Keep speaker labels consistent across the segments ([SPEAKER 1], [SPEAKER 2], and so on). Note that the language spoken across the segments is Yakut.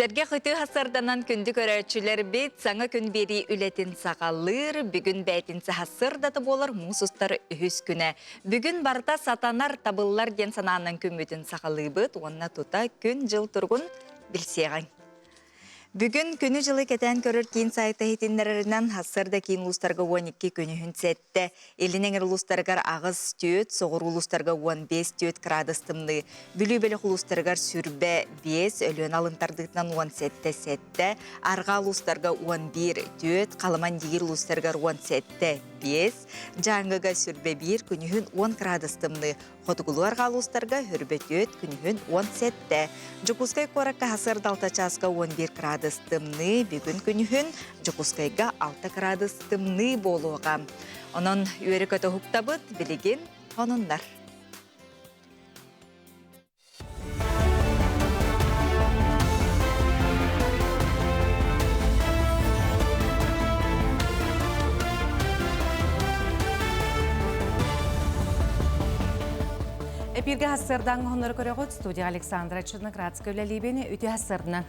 [SPEAKER 1] Сэргэх үтүө хасарданан күндү көрөөччүлэрбит саҥа күн биэрии үлэтин саҕалыыр, бүгүн бээтинсэ сырдата буолар муус устар үһүс күнэ. Бүгүн барыта сатанар, табыллар диэн санаанан күммүтүн саҕалыыбыт уонна тута күн-дьыл туругун билсиэҕиҥ. Бүгүн күнү-дьылы кэтээн көрөр киин сайта иһитиннэрэринэн сарсыарда киин улуустарга 12 күнүһүн сэттэ, илин эҥэр улуустарыгар аҕыс түөрт, соҕуруу улуустарга 15 түөрт кыраадыс тымныы, Бүлүү бөлөх улуустарыгар сүрбэ биэс, Өлүөнэ алын тардыытынан 17 сэттэ, арҕаа улуустарга 11 түөрт, Халыман-Дигир улуустарыгар 17 биэс, Дьааҥыга сүрбэ биир, күнүһүн 10 кыраадыс тымныы, Хотугулуу арҕаа улуустарга Хөрбөтүөт күнүһүн 17. Дьокуускай куоракка сарсыарда 6 чааска 11 кыраадыс тымныы, бүгүн күнүһүн Дьокуускайга 6 кыраадыс тымныы буолуоҕа. Онон үөрэ-көтө уһуктабыт, билигин сонуннар.
[SPEAKER 2] Эпиргэ хассыардаан оһоннору көрөҕүт студия Александра Черноградская үлэлиибин үтүө хассыарынан.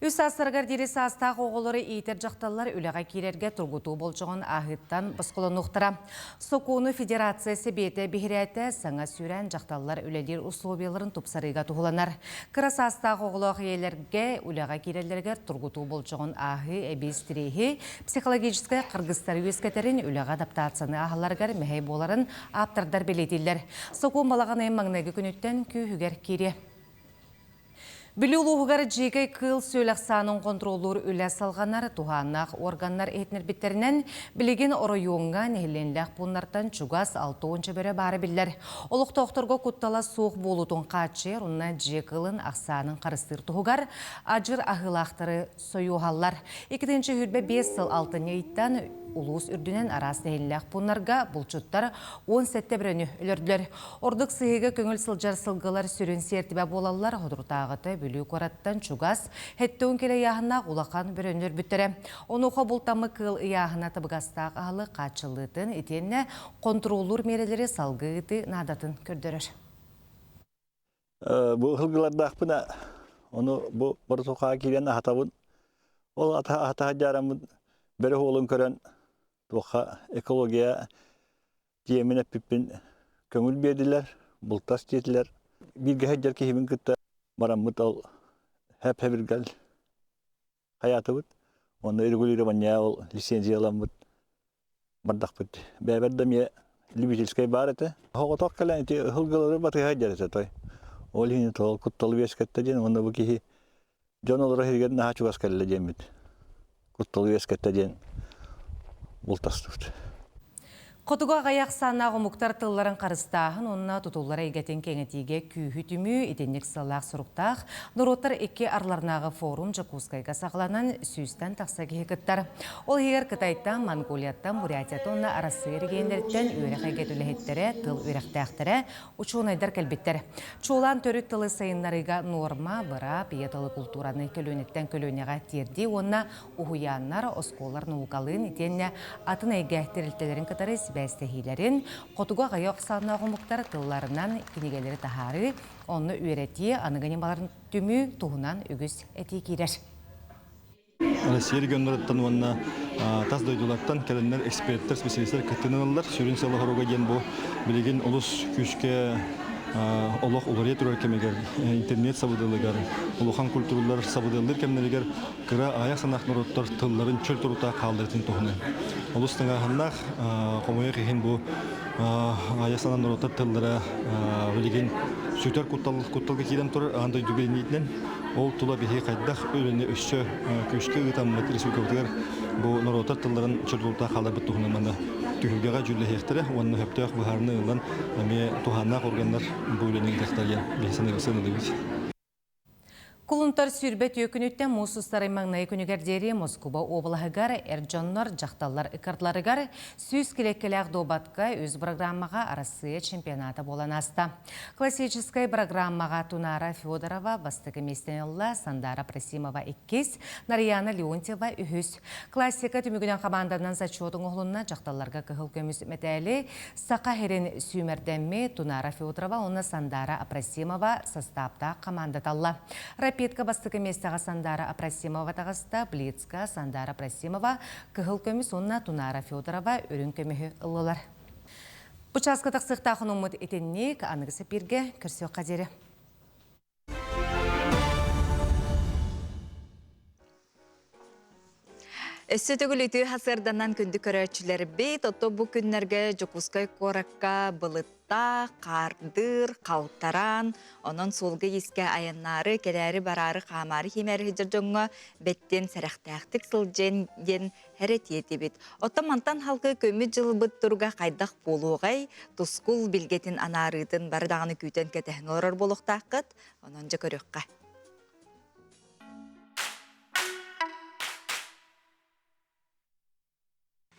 [SPEAKER 2] Үс саастарыгар диэри саастаах оҕолору иитэр дьахталлар үлэҕэ киирэргэ тургутуу болдьоҕун ааһыыттан босхолонуохтара. Сокуону Федерация Сэбиэтэ биһирээтэ саҥа сүүрээн дьахталлар үлэлиир условияларын тупсарыыга туһуланар. Кыра саастаах оҕолоох ийэлэргэ үлэҕэ киирэллэригэр тургутуу болдьоҕун ааһыы эбии стреһи, психологическай харгыстары үөскэтэрин, үлэҕэ адаптацияны ааһалларыгар мэһэй буоларын ааптардар бэлиэтииллэр. Сокуон балаҕан ыйын маҥнайгы күнүттэн күүһүгэр киириэ. Бүлүү улууһугар дьиикэй кыыл-сүөл ахсаанын хонтуруоллуур үлэ салҕанар, туһааннаах уорганнар иһитиннэрбиттэринэн, билигин оройуоҥҥа нэһилиэнньэлээх пууннартан чугас 60 бөрө баара биллэр. Олохтоохторго куттала суох буолуутун хааччыйар уонна дьиэ кыылын ахсаанын харыстыыр туһугар адьыр аһыылаахтары сойуоһаллар. 2025 сыл алтынньы ыйтан улуус үрдүнэн араас нэһилиэнньэлээх пууннарга булчуттар 17 бөрөнү өлөрдүлэр. Ордук сыһыыга көҥүл сылдьар сылгылар сүрүн сиэртибэ буолаллар. Соторутааҕыта Бүлүү куораттан чугас 70 килэ ыйааһыннаах улахан бөрөнү өлөрбүттэрэ. Онуоха бултаммыт кыыл ыйааһына табыгастаах аһылык хааччыллыытын итиэннэ хонтуруоллуур миэрэлэри салгыы ыытыы наадатын көрдөрөр.
[SPEAKER 3] Бу ыһылгылардаахпына, ону бу боротуохаҕа киирэн аһатабын. Ол аһата дьаараммын бөрө уолун көрөн туохха экология тиэмин эппиппин көҥүл биэрдилэр, бултас диэтилэр. Бииргэ сылдьар киһибин кытта бараммыт ол хэп-хэбиргэл хайаатыбыт. Онно регулирование ол лицензияламмыт бардахпыт. Бэйэбэр да эмиэ любительскай баар этэ. Оҕотох кэлэн ити ыһылгылары батыһа дьэр этэ той. Ол иһин тоҕо кутталы үөскэттэ диэн уонна бу киһи дьон олорор сиригэр наһаа чугас кэллэ диэммит. Кутталы үөскэттэ диэн бултастыбыт.
[SPEAKER 2] Хотугу аҕыйах ахсааннаах омуктар тылларын харыстааһын уонна тутуллар эйгэтин кэҥэтиигэ күүһү түмүү итинник сыаллаах-соруктаах норуоттар икки арларынааҕы форум Дьокуускайга саҕаланан сүүстэн тахса киһи кыттар. Ол иһигэр Кытайтан, Монголияттан, Бурятияттан уонна Арассыыйа эрэгийиэннэриттэн үөрэх эйгэтэ үлэһиттэрэ, тыл үөрэхтээхтэрэ, учуонайдар кэлбиттэр. Чуолаан төрүт тылы сайыннарыыга нуорма, быраап, ийэ тылы култуураны көлүөнэттэн көлүөнэҕэ тиэрдии уонна уһуйааннар, оскуолалар наукалыын итиэннэ атын эйгэ тэрилтэлэрин кытары сибээстэһиилэрин, хотугу аҕыйах ахсааннаах омуктар тылларынан кинигэлэри таһаарыы, онно үөрэтии аныгы ньымаларын түмүү туһунан үгүс этии киирэр.
[SPEAKER 4] Россия регионнарыттан уонна тас дойдулартан кэлэннэр эксперттэр, специалистар кыттыыны ылаллар. Сүрүн сыала-соруга диэн бу билигин олус күүскэ олох уларыйа турар кэмигэр, интернет сабыдыалыгар, улахан культуралар сабыдыаллыыр кэмнэригэр кыра аҕыйах санаах норуоттар тылларын чөл туруктаах хаалларытын туһунан. Олус тыҥааһыннаах, хомойуох иһин бу аҕыйах санаах норуоттар тыллара билигин сүтэр куттал кутталга киирэн турар аан дойду билиниитинэн. Ол тула биһиги хайдах үлэни өссө күүскэ ыытаммыт республикабытыгар бу норуоттар тылларын чөл туруктаах хаалларбыт туһунан манна түһүлгэҕэ дьүүллэһиэхтэрэ уонна сөптөөх быһаарыныы ылан эмиэ туһааннаах органнар бу үлэни ыытыахтара диэн биһиги сыаналыыбыт.
[SPEAKER 2] Кулунтар сүүрбэ түөкүнүттэн муус устар маҥнайгы күнүгэр диэри Москуба уобалаһыгар эр дьоннор, дьахталлар ыккардыларыгар 100 килиэккэлээх дуобатка үс программаҕа Арассыыйа чемпионата буолан ааста. Классическай программаҕа Тунара Федорова бастакы миэстэни ылла, Сандара Просимова иккис, Нарьяна Леонтьева үһүс. Классика түмүгүнэн хамаанданан зачет оҥоһулунна дьахталларга кыһыл көмүс мэтээли Саха сирин сүүмэрдэммит Тунара Федорова уонна Сандара Апросимова састааптаах хамаанда талла. Рапидка бастакы миэстэҕэ Сандара Апросимова таҕыста, Блицка Сандара Апросимова кыһыл көмүс уонна Тунара Федорова үрүҥ көмүһү ыллылар. Бу чааска тахсыахтаах онуммут итинник аныгы сэпииргэ көрсүөххэ диэри.
[SPEAKER 1] Өссө төгүл үтүө сарсыарданан күндү көрөөччүлэрбит, ото бу күннэргэ Дьокуускай куоракка былыттаах, хаардыыр, халтараан, онон суолга-иискэ айаннаары, кэлээри-бараары, хаамаары химээри сылдьар дьоҥҥо бэттиэн сэрэхтээхтик сылдьан диэн эрэтиэтибит. Оттон мантан халкы көмүт дьылбыт туруга хайдах буолуоҕай, тускул билгэтин анаарыытын бары даҕаны күүтэн кэтэһэн олорор буолуохтааххыт, онон дьэ көрүөххэ.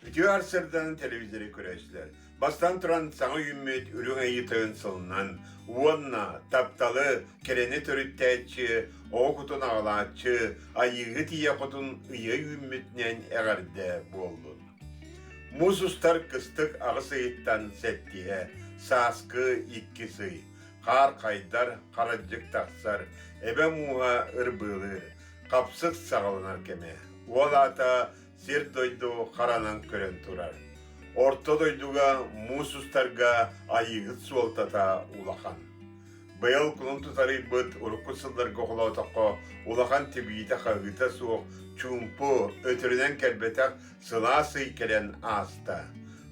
[SPEAKER 5] Үтүө арсырдан телевизоры көрөөччүлэр бастан туран саҥа үүммүт үрүҥ айыы тойон сылынан уонна тапталы, кэрэни төрүттээччи, оҕо кутун аҕалааччы, айыыһыт ийэ хотун ыйа үүммүтүнэн эҕэрдэ буоллун. Муус устар кыстык аҕыс ыйыттан сэттиһэ, сааскы иккис ый. Хаар хайдар, харадьык тахсар, эбэ мууһа ырбыылыыр, хапсык саҕаланар кэмэ. Уол аата сир-дойду харанан көрөн турар. Орто дойдуга муус устарга айыыһыт суолтата улахан. Быйыл кулун тутарыйбыт урукку сылларга холоотоххо улахан тибиитэ-хаһыыта суох чуумпу, өтөрүнэн кэлбэтэх сылаас ый кэлэн ааста.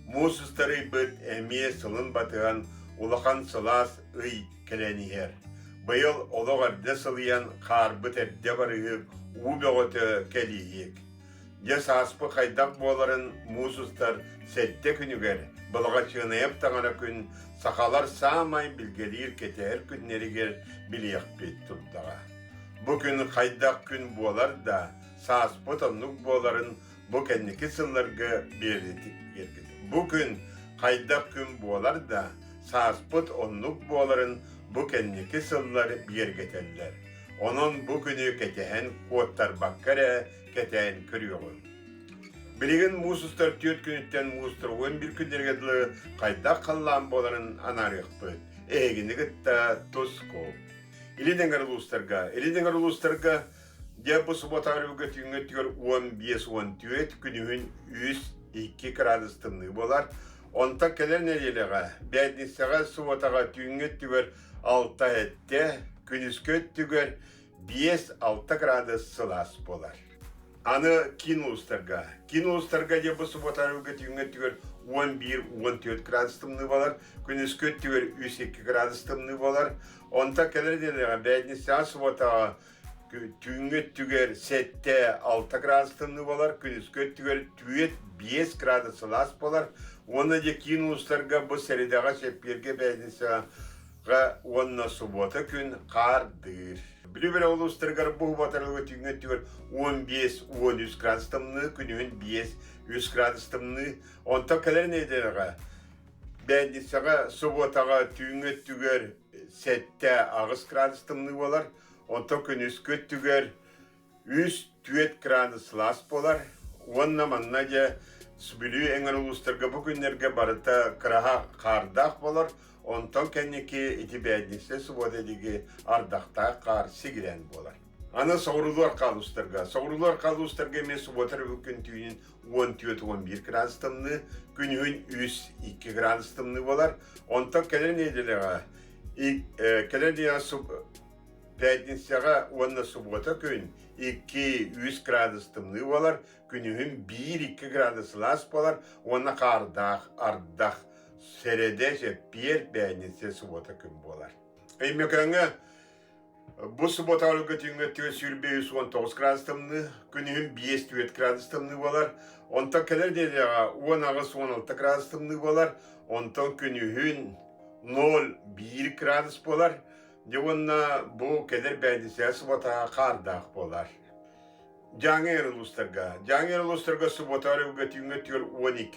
[SPEAKER 5] Муус устарыйбыт эмиэ сылын батыһан улахан сылаас ый кэлэн иһэр. Быйыл олох эрдэ сылыйан хаарбыт эрдэ барыһык, уу бөҕөтө кэлииһик. Дьэ сааспы хайдах буоларын муус устар сэттэ күнүгэр Балаҕачыынайап таҥара күн сахалар саамай билгэлиир кэтэһэр күннэригэр билиэхпит турдаҕа. Бу күн хайдах күн буолар да, сааспыт оннук буоларын бу кэнники сылларга биэрдик. Бу күн хайдах күн буолар да, сааспыт оннук буоларын бу кэнники сыллар бигэргэтэллэр. Онон бу күнү кэтэһэн куоттарбакка эрэ кэтээн көрүөҕүҥ. Билигин муус устар түөрт күнүттэн муус туругун биир күннэргэ дылы хайдах халлаан буоларын анаарыахпыт. Эһигини кытта туску. Илин эҥэр улуустарга, Илин эҥэр улуустарга дьэ бу субуотаарыга түүҥҥү өттүгэр 15-14 күнүһүн 3-2 градус тымныы буолар. Онтон кэлэр нэдиэлэҕэ, бээтинсэҕэ, субуотаҕа түүҥҥү өттүгэр алта сэттэ, күнүскү өттүгэр 5-6 градус сылаас буолар. Аны киин улуустарга. Киин улуустарга дьэ бу субуотаарыга түүҥҥү өттүгэр 11-14 градус тымныы буолар, күнүскү өттүгэр 3-2 градус тымныы буолар. Онтон кэлэр нэдиэлэҕэ бээтинсэҕэ, субуотаҕа түүҥҥү өттүгэр 7-6 градус тымныы буолар, күнүскү өттүгэр 4-5 градус сылаас буолар. Уонна дьэ киин улуустарга бу сэрэдэҕэ, чэппиэргэ, бээтинсэҕэ уонна субуота күн хаардыыр. Бүлүү бөрө улуустарыгар бу убатарылга түүҥҥү өттүгэр 15-13 градус тымныы, күнүһүн 5-3 градус тымныы. Онтон кэлэр нэдиэлэҕэ бээтинсэҕэ, субуотаҕа түүҥҥү өттүгэр 7-8 градус тымныы буолар. Онтон күнүскү өттүгэр 3-4 градус сылаас буолар. Уонна манна дьэ Бүлүү эҥэр улуустарга бу күннэргэ барыта кыраһа хаардаах буолар. Онтон кэнники ити бээтинсэ субуота диги ардахтаах хаар сигирээн буолар. Аны соҕуруулар хаалустарга. Соҕуруулар хаалустарга эмиэ субуота күн түүнүн 14-11 градус тымныы, күнүһүн 3-2 градус тымныы буолар. Онтон кэлэр нэдиэлэҕэ кэлэр нэдиэлэҕэ пятницаҕа уонна субуота күн 2-3 градус тымныы буолар, күнүһүн 1-2 градус сылаас буолар уонна хаардаах ардах сэрэдэ чэппиэр бээнньиссэ субуота күн буолар. Өймөкөөҥҥө бу субуота өлгө түүҥҥэ 123 19 градус тымныы, күнүһүн 5-4 градус тымныы буолар. Онтон кэлэр нэдиэлэҕэ 18-16 градус тымныы буолар. Онтон күнүһүн 0-1 градус буолар. Дьэ уонна бу кэлэр бээнньиссэҕэ субуотаҕа хаардаах буолар. Дьааҥы эр улуустарга. Дьааҥы эр улуустарга субуота өрөбүлгэ түүҥҥэ өттүгэр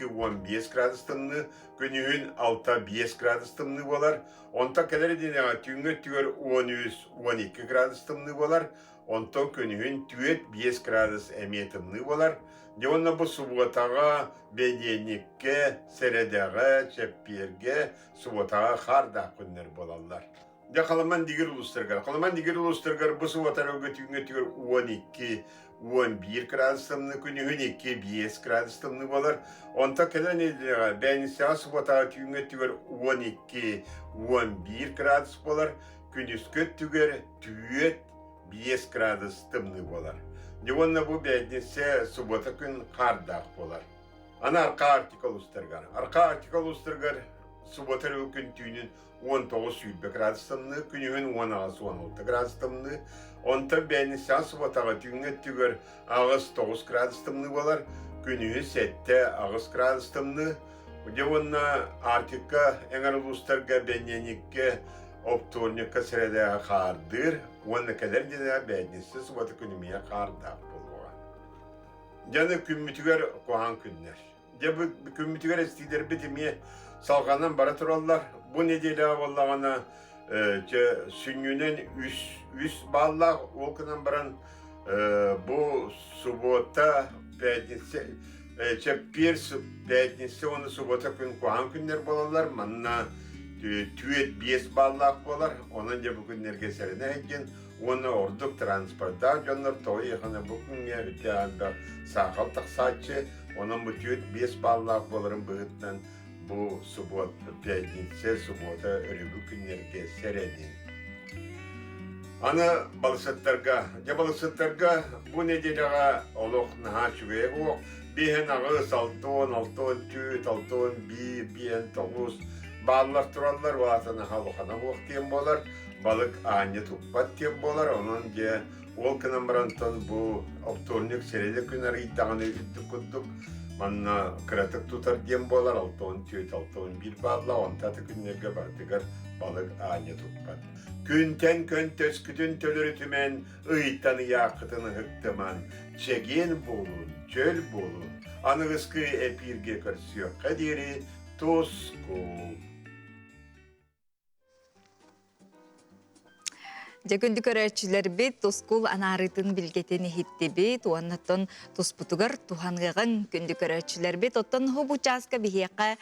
[SPEAKER 5] 12-15 градус тымныы, күнүһүн 6-5 градус тымныы буолар. Онтон кэлэр нэдиэлэҕэ түүҥҥү өттүгэр 13-12 градус тымныы буолар. Онтон күнүһүн 4-5 градус эмиэ тымныы буолар. Дьэ уонна бу субуотаҕа, бэдиэнньиккэ, сэрэдэҕэ, чэппиэргэ, субуотаҕа хаардаах күннэр буолаллар. Дьэ Халаман дигир улуустарыгар. Халаман дигир улуустарыгар бу субуотар өлгөтүүҥҥэ 12 11 градус тымныы, күнүһүн 2-5 градус тымныы буолар. Онтон кэлэр нэдиэлэҕэ бээнисэҕэ субуотаҕа түүҥҥэ өттүгэр 12 11 градус буолар, күнүскү өттүгэр 4 5 градус тымныы буолар. Дьэ уонна бу бээтинсэ субуота күн хаардаах буолар. Аны Аркаа Арктика улуустарыгар. Аркаа Арктика улуустарыгар субуота өрөбүл күн түүнүн 19-20 градус тымныы, күнүһүн 18-16 градус тымныы. Онтон бээнисэҕэ субуотаҕа түүҥҥү өттүгэр 8-9 градус тымныы буолар, күнүһүн 7-8 градус тымныы. Дьэ уонна Арктика эҥэр улуустарга бэнньиэнньиккэ, оптуорньукка сэрэдэҕэ хаардыыр уонна кэлэр дьиэлээх бээтинсэ субуота күнүмүйэ хаардаах буолуоҕа. Дьэ аны күммүтүгэр куһаҕан күннэр. Дьэ бу күммүтүгэр эстиилэрбит эмиэ салҕанан бара тураллар. Бу нэдиэлэҕэ буоллаҕына чэ сүнньүнэн үс үс бааллаах ол гынан баран бу субуота пятница чэппиэр пятница уонна субуота күн куһаҕан күннэр буолаллар. Манна түөрт биэс бааллаах буолар. Онон дьэ бу күннэргэ сэрэнэ сылдьын уонна ордук транспордаах дьоннор тоҕо иэхэнэ бу күҥҥэ үрдээх элбэх саахал тахсааччы. Онон бу түөрт-биэс бааллаах буоларын быһыытынан бу субуот, пятница, субуота, өрөбүл күннэргэ сэрэнин. Аны балысыттарга, дьэ балысыттарга бу нэдиэлэҕэ олох наһаа үчүгэйэ суох. Биэһэн аҕыс, алтыан, алтыан түөрт, алтыан биир, биэһэн тоҕус бааллар тураллар, улаата наһаа улахана суох диэн буолар. Балык аанньа туппат диэн буолар, онон дьэ Ол гынан барантан бу оптуорунньук сэрэдэ күн арыйдаҕына үрдүк курдук манна кыратык тутар диэн буолар 64 61 баалла онто аты күннэргэ барытыгар балык аанньа туппат. Күнтэн көнтөскүтүн төлөрүтүмэн, ыйтан ыйааххытын ыһыктыман, чэгиэн буолун, чөл буолун, аныгыскы эпииргэ көрсүөххэ диэри тускул!
[SPEAKER 1] Дьэ күндү көрөөччүлэрбит тускул анаарыытын билгэтин иһиттибит уоннаттан туспутугар туһаныаҕыҥ күндү көрөөччүлэрбит. Оттон бу чааска биһиэхэ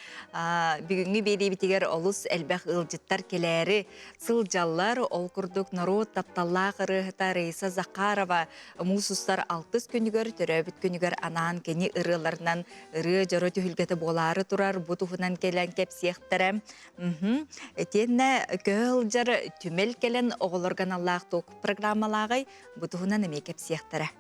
[SPEAKER 1] бүгүҥҥү биэриибитигэр олус элбэх ыалдьыттар кэлээри сылдьаллар. Ол курдук норуот тапталлаах ырыаһыта Раиса Захарова муус устар алтыс күнүгэр төрөөбүт күнүгэр анаан кини ырыаларынан ырыа дьоро түһүлгэтэ буолаары турар. Бу туһунан кэлэн кэпсиэхтэрэ. Итиэннэ көһө сылдьар түмэл кэлэн оҕолорго аналлаах туох программалааҕый бу туһунан эмиэ кэпсиэхтэрэ.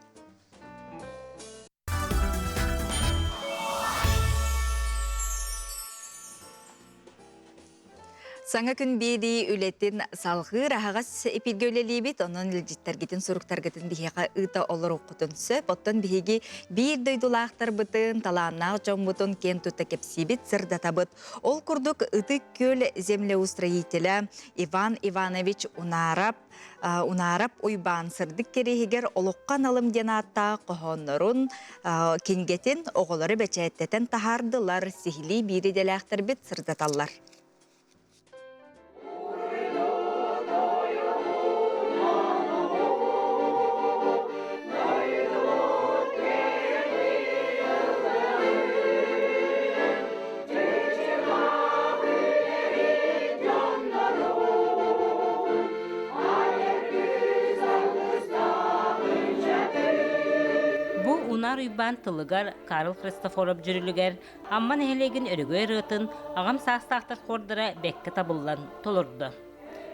[SPEAKER 1] Саҥа күн биэрии үлэтин салҕыыр аһаҕас эпиргэ үлэлиибит, онон илдьиттэргитин, суруктаргытын биһиэхэ ыыта олоруоххутун сөп. Оттон биһиги биир дойдулаахтарбытын, талааннаах дьоммутун киэн тутта кэпсиибит, сырдатабыт. Ол курдук Ытык Күөл землеустроителя Иван Иванович Унаарап Унаарап Уйбаан сырдык кэриэһигэр олоххо аналым диэн ааттаах хоһооннорун кинигэтин оҕолору бэчээттэтэн таһаардылар, сиһилии биир идэлээхтэрбит сырдаталлар.
[SPEAKER 6] Бу Унаар Уйбаан тылыгар Карл Христофоров дьүрүлүгэр Амма нэһилиэгин өрөгөй ырыатын аҕам саастаахтар хуордара бэккэ табыллан толордо.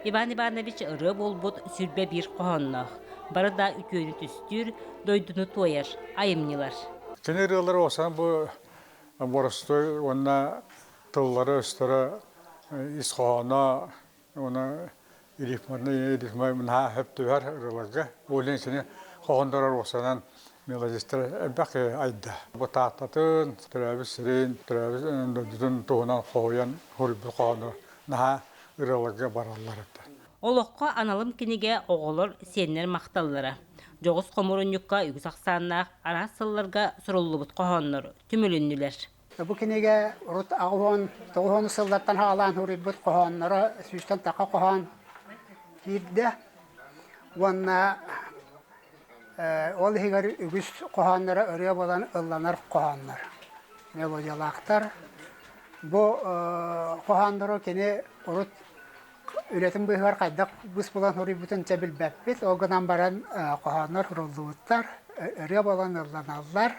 [SPEAKER 6] Иван Иванович ырыа буолбут 21 хоһоонноох, бары да үтүөнү түстүүр, дойдуну туойар айымньылар.
[SPEAKER 7] Кини ырыалара уосанан бу боростуой уонна тыллара-өстөрө ис хоһооно уонна рифманы рифма наһаа сөп түбэһэр ырыаларга. Ол иһин кини хоһооннорор уосанан мелодистар элбэх киһи айда. Бу Тааттатын, төрөөбүт сирин, төрөөбүт дойдутун туһунан хоһуйан суруйбут хоһоону наһаа ырыаларга бараллар этэ.
[SPEAKER 6] Олоххо аналым кинигэ оҕолор, сиэннэр махталлара. Дьоҕус хомуурунньукка үгүс ахсааннаах араас сылларга суруллубут хоһооннор түмүлүннүлэр.
[SPEAKER 8] Бу кинигэ урут аҕыс тоҕус уон сыллартан саҕалаан суруйбут хоһоонноро сүүстэн тахха хоһоон киирдэ уонна ол иһигэр үгүс хоһоонноро ырыа буолан ылланар хоһооннор, мелодиялаахтар. Бу хоһооннору кини урут. Үлэтин быыһыгар хайдах быс булан суруйбутун чэ билбэппит. Ол гынан баран хоһооннор суруллубуттар, ырыа буолан ылланаллар.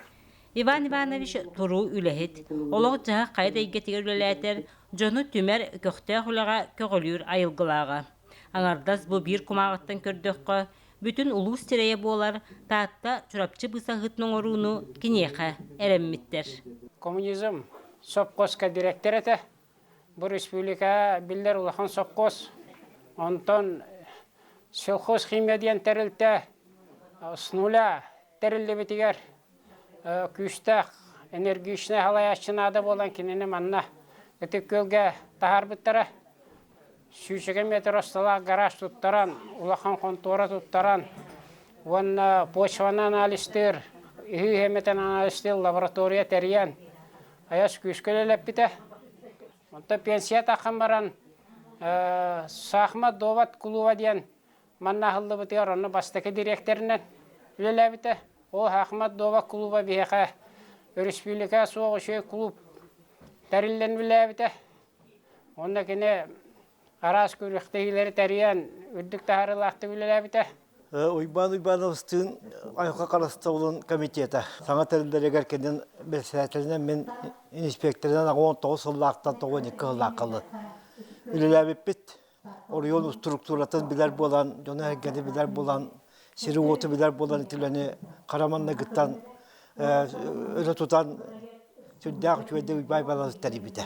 [SPEAKER 6] Иван Иванович туруу үлэһит, олох-дьаһах хайа да эйгэтигэр үлэлээтэр, дьону түмэр, көхтөөх үлэҕэ көҕүлүүр айылгылааҕа. Аҥардас бу биир кумааҕыттан көрдөххө, бүтүн улуус сирэйэ буолар Таатта Чурапчы быысаһыытын оҥорууну киниэхэ эрэммиттэр.
[SPEAKER 9] Коммунизм сопхуоска дириэктэр этэ. Бу республика биллэр улахан сопхуос. Онтон сельхозхимия диэн тэрилтэ с нуля тэриллибитигэр күүстээх, энергичнэй салайааччы наада буолан кинини манна Ытык Күөлгэ таһаарбыттара. Сүүсэкэ метр усталаах гараж туттаран, улахан хонтуора туттаран уонна почваны анализтыыр, үһү эмэтэн анализтыыр лаборатория тэрийэн айас күүскэ үлэлэппитэ. Онтон пенсия таххан баран Саахымат Довод кулууба диэн манна аһыллыбытыгар онно бастакы дириэктэринэн үлэлээбитэ. Ол Саахымат Довод кулууба биһиэхэ өрөспүүбүлүкэ суох үчүгэй кулууп тэриллэн үлэлээбитэ. Уонна кини араас күрэхтэһиилэри тэрийэн үрдүк таһаарыылаахтык үлэлээбитэ.
[SPEAKER 10] Уйбаан Уйбаановтыын айылҕа харыстабылын комитета саҥа тэриллэригэр кэлин председателинэн мин инспекторынан 19 сыллаахтан 92 сыллаахха үлэлээбиппит. Оройуон структуратын билэр буолан, дьону-сэргэни билэр буолан, сири-уоту билэр буолан ити үлэни хара манныгыттан өрө тутан сүрдээх үчүгэйдик Уйбаан Иванович тэрийбитэ.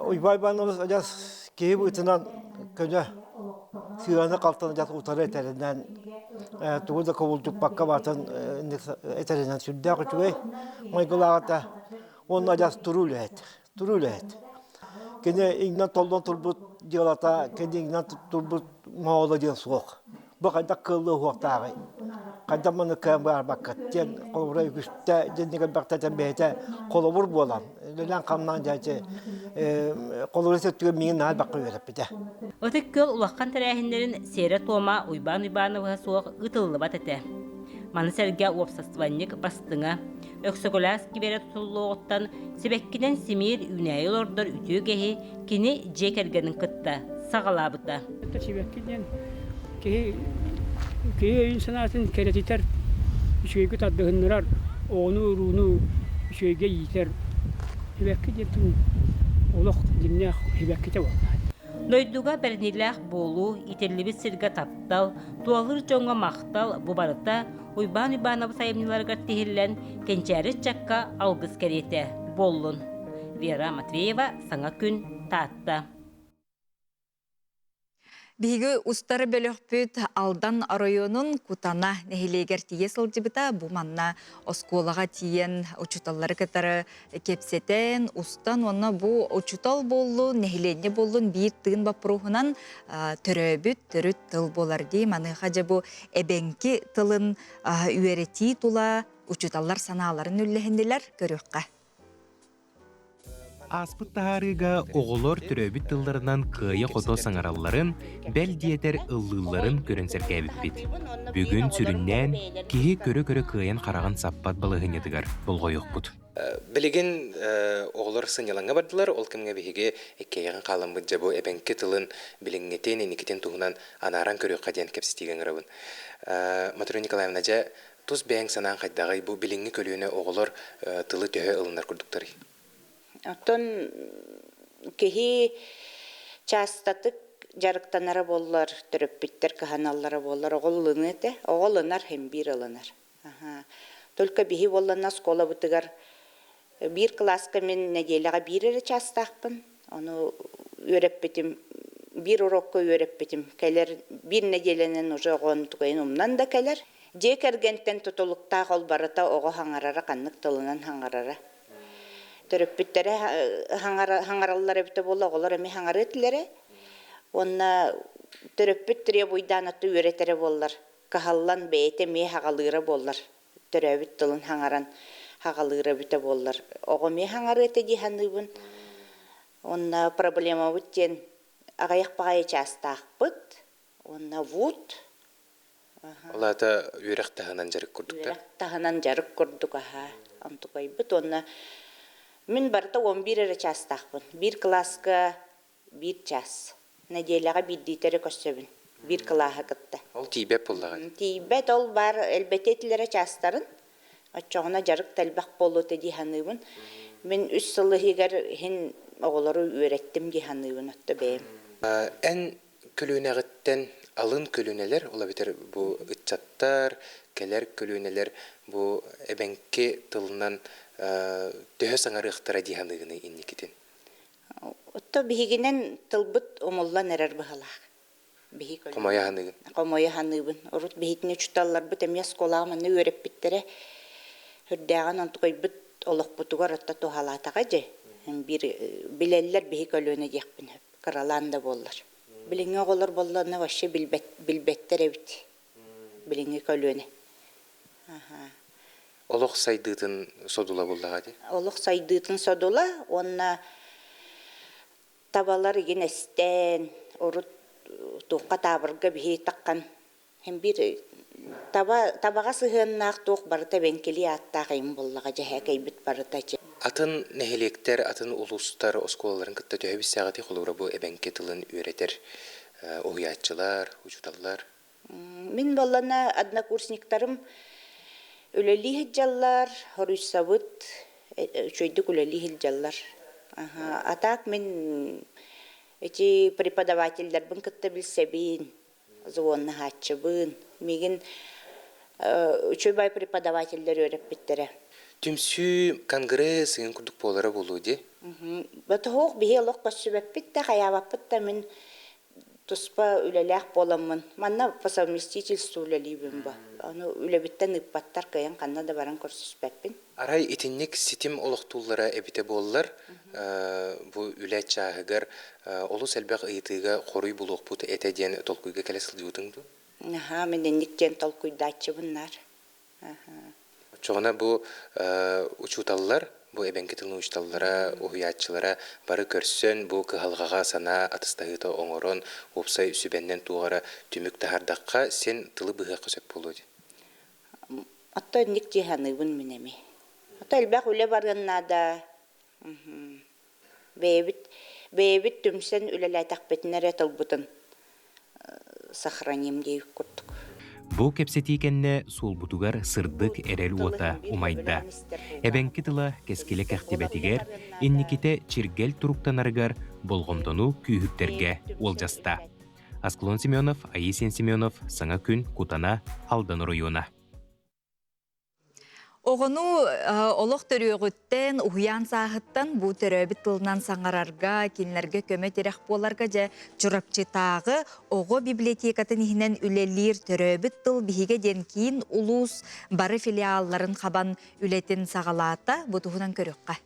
[SPEAKER 10] Уйбаан Иванович адьас киһи быһыытынан көнө сыаны-халтаны адьас утары этэринэн, тугу да кубулдьуппакка барытын этэринэн сүрдээх үчүгэй майгылаах этэ. Уонна адьас туруу үлэһит, туруу үлэһит. Кини иҥнэн толлон турбут дьыалата, кини иҥнэн турбут моһоло диэн суох. Бу хайдах кыаллыа уһуохтааҕый? Хайдах маннык кыайан быһаарбаккыт диэн холобура үгүстэ дьинник элбэхтэтэн бэйэтэ холобур буолан, үлэлээн-хамнаан дьээчи холобура өттүгэр миигин наһаа элбэххэ үөрэппитэ.
[SPEAKER 6] Ытык Күөл улахан тэрээһиннэрин сиэрэ-туома Уйбаан Уйбаанабыһа суох ыытыллыбат этэ. Маны сэргэ уопсастыбанньык бастыҥа, Өксөкүлээх скверэ тутуллуоҕуттан сибэккинэн симиир үүнээйи олордор үтүө үгэһи кини дьиэ кэргэнин кытта саҕалаабыта.
[SPEAKER 11] Сибэкки диэн киһи киһи өйүн-санаатын кэрэтитэр, үчүгэйгэ тардыһыннарар, оҕону-урууну үчүгэйгэ иитэр. Сибэкки диэн тыл олох дьиҥнээх сибэккитэ буолла.
[SPEAKER 6] Дойдуга бэриниилээх буолуу, итиллибит сиргэ таптал, тулалыыр дьоҥҥо махтал бу барыта Уйбаан Уйбаанабыс айымньыларыгар тиһиллэн, кэнчээри ыччакка алгыс кэриэтэ буоллун. Вера Матвеева, Саҥа күн, Таатта.
[SPEAKER 1] Биһиги устар бөлөхпүт Алдан оройуонун Кутана нэһилиэгэр тиийэ сылдьыбыта. Бу манна оскуолаҕа тиийэн учууталлары кытары кэпсэтэн, устан уонна бу учуутал буоллун, нэһилиэнньэ буоллун биир тыын боппуруоһунан төрөөбүт төрүт тыл буолар дии. Маныаха дьэ бу эбэҥки тылын үөрэтии тула учууталлар санааларын үллэһиннилэр. Көрүөххэ.
[SPEAKER 12] Ааспыт таһаарыыга оҕолор төрөөбүт тылларынан кыайа-хото саҥаралларын, бэл диэтэр ыллыылларын көрөн сэргээбиппит. Бүгүн сүрүннээн киһи көрө-көрө кыайан хараҕын саппат балаһыанньатыгар болҕойуохпут.
[SPEAKER 13] Билигин оҕолор сынньалаҥҥа бардылар, ол кэмҥэ биһиги иккиэйэҕин хааламмыт дьэ бу эбэҥки тылын билиҥҥитин, инникитин туһунан анааран көрүөххэ диэн кэпсэтиигэ ыҥырабын. Матрена Николаевна, дьэ тус бэйэҥ санааҥ хайдаҕый? Бу билиҥҥи көлүөнэ оҕолор тылы төһө ылынар курдуктарый?
[SPEAKER 14] Оттон киһи чаастатык дьарыктанара буоллар, төрөппүттэр кыһаналлара буоллар, оҕо ылыныа этэ. Оҕо ылынар, син биир ылынар. Только биһи буолланна оскуолабытыгар биир кылааска мин нэдиэлэҕэ биир эрэ чаастаахпын. Ону үөрэппитим, биир урокка үөрэппитим. Кэлэр биир нэдиэлэнэн уже оҕо онтукайын умнан да кэлэр. Дьиэ кэргэнтэн тутулуктаах ол барыта оҕо хаҥарара ханнык тылынан хаҥарара. Төрөппүттэрэ хаҥараллар эбитэ буолла, оҕолор эмиэ хаҥарыа этилэрэ. Уонна төрөппүт требуйдаан атту үөрэтэрэ буоллар, кыһаллан бэйэтэ эмиэ хаҕалыыра буоллар, төрөөбүт тылын хаҥаран хаҕалыыра эбитэ буоллар, оҕо эмиэ хаҥарыа этэ дии саныыбын. Уонна проблемабыт диэн аҕыйах баҕайы чаастаахпыт. Уонна ВУТ
[SPEAKER 13] Ол аата үөрэх таһынан дьарык курдуктар?
[SPEAKER 14] Үөрэх таһынан дьарык курдук аһаа онтукайбыт уонна мин барыта 11 эрэ чаастаахпын. Биир кылааска биир чаас. Нэдиэлэҕэ биирдиитэ эрэ көрсөбүн. Биир кылааһы кытта.
[SPEAKER 13] Ол тиийбэт буоллаҕа.
[SPEAKER 14] Тиийбэт, ол баар элбэтиэ этилэрэ чаастарын. Оччоҕуна дьарык да элбэх буолуо этэ дии саныыбын. Мин үс сыл иһигэр иһин оҕолору үөрэттим дии саныыбын отто бэйэм.
[SPEAKER 13] Эн көлүөнэҕиттэн алын көлүөнэлэр, ол эбэтэр бу ыччаттар, кэлэр көлүөнэлэр бу эбэҥки тылынан төһө саҥарыахтара дии саныыгыный инникитин?
[SPEAKER 14] Отто биһигинэн тылбыт умуллан эрэр быһалаах. Биһи
[SPEAKER 13] Хомойо саныыгын?
[SPEAKER 14] Хомойо саныыбын. Урут биһитини учууталларбыт эмиэ оскуолаҕа манна үөрэппиттэрэ. Үрдээҕин онтукайбыт олохпутугар отто туһалаатаҕа дьэ. Биир билэллэр биһи көлүөнэ диэхпин сөп. Кыралаан да буоллар. Билиҥҥи оҕолор буоллаҕына вообще билбэт, билбэттэр эбит. Билиҥҥи көлүөнэ.
[SPEAKER 13] Олох сайдыытын содула буллаҕа дии.
[SPEAKER 14] Олох сайдыытын содула уонна табалар игин эстэн, урут туохха таабырга биһи таххан һин биир таба табаҕа сыһыаннаах туох барыта эбэҥкилии ааттаах эйим буоллаҕа дьэһээкэйбит барыта
[SPEAKER 13] Атын нэһилиэктэр, атын улуустар оскуолаларын кытта төһө билсэҕитий? Холобура, бу эбэҥки тылын үөрэтэр уһуйааччылар, учууталлар.
[SPEAKER 14] Мин буоллана однокурсниктарым үлэлии сылдьаллар, хоруйсабыт, үчүгэйдик үлэлии сылдьаллар. А так мин эти преподавателлэрбин кытта билсэбин, звоннаһааччыбын. Миигин үчүгэй преподавателлэр үөрэппиттэрэ.
[SPEAKER 13] Түмсүү, конгресс ыгын курдук буолара буолуо дии.
[SPEAKER 14] Батоһуох биһи олох көрсүбэппит да, хайаабаппыт да мин туспа үлэлээх буоламмын, манна по совместительству үлэлиибин бу. Ону үлэбиттэн ыыппаттар, кыайан ханна да баран көрсүспэппин.
[SPEAKER 13] Арай итинник ситим олохтууллара эбитэ буоллар, бу үлэ чааһыгар олус элбэх ыйытыыга хоруй булуохпут этэ диэн толкуйга кэлэ сылдьыбытыҥ дуу?
[SPEAKER 14] Аһаа, мин инник диэн толкуйдааччыбын наар.
[SPEAKER 13] Оччоҕуна бу учууталлар, бу эбэҥки тылын учууталлара, уһуйааччылара бары көрсөн, бу кыһалҕаҕа санаа атастаһыыта оҥорон, уопсай сүбэннэн туох эрэ түмүк таһаардахха, син тылы быһыахха сөп буолуо дии.
[SPEAKER 14] Оттон инник дии саныыбын мин эмиэ. Ото элбэх үлэ барыан наада. Бэйэбит бэйэбит түмсэн үлэлээтэхпитинэ эрэ тылбытын сохраним диэбит курдук.
[SPEAKER 12] Бу кэпсэтии кэннэ суолбутугар сырдык эрэл уота умайда. Эбэҥки тыла кэскилэ кэхтибэтигэр, инникитэ чиргэл туруктанарыгар болҕомтону күүһүрдэргэ уолдьаста. Асклон Семенов, Аисиан Семенов, Саҥа күн, Кутана, Алдан оройуона.
[SPEAKER 1] Оҕону олох төрүөҕүттэн, уһуйаан сааһыттан бу төрөөбүт тылынан саҥарарга, кинилэргэ көмө-тирэх буоларга дьэ Чурапчытааҕы оҕо библиотекатын иһинэн үлэлиир Төрөөбүт тыл биһигэ диэн киин улуус бары филиалларын хабан үлэтин саҕалаата. Бу туһунан көрүөххэ.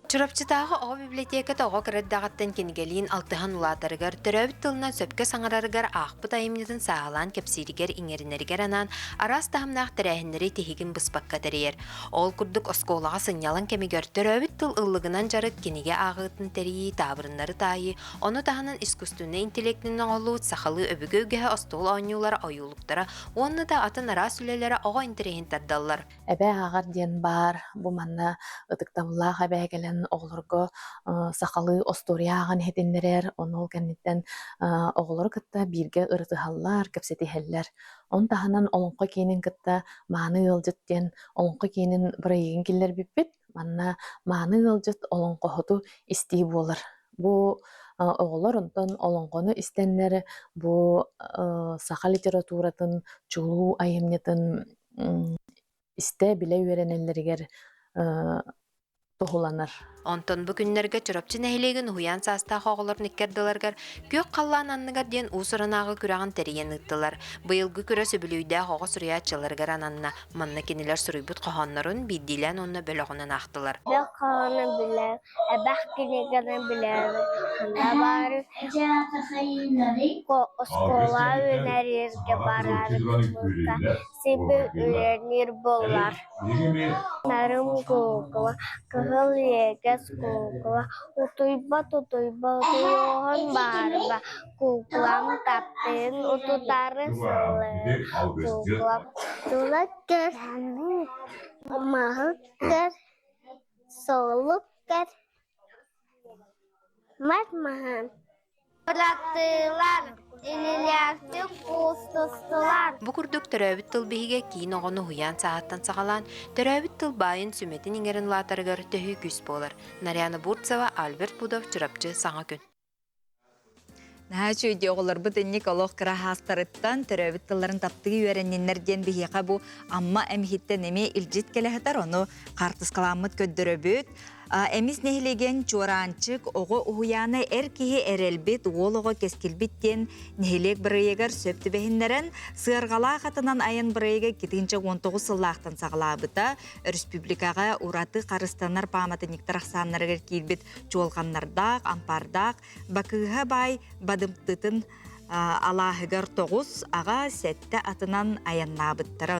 [SPEAKER 15] Чурапчытааҕы оҕо библиотеката оҕо кыра эрдэҕиттэн кинигэлиин алтыһан улаатарыгар, төрөөбүт тылынан сөпкө саҥарарыгар, аахпыт айымньытын сааһылаан кэпсииригэр, иҥэринэригэр анаан араас таһымнаах тэрээһиннэри тиһигин быспакка тэрийэр. Ол курдук оскуолаҕа сынньалаҥ кэмигэр төрөөбүт тыл ыллыгынан дьарык, кинигэ ааҕыытын тэрийии, таабырыннары таайыы, ону таһынан искусственнай интеллектинэн оҥоһуллубут сахалыы өбүгэ үгэһэ остуол оонньуулара, ойуулуктара уонна да атын араас үлэлэрэ оҕо интэриэһин тардаллар.
[SPEAKER 16] Эбээ ааҕар диэн баар, бу манна ытыктабыллаах эбээ кэлэн оҕолорго сахалыы остуоруйа ааҕан иһитиннэрэр, ону ол кэнниттэн оҕолору кытта бииргэ ырытыһаллар, кэпсэтиһэллэр. Ону таһынан Олоҥхо киинин кытта Мааны ыалдьыт диэн Олоҥхо киинин бырайыагын киллэрбиппит. Манна мааны ыалдьыт олоҥхоһуту истии буолар. Бу оҕолор онтон олоҥхону истэннэр бу саха литературатын чулуу айымньытын истэ, билэ үөрэнэллэригэр туһуланар.
[SPEAKER 15] Онтон бу күннэргэ Чурапчы нэһилиэгин уһуйаан саастаах оҕолорун икки ардыларыгар Күөх халлаан анныгар диэн уус-уранааҕы күрэҕин тэрийэн ыыттылар. Быйылгы күрэс үбүлүөйдээх оҕо суруйааччыларыгар ананна. Манна кинилэр суруйбут хоһооннорун биирдиилээн уонна бөлөҕүнэн аахтылар.
[SPEAKER 17] Элбэх хоһоону билэр, элбэх кинигэни билэр. Ханна баар Оскуола үөрэнэргэ барарбытка сиби үөрэнэр буоллар. Нарым куукула, кыһыл иэгэс куукула, утуйбат утуйбат утуйуоҕун баарба, куукулам таптыын утутары сыллыыр, куукулам тула көр, маһы көр, солук көр, мас маһан. Быраттыылар, илилээхтик куустустулар.
[SPEAKER 15] Бу курдук төрөөбүт тыл биһигэ киин оҕону уһуйаан сааһыттан саҕалаан, төрөөбүт тыл баайын сүмэтин иҥэрин улаатарыгар төһүү күүс буолар. Нарьяна Бурцева, Альберт Пудов, Чурапчы, Саҥа күн.
[SPEAKER 1] Наһаа үчүгэй оҕолорбут инник олох кыра хаастарыттан төрөөбүт тылларын таптыы үөрэнниннэр диэн биһиэхэ бу Амма эмиһиттэн эмиэ илдьит кэлэ сытар, ону хаартыскаламмыт көрдөрөбүт. Эмис нэһилиэгин Чуораанчык оҕо уһуйаана эр киһи эрэлбит, уол оҕо кэскилбит диэн нэһилиэк бырайыагар сөп түбэһиннэрэн, сыарҕалаах атынан айан бырайыага 2019 сыллаахтан саҕалаабыта. Өрөспүүбүлүкэҕэ ураты харыстанар пааматынньыктар ахсааннарыгар киирбит чуолҕаннардаах, ампаардаах Бакыыһа баай Бадымтытын алааһыгар тоҕус аҕа сэттэ атынан айаннаабыттара.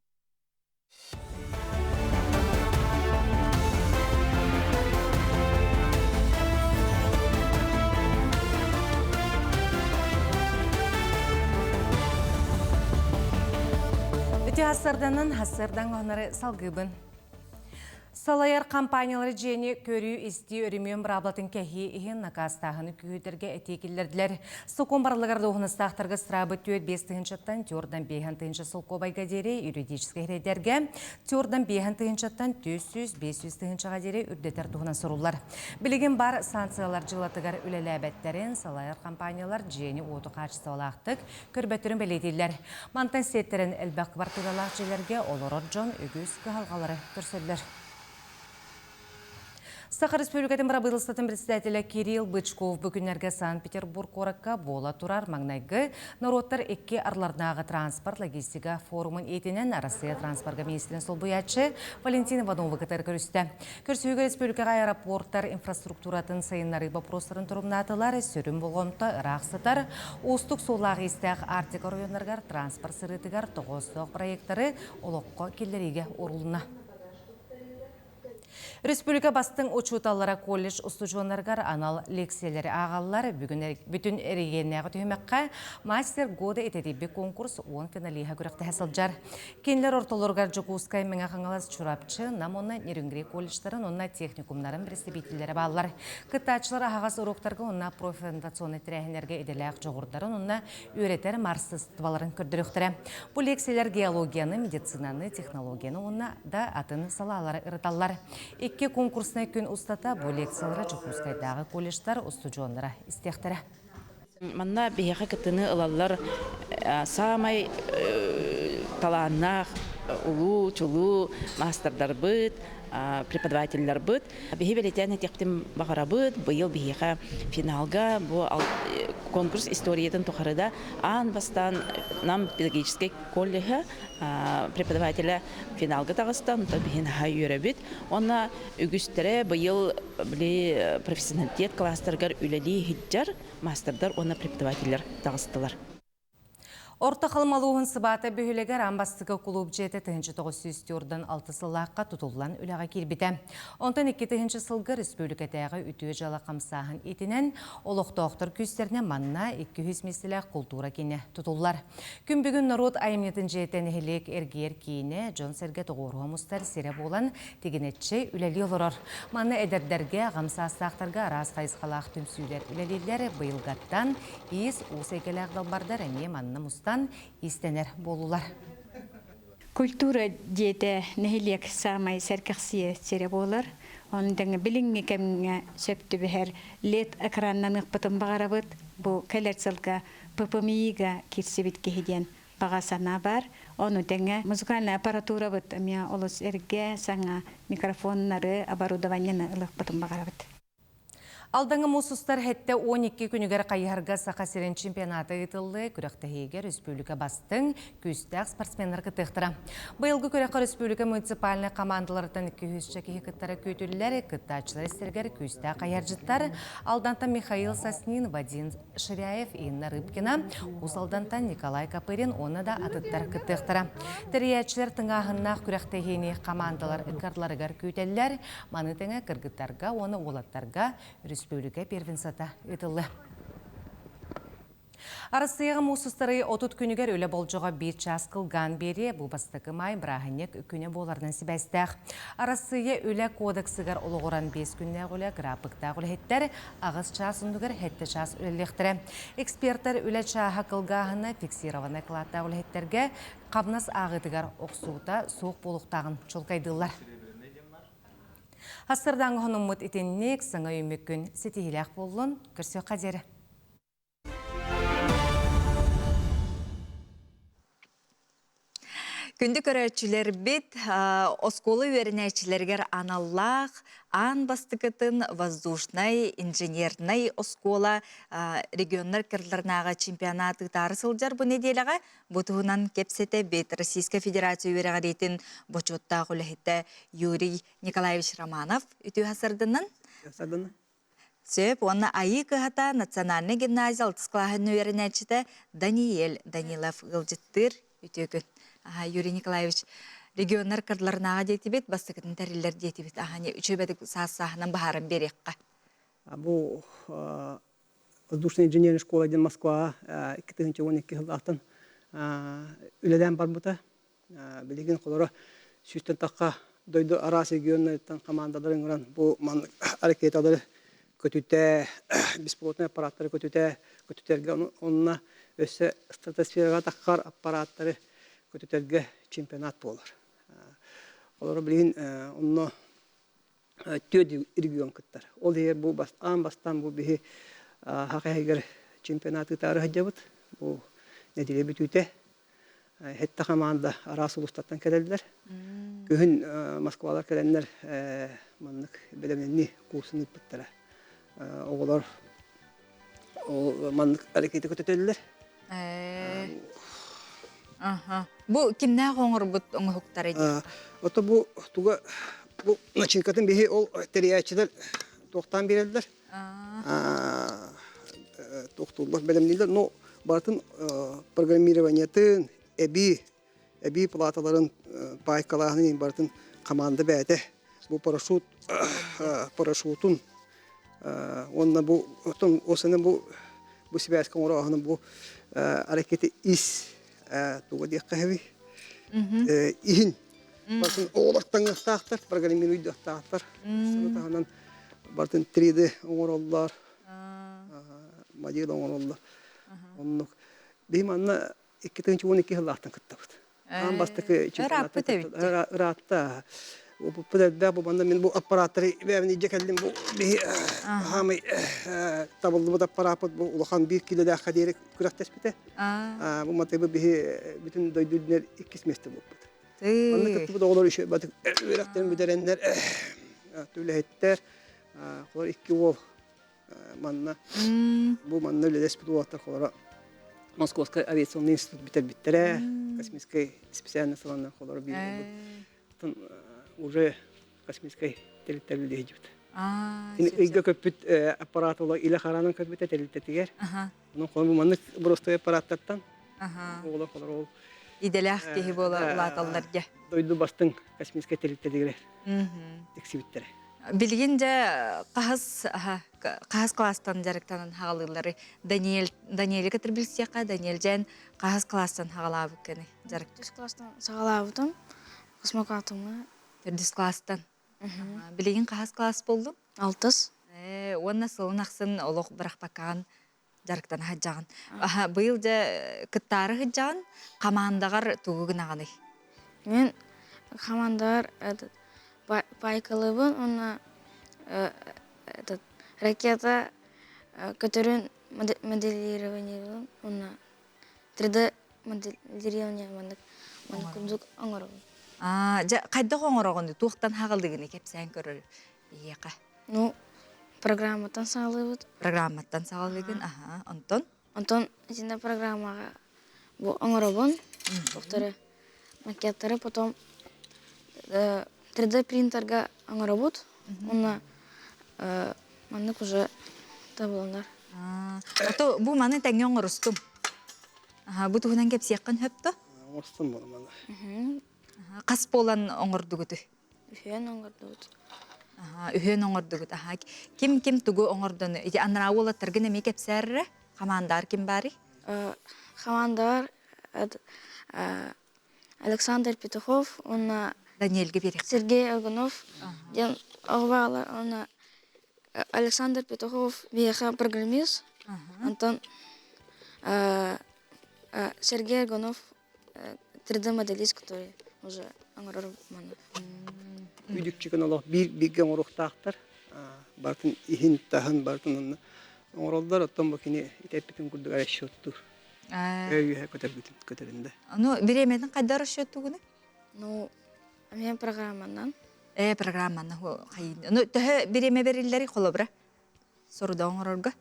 [SPEAKER 2] Үтүө хассарданан хассардан оһнары салгыбын. Салайар компаниялары дьиэни көрүү-истии өрөмүөн быраабылатын кэһии иһин накаастааһыны күүһүтэргэ этии киллэрдилэр. Сокуон барылыгар дуоһунастаахтарга ыстыраабы 4-5 тыһыынчаттан 4-5 тыһыынча солкуобайга диэри юридическай сирэйдэргэ 4-5 тыһыынчаттан 400-500 тыһыынчаҕа диэри үрдэтэр туһунан суруллар. Билигин бар санкциялар дьылатыгар үлэлээбэттэрин салайар компаниялар дьиэни-уоту хаачыстыбалаахтык көрбөттөрүн бэлиэтииллэр. Мантан сиэттэрэн элбэх кыбартыыралаах дьиэлэргэ олорор дьон үгүс кыһалҕалары көрсөллөр. Саха Республикатын бырабыыталыстыбатын председателэ Кирилл Бычков бу күннэргэ Санкт-Петербург куоракка буола турар маҥнайгы норуоттар икки арларнааҕы транспорт логистика форумун иитинэн Арассыыйа транспорга министрин солбуйааччы Валентин Ивановы кытары көрүстэ. Көрсүһүүгэ республикаҕа аэропортар инфраструктуратын сайыннарыы боппуруостарын торумнаатылар, сүрүн болҕомто ыраах сытар, уустук суоллаах-иистээх Арктика оройуоннарыгар транспорт сырыытыгар тоҕоостоох проектары олоххо киллэриигэ уурулунна. Республика бастыҥ учууталлара колледж устудьуоннарыгар анал лекциялэри ааҕаллар. Бүгүн бүтүн эрэгийиэннээҕи түһүмэххэ «Мастер года» итэтийбит конкурс 10 финалиһа күрэхтэһэ сылдьар. Кинилэр ортолоругар Дьокуускай, Мэҥэ Хаҥалас, Чурапчы, Нам уонна Нерюнгри колледжтарын уонна техникумнарын представителлэрэ бааллар. Кыттааччылар аһаҕас уруоктарга уонна профориентационнай тэрээһиннэргэ идэлээх дьоҕурдарын уонна үөрэтэр маастарыстыбаларын көрдөрүөхтэрэ. Бу лекциялар геологияны, медицинаны, технологияны уонна да атын салаалары ырыталлар. Икки конкурснай күн устата бу лекциялары Дьокуускайдааҕы колледжтар устудьуоннара истиэхтэрэ.
[SPEAKER 18] Манна биһиэхэ кыттыыны ылаллар саамай талааннаах улуу, чулуу маастардарбыт, преподавателларбыт. Биһи бэлиэтээн этиэхпитин баҕарабыт, быйыл биһиэхэ финалга бу конкурс историятын тухары да аан бастаан Нам педагогическай колледжа преподавателэ финалга таҕыста, онтон биһи наһаа үөрэбит. Уонна үгүстэрэ быйыл били профессионалитет класстарыгар үлэлии сылдьар маастардар уонна преподавателлэр таҕыстылар.
[SPEAKER 2] Орто Халыма улууһун сыбаата бөһүөлэгэр аан бастакы кулууп дьиэтэ 1946 сыллаахха тутуллан үлэҕэ киирбитэ. Онтон 2000 сылга республикатааҕы үтүө дьыала хамсааһын итинэн олохтоохтор күүстэринэн манна 200 миэстэлээх култуура киинэ тутуллар. Күн бүгүн норуот айымньытын дьиэтэ нэһилиэк эргийэр киинэ, дьон-сэргэ тоҕуоруһа мустар сирэ буолан тигинэччи үлэлии олорор. Манна эдэрдэргэ, аҕам саастаахтарга араас хайысхалаах түмсүүлэр үлэлииллэр. Быйылгаттан иис уус эйгэлээх далбардар эмиэ манна мустан иистэнэр буоллулар.
[SPEAKER 19] Культура дьиэтэ нэһилиэк саамай сэргэхсийэ сирэ буолар. Онон тэҥэ билиҥҥи кэмҥэ сөп түбэһэр лед экраннаныахпытын баҕарабыт. Бу кэлэр сылга ППМИ-га киирсибит киһи диэн баҕа санаа баар. Ону тэҥэ музыкальнай аппаратурабыт эмиэ олус эргэ, саҥа микрофоннары, оборудованиены ылыахпытын баҕарабыт.
[SPEAKER 2] Алдаҥа муус устар сэттэ 12 күнүгэр хайыһарга Саха сирин чемпионата ыытыллыы күрэхтэһиигэ республика бастыҥ, күүстээх спортсменнар кыттыахтара. Быйылгы күрэххэ республика муниципальнай командаларыттан 200 киһи кыттара күүтүллэр. Кыттааччылар истэригэр күүстээх хайыһардьыттар Алдантан Михаил Соснин, Вадим Ширяев, Инна Рыбкина, Уус Алдантан Николай Копырин уонна да атыттар кыттыахтара. Тэрийээччилэр тыҥааһыннаах күрэхтэһиини командалар ыккардыларыгар күүтэллэр. Маны тэҥэ кыргыттарга уонна уолаттарга республика первенствота ыытыллыа. Арассыыйаҕа муус устарыы 30 күнүгэр үлэ болдьоҕо биир чаас кылгаан биэриэ бу бастакы маай бырааһынньык күнэ буоларынан сибээстээх. Арассыыйа үлэ кодексыгар олоҕуран биэс күннээх үлэ графиктаах үлэһиттэр аҕыс чаас оннугар сэттэ чаас үлэлиэхтэрэ. Экспертэр үлэ чааһа кылгааһына фиксированнай кылааттаах үлэһиттэргэ хамнас ааҕыытыгар охсуута суох буолуохтааҕын чуолкайдыыллар. Сарсыардааҥҥы хонуммут итинник саҥа үүммүт күн ситиһиилээх буоллун, көрсүөххэ диэри.
[SPEAKER 1] Күндү көрөөччүлэрбит, оскуола үөрэнээччилэригэр аналлаах аан бастакытын воздушнай инженернай оскуола регионнар кырдыларынааҕы чемпионат ыытаары сылдьар бу нэдиэлэҕэ бу туһунан кэпсэтэбит Российскай Федерация үөрэҕириитин бочуоттаах үлэһитэ Юрий Николаевич Романов үтүө сарданан. Сөп уонна Айыы кыһата национальнай гимназия алтыс кылааһын үөрэнээччитэ Даниэль Данилов ыалдьыттыыр. Үтүө күн. Аха, Юрий Николаевич, регионнар кырдыларынааҕа диэтибит, бастакытын тэриллэр диэтибит. Аха, үчүгэйдик саас-сааһынан баһааран биэриэххэ.
[SPEAKER 20] Бу воздушная инженерная школа диэн Москваҕа 2012 сыллаахтан үлэлээн барбыта. Билигин холоро сүүстэн тахха дойду араас регионнарыттан командалары ыҥыран бу маннык ракеталары көтүтэ, беспилотный аппараттары көтүтэ, көтүтэргэ онно өссө стратосфераҕа таххар аппараттары көтүтэргэ чемпионат буолар. Олору билигин онно түөрт регион кыттар. Ол иһигэр бу аан бастаан бу биһи Саха иһигэр чемпионат ыытаары сылдьабыт. Бу нэдиэлэ бүтүүтэ Сэттэ хамаанда араас улуустартан кэлэллэр. Күһүн Москвалар кэлэннэр маннык бэлэмнэнии курсун ыыппыттара. Оҕолор ол маннык ракета көтөтөллөр.
[SPEAKER 1] Бу кимнээх оҥорбут оҥоһуктара диэххэ?
[SPEAKER 20] Ото бу туга бу начинкатын биһи ол тэрийээччилэр туохтаан биэрэллэр. Туохтууллар бэлэмнииллэр, но барытын программированиетын, эбии, эбии платаларын, пайкалааһынын барытын команда бэйэтэ бу парашют парашютун уонна бу оттон осена бу бу сибээскэ оҥорооһунун бу ракета ис туга диэххэ хэби иһин барытын оҕолор таҥыахтаахтар программируйдуохтаахтар таһынан барытын 3D оҥороллор, модель оҥороллор. Оннук. Биһи манна 2012 сыллаахтан кыттабыт. Аан бастакы
[SPEAKER 1] Ырааппыт эбит.
[SPEAKER 20] Ыраатта. Опуппут элбэх бу манна мин бу аппараттары бэйэбин илдьэ кэллим бу биһи хаамай табыллыбыт аппарааппыт бу улахан биир килэлээххэ диэри күрэхтэспитэ. Бу матыбы биһи бүтүн дойду үрдүнэн иккис миэстэ буолбут. Манна кыттыбыт оҕолор үөрэхтэрин бүтэрэннэр үлэһиттэр холор икки уол манна бу манна үлэлэспит уолаттар холоро Московскай авиационный институт бүтэрбиттэрэ космическай специальность ыланнар холоро биир уолбут уже космическай тэрилтэ үлэлиһдьибит. Ыйга көппүт аппарат ола илэ хараанан көппүтэ тэрилтэтигэр. Онон холобур маннык боростуой аппараттартан оҕолор холор ол
[SPEAKER 1] идэлээх киһи буола улааталлар дьэ.
[SPEAKER 20] Дойду бастыҥ космическай тэрилтэлэригэр тиксибиттэрэ.
[SPEAKER 1] Билигин дьэ хаһыс хаһыс класстан дьарыктанан хаҕалыыллары Даниэль Даниэли кытары билсиэххэ Даниэль дьэн хаһыс класстан хаҕалаабыккыный дьарык?
[SPEAKER 21] Төрдүс класстан саҕалаабытым космокатымҥа.
[SPEAKER 1] Төрдүс класстан. Билигин хаһыс класс буоллуҥ?
[SPEAKER 21] Алтыс.
[SPEAKER 1] Уонна сылын ахсын олох бырахпаккаҕын дьарыктана сылдьаҕын. Быйыл дьэ кыттаары сылдьаҕын, хамаандаҕар тугу гынаҕыный?
[SPEAKER 21] Мин хамаандабар этот пайкалыыбын уонна этот ракета көтөрүн моделированиелыыбын уонна 3D моделирование маннык маннык курдук оҥоробун.
[SPEAKER 1] Дьэ хайдах оҥороҕун туохтан хаҕалыыгыный кэпсээн көрөр биһиэхэ.
[SPEAKER 21] Ну, программаттан саҕалыыбыт.
[SPEAKER 1] Программаттан саҕалыыгын, аха, онтон?
[SPEAKER 21] Онтон итиннэ программаҕа бу оҥоробун, туохтары, макеттары, потом 3D принтерга оҥоробут, уонна маннык уже табылынар.
[SPEAKER 1] Ото бу маны тэҥҥэ оҥорустум. Аха, бу туһунан кэпсиэххин сөп то?
[SPEAKER 20] Оҥорстум буолла маны.
[SPEAKER 1] Хас буолан оҥордугутуй?
[SPEAKER 21] Үһүөн оҥордубут.
[SPEAKER 1] Үһүөн оҥордугут. Аха. Ким ким тугу оҥордону? Ити анараа уолаттаргын эмиэ кэпсээрэрэ? Хамаандаар ким баарый?
[SPEAKER 21] Хамаандалар Александр Петухов уонна
[SPEAKER 1] Даниэльгэ биэриэхтэр.
[SPEAKER 21] Сергей Аргунов диэн оҕо баалар уонна Александр Петухов биһиэхэ программист, онтон Сергей Аргунов 3D-моделист, который уже оҥорор маны.
[SPEAKER 20] Үдүкчүкүн олох биир бииргэ оҥоруохтаахтар. Барытын иһин, таһын барытын онно оҥороллор. Оттон бу кини ити эппитин курдук расчеттуур. Өйүһэ көтөрбүтүн көтөрүндэ.
[SPEAKER 1] Ну, бириэмэтин хайда расчеттуугуну?
[SPEAKER 21] Ну, мен программанан.
[SPEAKER 1] Э, программанан хайын. Ну, төһө бириэмэ бериллери холобура? Соруда оҥорорго?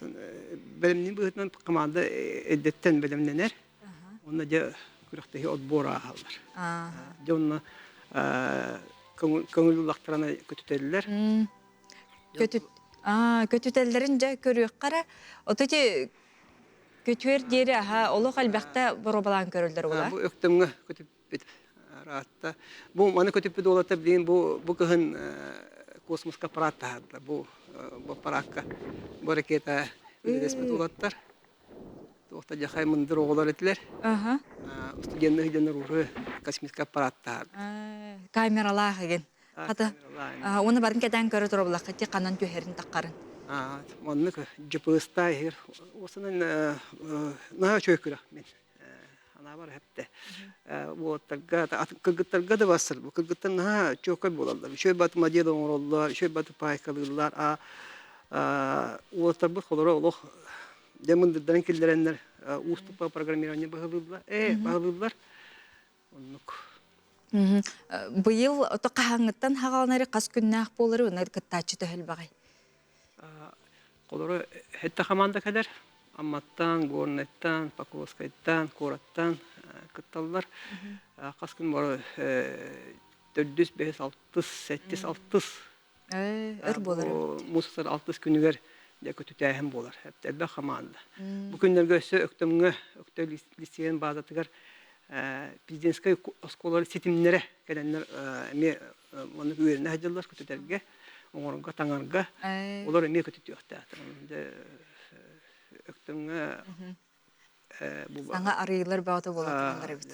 [SPEAKER 20] Бэлэмнин быһыытынан команда эрдэттэн бэлэмнэнэр. Онно дьэ күрэхтэһии отбор ааһаллар. Дьэ онно көҥүл улахтарана көтүтэллэр.
[SPEAKER 1] Көтүт көтүтэллэрин дьэ көрүөххэ эрэ. Ото ити көтүөр диэри аха олох элбэхтэ боруобалаан көрөллөр була.
[SPEAKER 20] Бу өктөмҥө көтүппүт ыраатта. Бу маны көтүппүт уолаттар билигин бу бу кыһын космоска аппарат таһаарда. Бу бу аппараакка бу ракета үлэлэспит уолаттар. Туохта дьахай мындыр оҕолор этилэр. Студеннар дьоннор уже космический аппарат таһаарда.
[SPEAKER 1] Камералаах игин. Хата уонна барын кэтээн көрө туробулахха ти ханан түһэрин таххарын.
[SPEAKER 20] Маннык GPS-та иһир. Осынан наһаа үчүгэй күрэх мин. Анаабар эһэптэ. Уолаттарга, кыргыттарга да бассар. Бу кыргыттар наһаа чуокай буолаллар. Үчүгэй баты модель оҥороллор, үчүгэй баты пайкалыыллар. А уолаттарбыт холоро олох дьэ мындырдарын киллэрэннэр уустук программирование баһылыыллар. Э, баһылыыллар. Оннук.
[SPEAKER 1] Быйыл ото хаһааҥҥыттан хаҕаланары хас күннээх буолары уонна кыттааччы төһөлбөҕүй?
[SPEAKER 20] Холоро хэттэ хамаанда кэлэр. Амматтан, Горнайтан, Покровскайтан, куораттан кытталлар. Хас күн бары төрдүс, бэһис, алтыс, сэттис, алтыс.
[SPEAKER 1] Өр буолар.
[SPEAKER 20] Муус алтыс күнүгэр дьэ көтүтээһин буолар. Элбэх хамаанда. Бу күннэргэ өссө Өктөмҥө, Өктө лицейин баазатыгар президентскэй оскуолалар ситимнэрэ кэлэннэр эмиэ маннык үөрэнэ сылдьаллар көтүтэргэ, оҥорорго, таҥарга. Олор эмиэ көтүтүөхтээхтэр. Өктөмҥө
[SPEAKER 1] Саҥа арыйылар бөҕөтө буола тураллар эбит.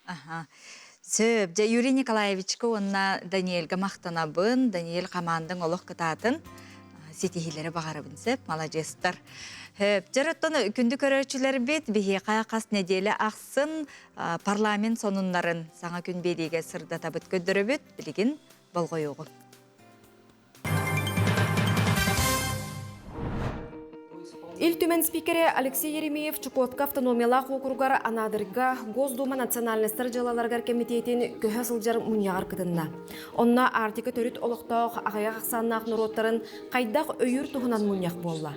[SPEAKER 1] Аха. Сөп. Дьэ, Юрий Николаевичка уонна Даниэльга махтанабын. Даниэль хамаандаҥ олох кытаатын. Ситиһиилэри баҕарабын сөп. Маладьыастар. Сөп. Дьэ, оттон күндү көрөөччүлэрбит биһиэхэ хас нэдиэлэ ахсын парламент сонуннарын саҥа күн биэриигэ сырдатабыт көрдөрөбүт. Билигин болҕойуоҕуҥ.
[SPEAKER 3] Ил Түмэн спикерэ Алексей Еремеев Чукотка автономиялаах уокуругар Анаадырга Госдума национальностар дьыалаларыгар кэмитиэтин көһө сылдьар мунньаҕар кытынна. Онно Арктика төрүт олохтоох аҕыйах ахсааннаах норуоттарын хайдах өйүүр туһунан мунньах буолла.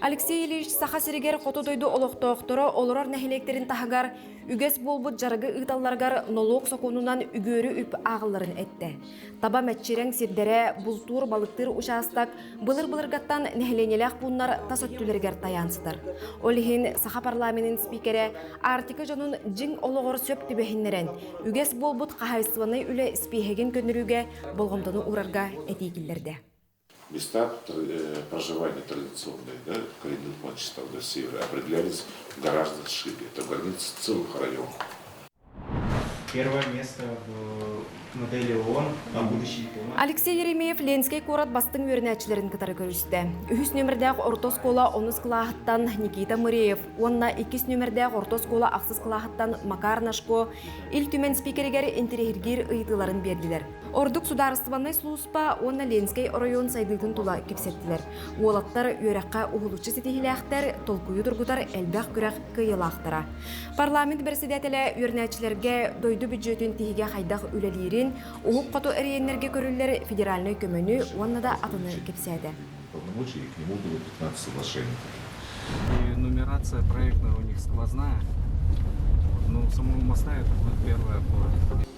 [SPEAKER 3] Алексей Ильич Саха сиригэр хоту дойду олохтоохторо олорор нэһилиэктэрин таһыгар үгэс буолбут дьарыгы ыыталларыгар нолуок сокуонунан үгүөрү үп ааҕылларын эттэ. Таба мэччирэҥ сирдэрэ, бултуур, балыктыыр учаастак былыр-былыргаттан нэһилиэнньэлээх пууннар тас өттүлэригэр тайаан сытар. Ол иһин саха парламенын спикерэ Арктика дьонун дьиҥ олоҕор сөп түбэһиннэрэн, үгэс буолбут хаһаайыстыбаннай үлэ испииһэгин көннөрүүгэ болҕомтону уурарга этии киллэрдэ.
[SPEAKER 22] Места проживания традиционные, да, коренных мальчиков до севера определялись гораздо шире. Это границы целых районов.
[SPEAKER 23] Первое место в модели ООН на будущий
[SPEAKER 3] Алексей Еремеев Ленскэй куорат бастыҥ үөрэнээччилэрин кытары көрүстэ. Үһүс нүөмэрдээх орто оскуола онус кылааһыттан Никита Мыреев уонна иккис нүөмэрдээх орто оскуола ахсыс кылааһыттан Макар Нашко Ил Түмэн спикеригэр интэриэһиргиир ыйытыыларын биэрдилэр. Ордук судаарыстыбаннай сулууспа уонна Ленскэй оройуон сайдыытын тула кэпсэттилэр. Уолаттар үөрэххэ уһулуччу ситиһиилээхтэр, толкуйу тургутар элбэх күрэх кыайыылаахтара. Парламент бэрэссэдээтэлэ үөрэнээччилэргэ дойду бүддьүөтүн тиһигэ хайдах үлэлиирин, уһук хоту эрийэннэргэ көрүллэр федеральнай көмөнү уонна да атыны кэпсээтэ.
[SPEAKER 22] Полномочий, и к нему было 15 соглашений.
[SPEAKER 23] И нумерация проектная у них сквозная. Но самого моста это будет первая опора.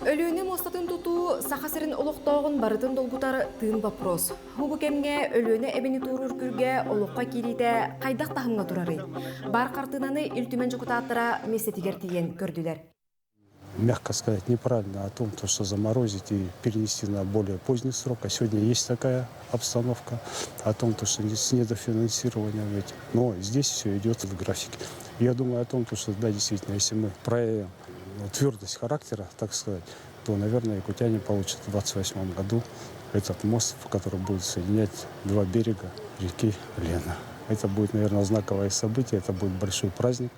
[SPEAKER 3] Өлүөнэ муостатын тутуу Саха сирин олохтооҕун барытын долгутар тыын вопрос. Бу кэмҥэ Өлүөнэ эбини туоруур күргэ олоххо киириитэ хайдах таһымҥа турарый? Баар хартыынаны Ил Түмэн дьокутааттара миэстэтигэр тиийэн көрдүлэр.
[SPEAKER 4] мягко сказать, неправильно о том, то, что заморозить и перенести на более поздний срок. А сегодня есть такая обстановка о том, то, что с недофинансированием этим. Но здесь все идет в графике. Я думаю о том, то, что да, действительно, если мы проявим твердость характера, так сказать, то, наверное, якутяне получат в 2028 году этот мост, который будет соединять два берега реки Лена. Это будет, наверное, знаковое событие, это будет большой праздник.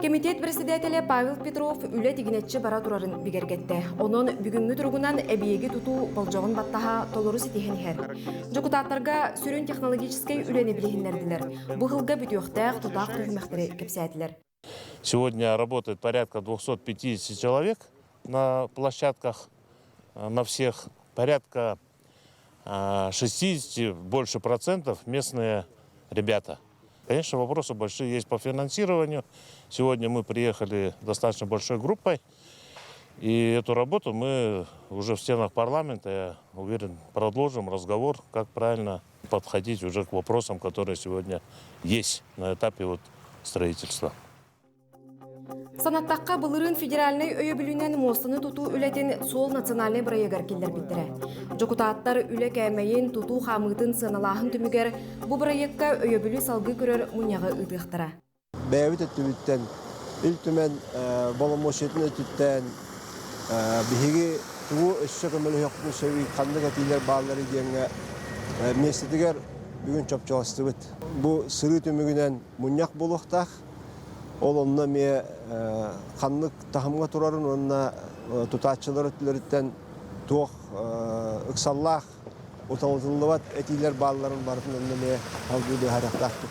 [SPEAKER 3] Комитет председателэ Павел Петров үлэ тигинэччи бара турарын бигэргэттэ. Онон бүгүҥҥү туругунан эбийиэги тутуу болдьоҕун баттаһа толору ситиһэн иһэр. Дьокутааттарга сүрүн технологическай үлэни билиһиннэрдилэр. Бу сылга бүтүөхтээх тутаах түһүмэхтэри кэпсээтилэр.
[SPEAKER 5] Сегодня работает порядка 250 человек на площадках, на всех. Порядка 60 больше процентов местные ребята. Конечно, вопросы большие есть по финансированию. Сегодня мы приехали достаточно большой группой. И эту работу мы уже в стенах парламента, я уверен, продолжим разговор, как правильно подходить уже к вопросам, которые сегодня есть на этапе вот строительства.
[SPEAKER 3] Санаттахха былырыын федеральнай өйөбүлүнэн муостаны тутуу үлэтин суол национальнай бырайыагар киллэрбиттэрэ. Дьокутааттар үлэ кээмэйин, тутуу хаамыытын сыаналааһын түмүгэр бу бырайыакка өйөбүлү салгыы көрөр мунньаҕы ыытыахтара.
[SPEAKER 7] Бэйэбит өттүбүттэн Ил Түмэн боломуочуйатын өттүттэн биһиги тугу өссө көмөлөһүөхпүтүн сөбүй, ханнык этиилэр баалларый диэҥҥэ миэстэтигэр бүгүн чопчуластыбыт. Бу сырыы түмүгүнэн мунньах буолуохтаах. Ол онно эмиэ ханнык таһымҥа турарын уонна тутааччылар өттүлэриттэн туох ыксаллаах, уталытыллыбат этиилэр баалларын барытын онно эмиэ салгыы быһаарыахтаахпыт.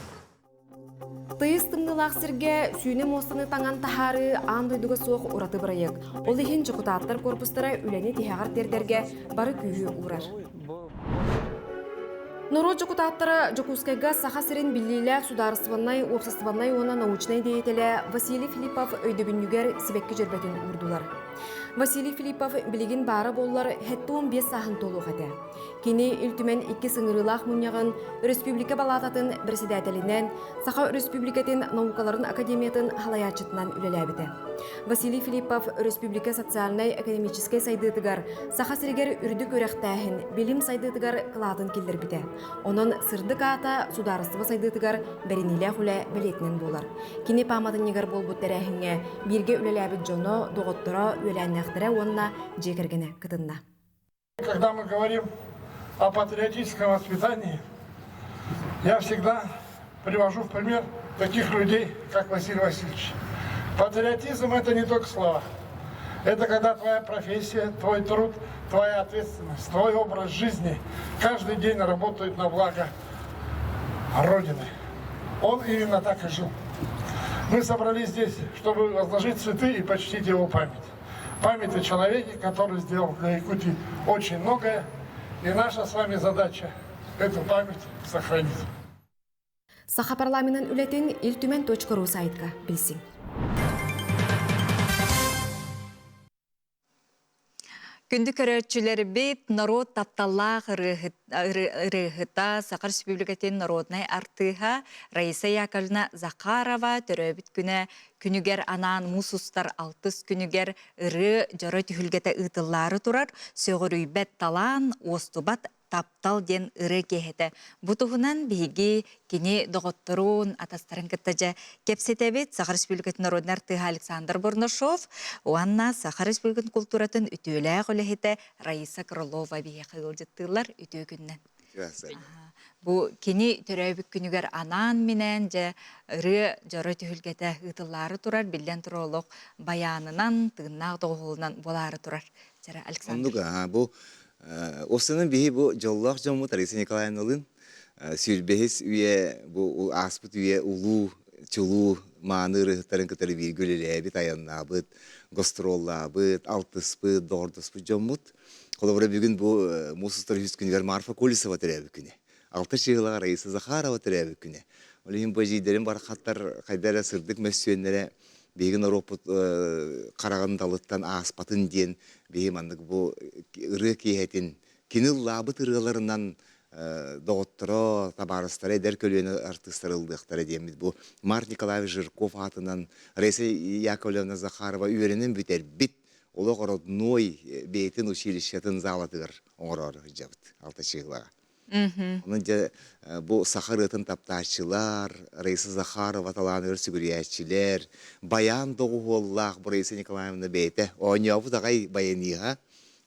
[SPEAKER 3] Тыйыс тымныылаах сиргэ сүүнэ муостаны таҥан таһаарыы аан дойдуга суох ураты бырайыак. Ол иһин дьокутааттар корпустара үлэни тиһэҕэр тиэрдэргэ бары күүһү уурар. Норуот дьокутааттара Дьокуускайга Саха сирин биллиилээх судаарыстыбаннай, уопсастыбаннай уонна научнай деятелэ Василий Филиппов өйдөбүнньүгэр сибэкки дьөрбөтүн уурдулар. Василий Филиппов билигин баара буоллар 75 сааһын туолуох этэ. Кини Ил Түмэн иккис ыҥырыылаах мунньаҕын Өрөспүүбүлүкэ балаататын бэрэссэдээтэлинэн, Саха Өрөспүүбүлүкэтин наукаларын академиятын салайааччытынан үлэлээбитэ. Василий Филиппов өрөспүүбүлүкэ социальнай-экономическай сайдыытыгар, Саха сиригэр үрдүк үөрэхтээһин, билим сайдыытыгар кылаатын киллэрбитэ. Онон сырдык аата судаарыстыба сайдыытыгар бэриниилээх үлэ бэлиэтинэн буолар. Кини пааматынньыгар буолбут тэрээһиҥҥэ бииргэ үлэлээбит дьоно, доҕотторо, үөлээннээхтэрэ уонна дьиэ кэргэнэ кытынна.
[SPEAKER 24] Когда мы говорим о патриотическом воспитании, я всегда привожу в пример таких людей, как Василий Васильевич. Патриотизм – это не только слова. Это когда твоя профессия, твой труд, твоя ответственность, твой образ жизни каждый день работает на благо Родины. Он именно так и жил. Мы собрались здесь, чтобы возложить цветы и почтить его память. Память о человеке, который сделал для Якутии очень многое. И наша с вами задача эту память сохранить.
[SPEAKER 3] Саха парламентын үлэтин Ил Түмэн.ру сайтка билсиҥ.
[SPEAKER 1] Күндү көрөөччүлэрбит норуот тапталлаах ырыаһыта, Саха Республикатын народнай артыыһа Раиса Яковлевна Захарова төрөөбүт күнэ күнүгэр анаан муус устар алтыс күнүгэр ырыа дьоро түһүлгэтэ ыытыллаары турар Сөҕүрүйбэт талаан, уостубат таптал диэн ырыа киэһэтэ. Бу туһунан биһиги кини доҕотторун, атастарын кытта дьэ кэпсэтэбит. Саха Республикатын народнай артыыһа Александр Бурнашов уонна Саха Республикатын култууратын үтүөлээх үлэһитэ Раиса Крылова биһиэхэ ыалдьыттыыллар. Үтүө күннэн. Бу кини төрөөбүт күнүгэр анаан-минээн дьэ ырыа дьоро түһүлгэтэ ыытыллаары турар, биллэн турар олох байаанынан, тыыннаах доҕуһуолунан буолаары турар. Чара Александр.
[SPEAKER 25] Оннук аха бу Осынан биһи бу дьоллоох дьоммут Раиса Николаевналыын сүүрбэһис үйэ бу ааспыт үйэ улуу чулуу мааны ырыаһыттарын кытары бииргэ үлэлээбит, айаннаабыт, гастроллаабыт, алтыспыт, доҕордоспут дьоммут. Холобура бүгүн бу муус устар үһүс күнүгэр Марфа Колесова төрөөбүт күнэ. Алта чыһылаҕа Раиса Захарова төрөөбүт күнэ. Ол иһин бу эдьиийдэрим барахаттар хайда эрэ сырдык мөссүөннэрэ биһиги норуоппут хараҕын далыттан ааспатын диэн биһи маннык бу ырыа киэһэтин кини ыллаабыт ырыаларынан доҕотторо, табаарыстара эдэр көлүөнэ артыыстар ыллыахтара диэммит бу Март Николаевич Жирков аатынан Раиса Яковлевна Захарова үөрэнэн бүтэрбит олох родной бэйэтин училищетын залатыгар оҥороору сылдьабыт алта чыһылаҕа. Онон дьэ бу саха ырыатын таптааччылар, Раиса Захарова талааныгар сүгүрүйээччилэр, баян доҕуһуоллаах бу Раиса Николаевна бэйэтэ оонньообут аҕай баяниһа,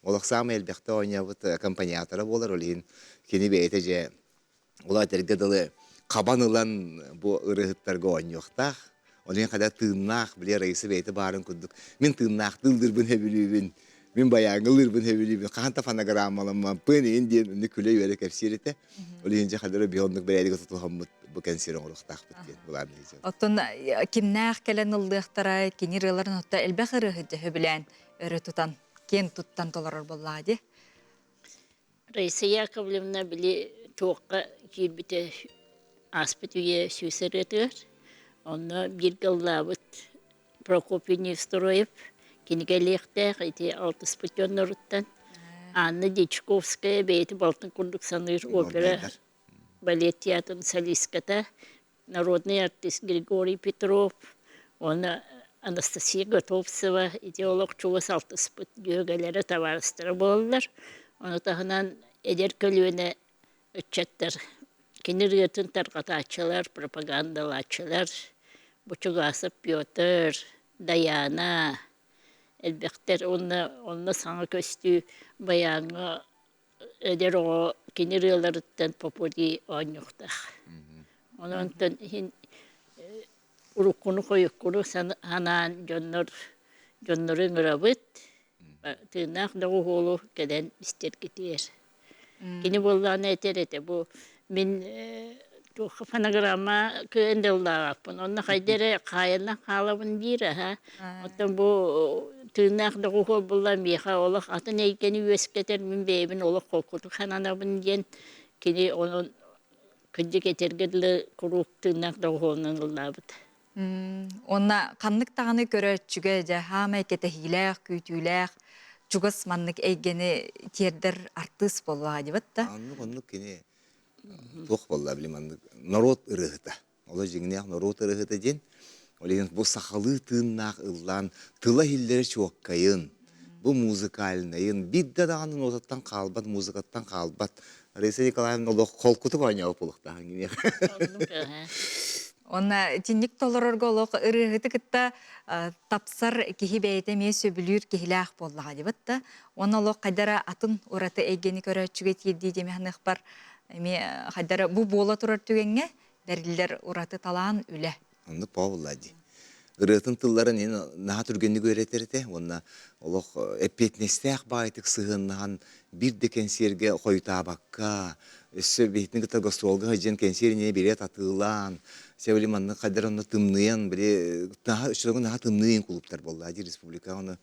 [SPEAKER 25] олох саамай элбэхтэ оонньообут аккомпаниатора буолар, ол иһин кини бэйэтэ дьэ ол этэргэ дылы хабан ылан бу ырыаһыттарга оонньуохтаах. Ол иһин хада тыыннаах, били Раиса бэйэтэ баарын курдук, мин тыыннаахтыы ыллыырбын сөбүлүүбүн, мин байааҥҥа ыллыырбын сөбүлүүбүн, хаһан да фонограммаламмаппын иһин диэн оннук күлэ-үөрэ кэпсиир этэ. Ол иһин дьэ хадара биһи оннук бэрээдэги тутуһаммыт бу кэнсиэр оҥоруохтаахпыт диэн былаан
[SPEAKER 1] Оттон кимнээх кэлэн ыллыахтара, кини ырыаларын отто элбэх ырыаһыт дьэ сөбүлээн өрө тутан, киэн туттан толорор буоллаҕа дии.
[SPEAKER 6] Раиса Яковлевна били туохха киирбитэ ааспыт үйэ сүүс ырыатыгар. Онно бииргэ ыллаабыт Прокопий Невстроев кинигэлиэхтээх ити алтыспыт дьонноруттан Анна Дьячковская бэйэтин балтын курдук саныыр опера балет театрын солистката народный артист Григорий Петров уонна Анастасия Готовцева идеолог чугас алтыспыт дьүөгэлэрэ, табаарыстара буолаллар. Ону таһынан эдэр көлүөнэ ыччаттар кини ырыатын тарҕатааччылар, пропагандалааччылар Бучугасов Петр, Даяна элбэхтэр уонна онно саҥа көстүү байааҥҥа эдэр оҕо кини ырыаларыттан попури оонньуохтаах. Онон иһин уруккуну-хойуккуну санаан дьоннор дьоннору ыҥырабыт, тыыннаах доҕуһуолу кэлэн истэргитигэр. Кини буоллаҕына этэр этэ бу мин туохха фонограмма кыайан да ыллаабаппын, онно хайда эрэ хаайанан хаалабын диир аһа. Оттон бу тыыннаах доҕуһуол булла миэхэ олох атын эйгэни үөскэтэр, мин бэйэбин олох холкутук сананабын диэн кини онон кырдьык этэргэ дылы куруук тыыннаах доҕуһуолунан ыллаабыт.
[SPEAKER 1] Уонна ханнык даҕаны көрөөччүгэ дьэ хаамай кэтэһиилээх, күүтүүлээх, чугас маннык эйгэни тиэрдэр артыыс буоллаҕа дибит да.
[SPEAKER 25] Оннук оннук кини туох буолла били маннык норуот ырыаһыта. Оло дьиҥнээх норуот ырыаһыта диэн ол иһин бу сахалыы тыыннаах ыллаан тыла иһиллэрэ чуоккайын, бу музыкальнайын, биир да даҕаны нотаттан хаалбат, музыкаттан хаалбат. Раиса Николаевна олох холкутук оонньообут буолуохтаах киниэхэ.
[SPEAKER 1] Уонна итинник толорорго олох ырыаһыты кытта тапсар киһи бэйэтэ эмиэ сөбүлүүр киһилээх буоллаҕа дибит да. Уонна олох хайдара атын ураты эйгэни көрөөччүгэ тиэрдии диэми саныахпар эмиэ хайдара бу буола турар түгэҥҥэ бэриллэр ураты талаан үлэ.
[SPEAKER 25] Оннук буолла дии. Ырыатын тылларын ин наһаа түргэнник үөрэтэр этэ уонна олох эппиэтинэстээх баайтык сыһыаннаһан биир да кэнсиэргэ хойутаабакка өссө биһитин кытта гастролга сылдьан кэнсиэр иннинэ билиэт атыылаан себили маннык хайдар онно тымныйан били наһаа үчүгэй наһаа тымныйын кулууптар буолла дии республика оны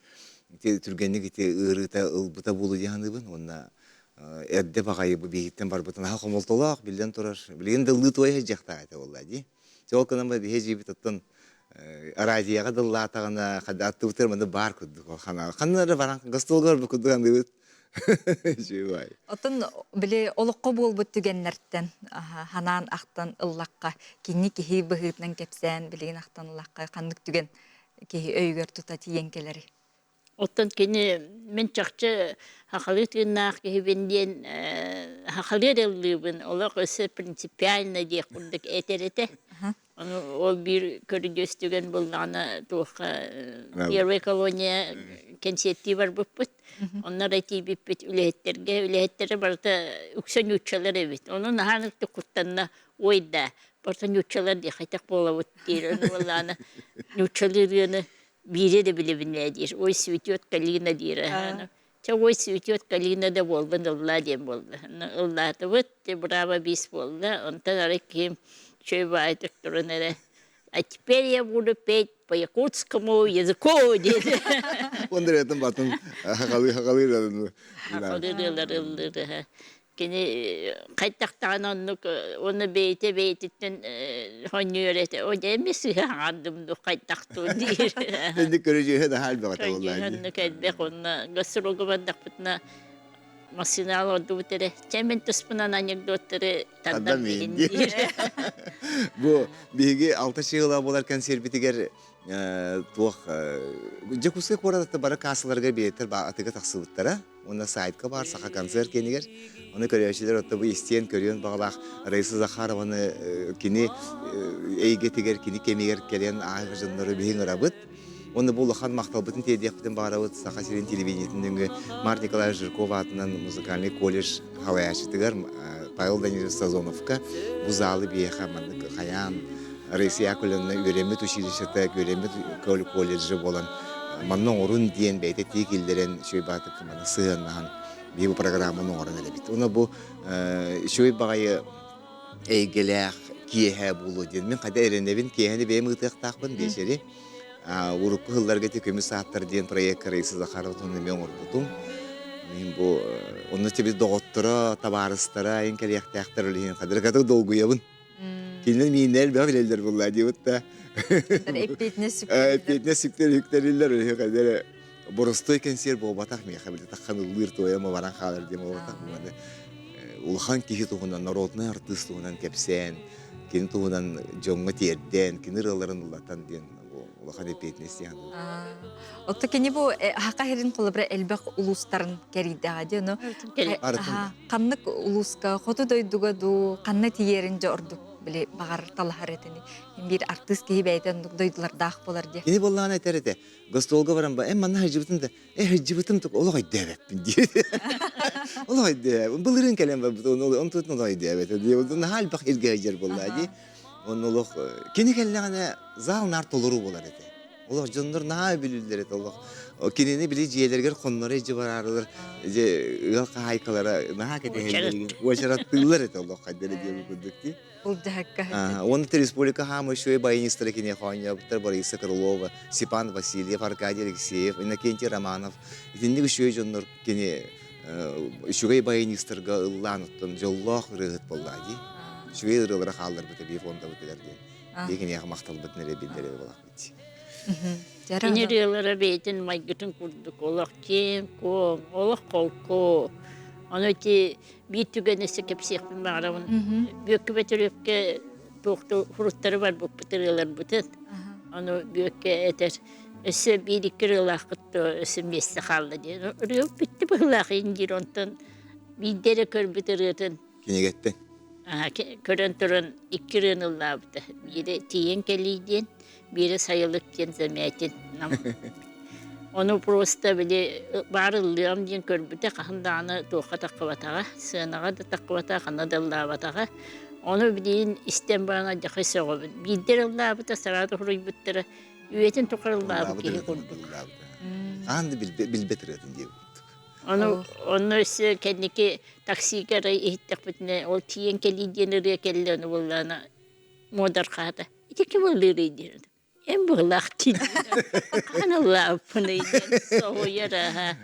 [SPEAKER 25] ити түргэнник ити ыарыыта ылбыта буолу дии саныыбын уонна эрдэ баҕайы бу биһиттэн барбытын наһаа хомолтолоох биллэн турар билигин да ыллыы туойа сылдьыахтаах этэ буолла дии Ол гынан биһи дьиибит оттон радиоҕа дыллаатаҕына аттыбытыгар манна баар курдук ханна эрэ баран гостуолгар бу курдук аныыбыт Үчүгэй.
[SPEAKER 1] Оттон били олоххо буолбут түгэннэртэн ханаан ахтан ыллахха кини киһи быһыытынан кэпсээн билигин ахтан ыллахха ханнык түгэн киһи өйүгэр тута тиийэн кэлэрий?
[SPEAKER 6] Оттон кини мин чахчы сахалыы тыыннаах киһибин диэн сахалыы эрэ ыллыыбын, олох өссө принципиально диэх курдук этэр этэ. Ону ол биир көрүдьүөс түгэн буоллаҕына туохха первая колония кэнсиэртии барбыппыт. Онно эрэ тиийбиппит үлэһиттэргэ, үлэһиттэрэ барыта үксэ нууччалар эбит. Ону наһаа ынырыктык куттанна, ой да, барыта нууччалар дии хайдах буолабыт диир. Ону буоллаҕына нууччалыы ырыаны биири да билэбин ээ диир ой цветет калина диир чэ ой цветет калина да буоллун ыллаа диэн буолла ыллаатыбыт браво бис буолла онтон арай киһим үчүгэй баайдык туран эрэ а теперь я буду петь по якутскому языку диэн
[SPEAKER 25] Ондретін батын хахалыы хахалыы
[SPEAKER 6] хахалыы ыллыыр Кини хайдахтаҕына оннук уонна бэйэтэ бэйэтиттэн хонньуйар этэ. О дьэ эмиэ сыыһа хаҥардым дуу хайдах дуу диир.
[SPEAKER 25] Инник көрүдьүөһэ наһаа элбэх этэ
[SPEAKER 6] буоллаа. Оннук элбэх уонна гастролга бардахпытына Массыынаҕа олордубут эрэ. Чэ мин туспунан анекдоттары тардан биһин диир.
[SPEAKER 25] Бу биһиги алта чыыла буолар кэнсиэрбитигэр туох Дьокуускай куоратыттан бары кассаларга билеттер атыыга тахсыбыттара. Уонна сайтка баар Саха концерт киэнигэр. Ону көрөөччүлэр отто бу истиэн көрүөн баҕалаах Раиса Захарованы кини эйгэтигэр, кини кэмигэр кэлэн ааһар дьоннору биһиги ыҥырабыт. Уонна бу улахан махталбытын тиэрдиэхпитин баҕарабыт Саха сирин телевидениетин нөҥүө Март Николаевич Жирков аатынан музыкальный колледж салайааччытыгар Павел Данилович Сазоновка бу залы биһиэхэ маннык хайаан Раиса Яковлевна үөрэммит училищета, үөрэммит колледжа буолан манна оҥорун диэн бэйэтэ тии киллэрэн үчүгэй баҕатык манна сыһыаннаһан биһиги бу программаны оҥорон эрэбит. Уонна бу үчүгэй баҕайы эйгэлээх киэһэ буолуо диэн мин хайда эрэнэбин киэһэни бэйэм ыытыахтаахпын биэчэри урукку сылларга ити көмүс ааттар диэн проекка Раиса Захаровна эмиэ оҥорбутум мин бу онно тибит доҕотторо табаарыстара ин кэлиэхтээхтэр ол иһин хадыргатык долгуйабын кинилэр мииннэр элбэх билэллэр булла диэбит да эппиэтинэс сүктэр үктэриллэр ол иһин хайдара боростуой кэнсиэр буолбатах миэхэ били таххан ыллыыр туойама баран хаалар диэн буолбатах маны улахан киһи туһунан народнай артыыс туһунан кэпсээн кини туһунан дьоҥҥо тиэрдэн кини ырыаларын ыллатан диэн улахан эппиэтинэс диэн
[SPEAKER 1] Отто кини бу хака хирин холобура элбэх улуустарын кэрийдэҕэ дии ону ханнык улууска хоту дойдуга дуу ханна тиийэрин дьэ ордук били баҕар талаһар этини биир артыыс киһи бэйэтэ оннук дойдулардаах буолар диye.
[SPEAKER 25] Кини буоллаҕына этэр этэ гостуолга баран ба эн манна сылдьыбытым да э сылдьыбытым тук олох өйдөөбөппүн диир олох өйдөөбөппүн былырыын кэлэн барбыт онтутун олох өйдөөбөтө дии наһаа элбэх иргэ сылдьар буоллаа дии онно олох кини кэллэҕинэ зал наар толору буолар этэ олох дьоннор наһаа өбүлүүллэр этэ олох кинини били дьиэлэригэр хонноро илдьэ бараарылар дьэ ыал хаһаайкалара наһаа кэтэһэллэр уочараттыыллар этэ олох хайдах эрэ диэбит курдук дии
[SPEAKER 1] Былдьаһыкка
[SPEAKER 25] Уонна республика хаамы үчүгэй баянистара киниэхэ оонньообуттар Бориса Крылова, Степан Васильев, Аркадий Алексеев, Иннокентий Романов. Итинник үчүгэй дьоннор кини үчүгэй баянистарга ыллаан оттон дьоллоох ырыаһыт буолла дии. Үчүгэй ырыалара хаалларбыта бии фондабытыгар диэн. Бии киниэхэ махталбытын эрэ биллэрэ буолахпыт.
[SPEAKER 6] Кини ырыалара бэйэтин майгытын курдук олох киэҥ-куоҥ, олох холку. Ону ити биир түгэни өссө кэпсиэхпин баҕарабын. Бүөккэ Бөтүрүөпкэ туохту фруттары барбыппыт ырыаларбытын. Ону Бүөккэ этэр өссө биир-икки ырыалааххыт дуо өссө миэстэ хаалла диэн. Ырыа бүттэ быһыылаах индиир онтон биирдэ эрэ көрбүт ырыатын
[SPEAKER 25] Кинигэттэн.
[SPEAKER 6] Көрөн туран икки ырыаны ыллаабыта. Биирэ тиийэн кэлиий диэн, биирэ сайылык диэн Замятин. Ону просто били баар ыллыам диэн көрбүтэ хаһан даҕаны туохха таххыбатаҕа, сыанаҕа да таххыбатаҕа, ханна да ыллаабатаҕа. Ону билигин истэн баран алдьархай сөҕөбүн. Биирдэ эрэ ыллаабыта, сараата суруйбуттара, үйэтин тухары ыллаабыт киһи курдук.
[SPEAKER 25] Хаһан да билбэт ырыатын диэбит.
[SPEAKER 6] Ону онно өссө кэнники таксига эрэ иһиттэхпитинэ, ол тиийэн кэлии диэн ырыа кэллэ, ону буоллаҕына муодарҕаата. Ити ким ыллыырый диэн. Эн быһылаах диэн. Хаһан ыллаабыппыный диэн соһуйар аһа.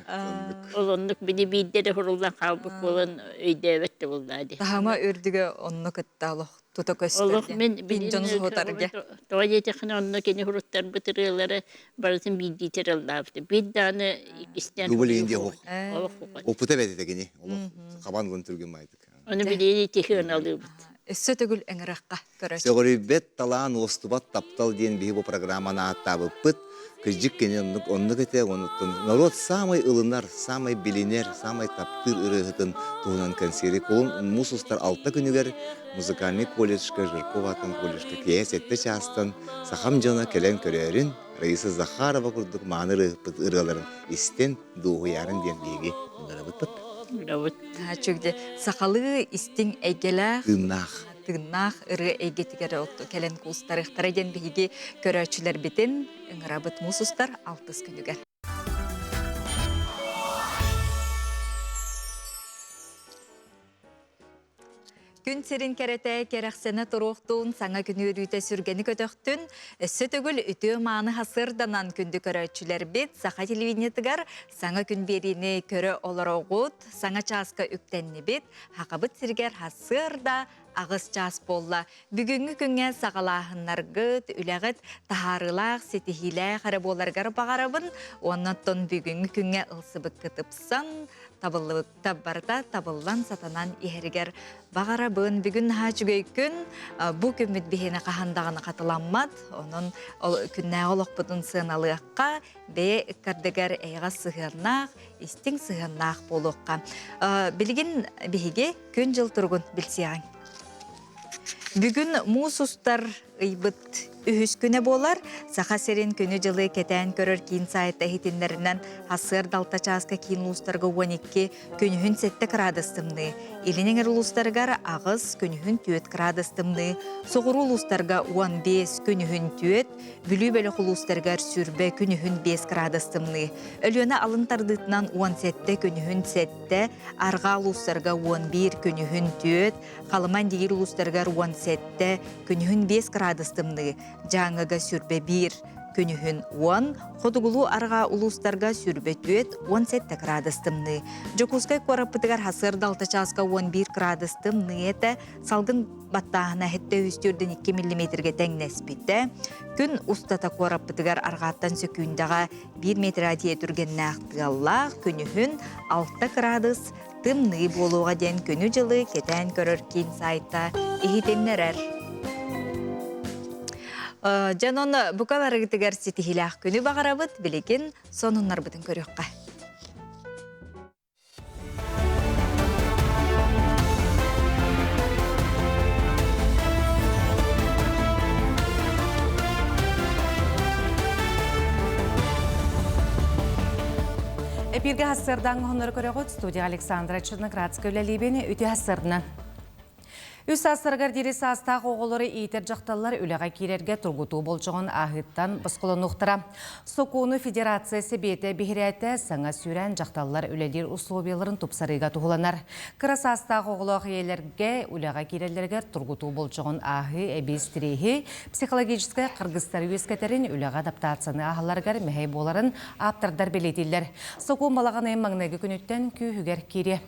[SPEAKER 6] Ол оннук били биирдэ эрэ суруллан хаалбыт буолан өйдөөбөт да буоллаа дии.
[SPEAKER 1] Таһыма үрдүгэ онно кытта олох тута көстөр
[SPEAKER 6] Олох мин
[SPEAKER 1] Мин дьону соһутарга.
[SPEAKER 6] Тоҕо диэтэххинэ онно кини суруттарбыт ырыалары барытын биирдиитэ ыллаабыта. Биир даҕаны иккистээн
[SPEAKER 25] Дубль иһин диэх Опыта бэт этэ кини. Олох хабан ылан түргэн майдык.
[SPEAKER 6] Ону билиини тиһиэн алыыбыт.
[SPEAKER 1] Өссө төгүл ыҥырыахха көрөөччү.
[SPEAKER 25] Сөҕүрүйбэт талаан уостубат таптал диэн биһи бу программаны ааттаабыппыт. Кырдьык кини оннук оннук этэ, онуттан норуот саамай ылынар, саамай билинэр, саамай таптыыр ырыаһытын туһунан кэнсиэри кулун муус устар алта күнүгэр музыкальный колледжка Жирков аатын колледжка киэһэ сэттэ чаастан сахам дьоно кэлэн көрөөрүн Раиса Захарова курдук мааны ырыаһыппыт ырыаларын истэн дуоһуйаарын диэн биһиги ыҥырабыт.
[SPEAKER 6] Ыҥырабыт.
[SPEAKER 1] Чүгдэ сахалыы истиҥ эйгэлээх
[SPEAKER 25] тыыннаах
[SPEAKER 1] тыыннаах ырыа эйгэтигэр кэлэн куустарыахтара диэн биһиги көрөөччүлэрбитин ыҥырабыт муус устар алтыс күнүгэр. Күн сирин кэрэтэ кэрэхсэнэ туруохтуун, саҥа күн үөрүүтэ сүргэни көтөхтүн, өссө төгүл үтүө мааны хасырданан күндү көрөөччүлэрбит Саха телевидениетыгар саҥа күн биэриини көрө олороҕут, саҥа чааска үктэннибит, Хахабыт сиригэр хасыарда аҕыс чаас буолла. Бүгүҥҥү күҥҥэ саҕалааһыннаргыт, үлэҕит таһаарыылаах, ситиһиилээх эрэ буоларыгар баҕарабын. Уонна оттон бүгүҥҥү күҥҥэ ылсыбыккыт ыпсан, табыллыбыкта барыта табыллан сатанан иһэригэр баҕарабын. Бүгүн наһаа үчүгэй күн. Бу күммүт биһиэнэ хаһан даҕаны хатыламмат. Онон күннээҕи олохпутун сыаналыахха, бэйэ ыккардыгар эйэҕэс сыһыаннаах, истиҥ сыһыаннаах буолуохха. Билигин биһиги күн-дьыл туругун билсиэҕиҥ. Бүгүн муус устар ыйбыт үһүс күнэ буолар. Саха сирин күнү-дьылы кэтээн көрөр киин сайта иһитиннэринэн сарсыарда алта чааска киин улуустарга 12, күнүһүн 7 кыраадыс тымныы. Илин эҥэр улуустарыгар 8, күнүһүн 4 кыраадыс тымныы. Соҕуруу улуустарга 15, күнүһүн 4, Бүлүү бөлөх улуустарыгар сүрбэ күнүһүн 5 кыраадыс тымныы. Өлүөнэ алын тардыытынан 17, күнүһүн 7, арҕаа улуустарга 11, күнүһүн 4, Халыма Индигиир улуустарыгар 17, күнүһүн 5 кыраадыс тымныы, Дьааҥыга сүрбэ 1, күнүһүн 10, хотугулуу арҕаа улуустарга сүрбэ 4, 17 кыраадыс тымныы. Дьокуускай куораппытыгар сарсыарда 6 чааска 11 кыраадыс тымныы этэ, салгын баттааһына 742 миллиметргэ тэҥнэспитэ. Күн устата куораппытыгар арҕааттан сөкүүндэҕэ 1 метр тиийэ түргэннээх тыаллаах, күнүһүн 6 кыраадыс тымныы буолуоҕа диэн күнү-дьылы кэтээн көрөр киин сайта иһитиннэрэр. Дьонон бука барыгытыгар ситиһиилээх күнү баҕарабыт, билигин сонуннарбытын көрүөххэ.
[SPEAKER 2] Эпиргэ хассырдаң хоннору көрөҕүт студия Александра Черноградская үлэлиибин үтүө хассырдынан. Үс саастарыгар диэри саастаах оҕолору иитэр дьахталлар үлэҕэ киирэргэ тургутуу болдьоҕун ааһыыттан босхолонуохтара. Сокуону Федерация Сэбиэтэ биһирээтэ саҥа сүүрээн дьахталлар үлэлиир условияларын тупсарыыга туһуланар. Кыра саастаах оҕолоох ийэлэргэ үлэҕэ киирэллэригэр тургутуу болдьоҕун ааһыы эбии стреһи, психологическай харгыстары үөскэтэрин, үлэҕэ адаптацияны ааһалларыгар мэһэй буоларын ааптардар бэлиэтииллэр. Сокуон балаҕан ыйын маҥнайгы күнүттэн күүһүгэр киириэ.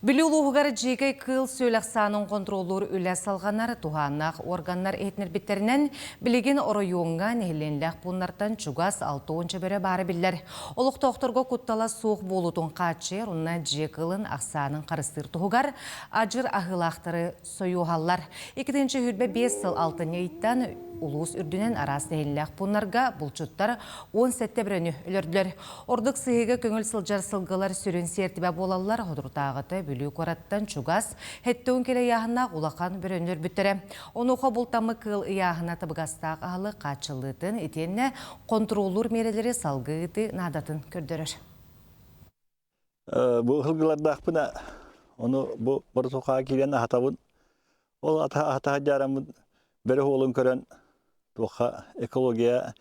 [SPEAKER 2] Бүлүү улууһугар дьиикэй кыыл-сүөл ахсаанын хонтуруоллуур үлэ салҕанар, туһааннаах уорганнар иһитиннэрбиттэринэн, билигин оройуоҥҥа нэһилиэнньэлээх пууннартан чугас 60 бөрө баара биллэр. Олохтоохторго куттала суох буолуутун хааччыйар уонна дьиэ кыылын ахсаанын харыстыыр туһугар адьыр аһыылаахтары сойуоһаллар. 2025 сыл алтынньы ыйтан улуус үрдүнэн араас нэһилиэнньэлээх пууннарга булчуттар 17 бөрөнү өлөрдүлэр. Ордук сыһыыга көҥүл сылдьар сылгылар сүрүн сиэртибэ буолаллар. Соторутааҕыта Бүлүү куораттан чугас 70 килэ ыйааһыннаах улахан бөрөнү өлөрбүттэрэ. Онуоха бултаммыт кыыл ыйааһына табыгастаах аһылык хааччыллыытын итиэннэ хонтуруоллуур миэрэлэри салгыы ыытыы наадатын көрдөрөр.
[SPEAKER 8] Бу сылгылардаахпына, ону бу боросуохаҕа киирэн аһатабын. Ол аһата сылдьараммын бөрө уолун көрөн туохха экология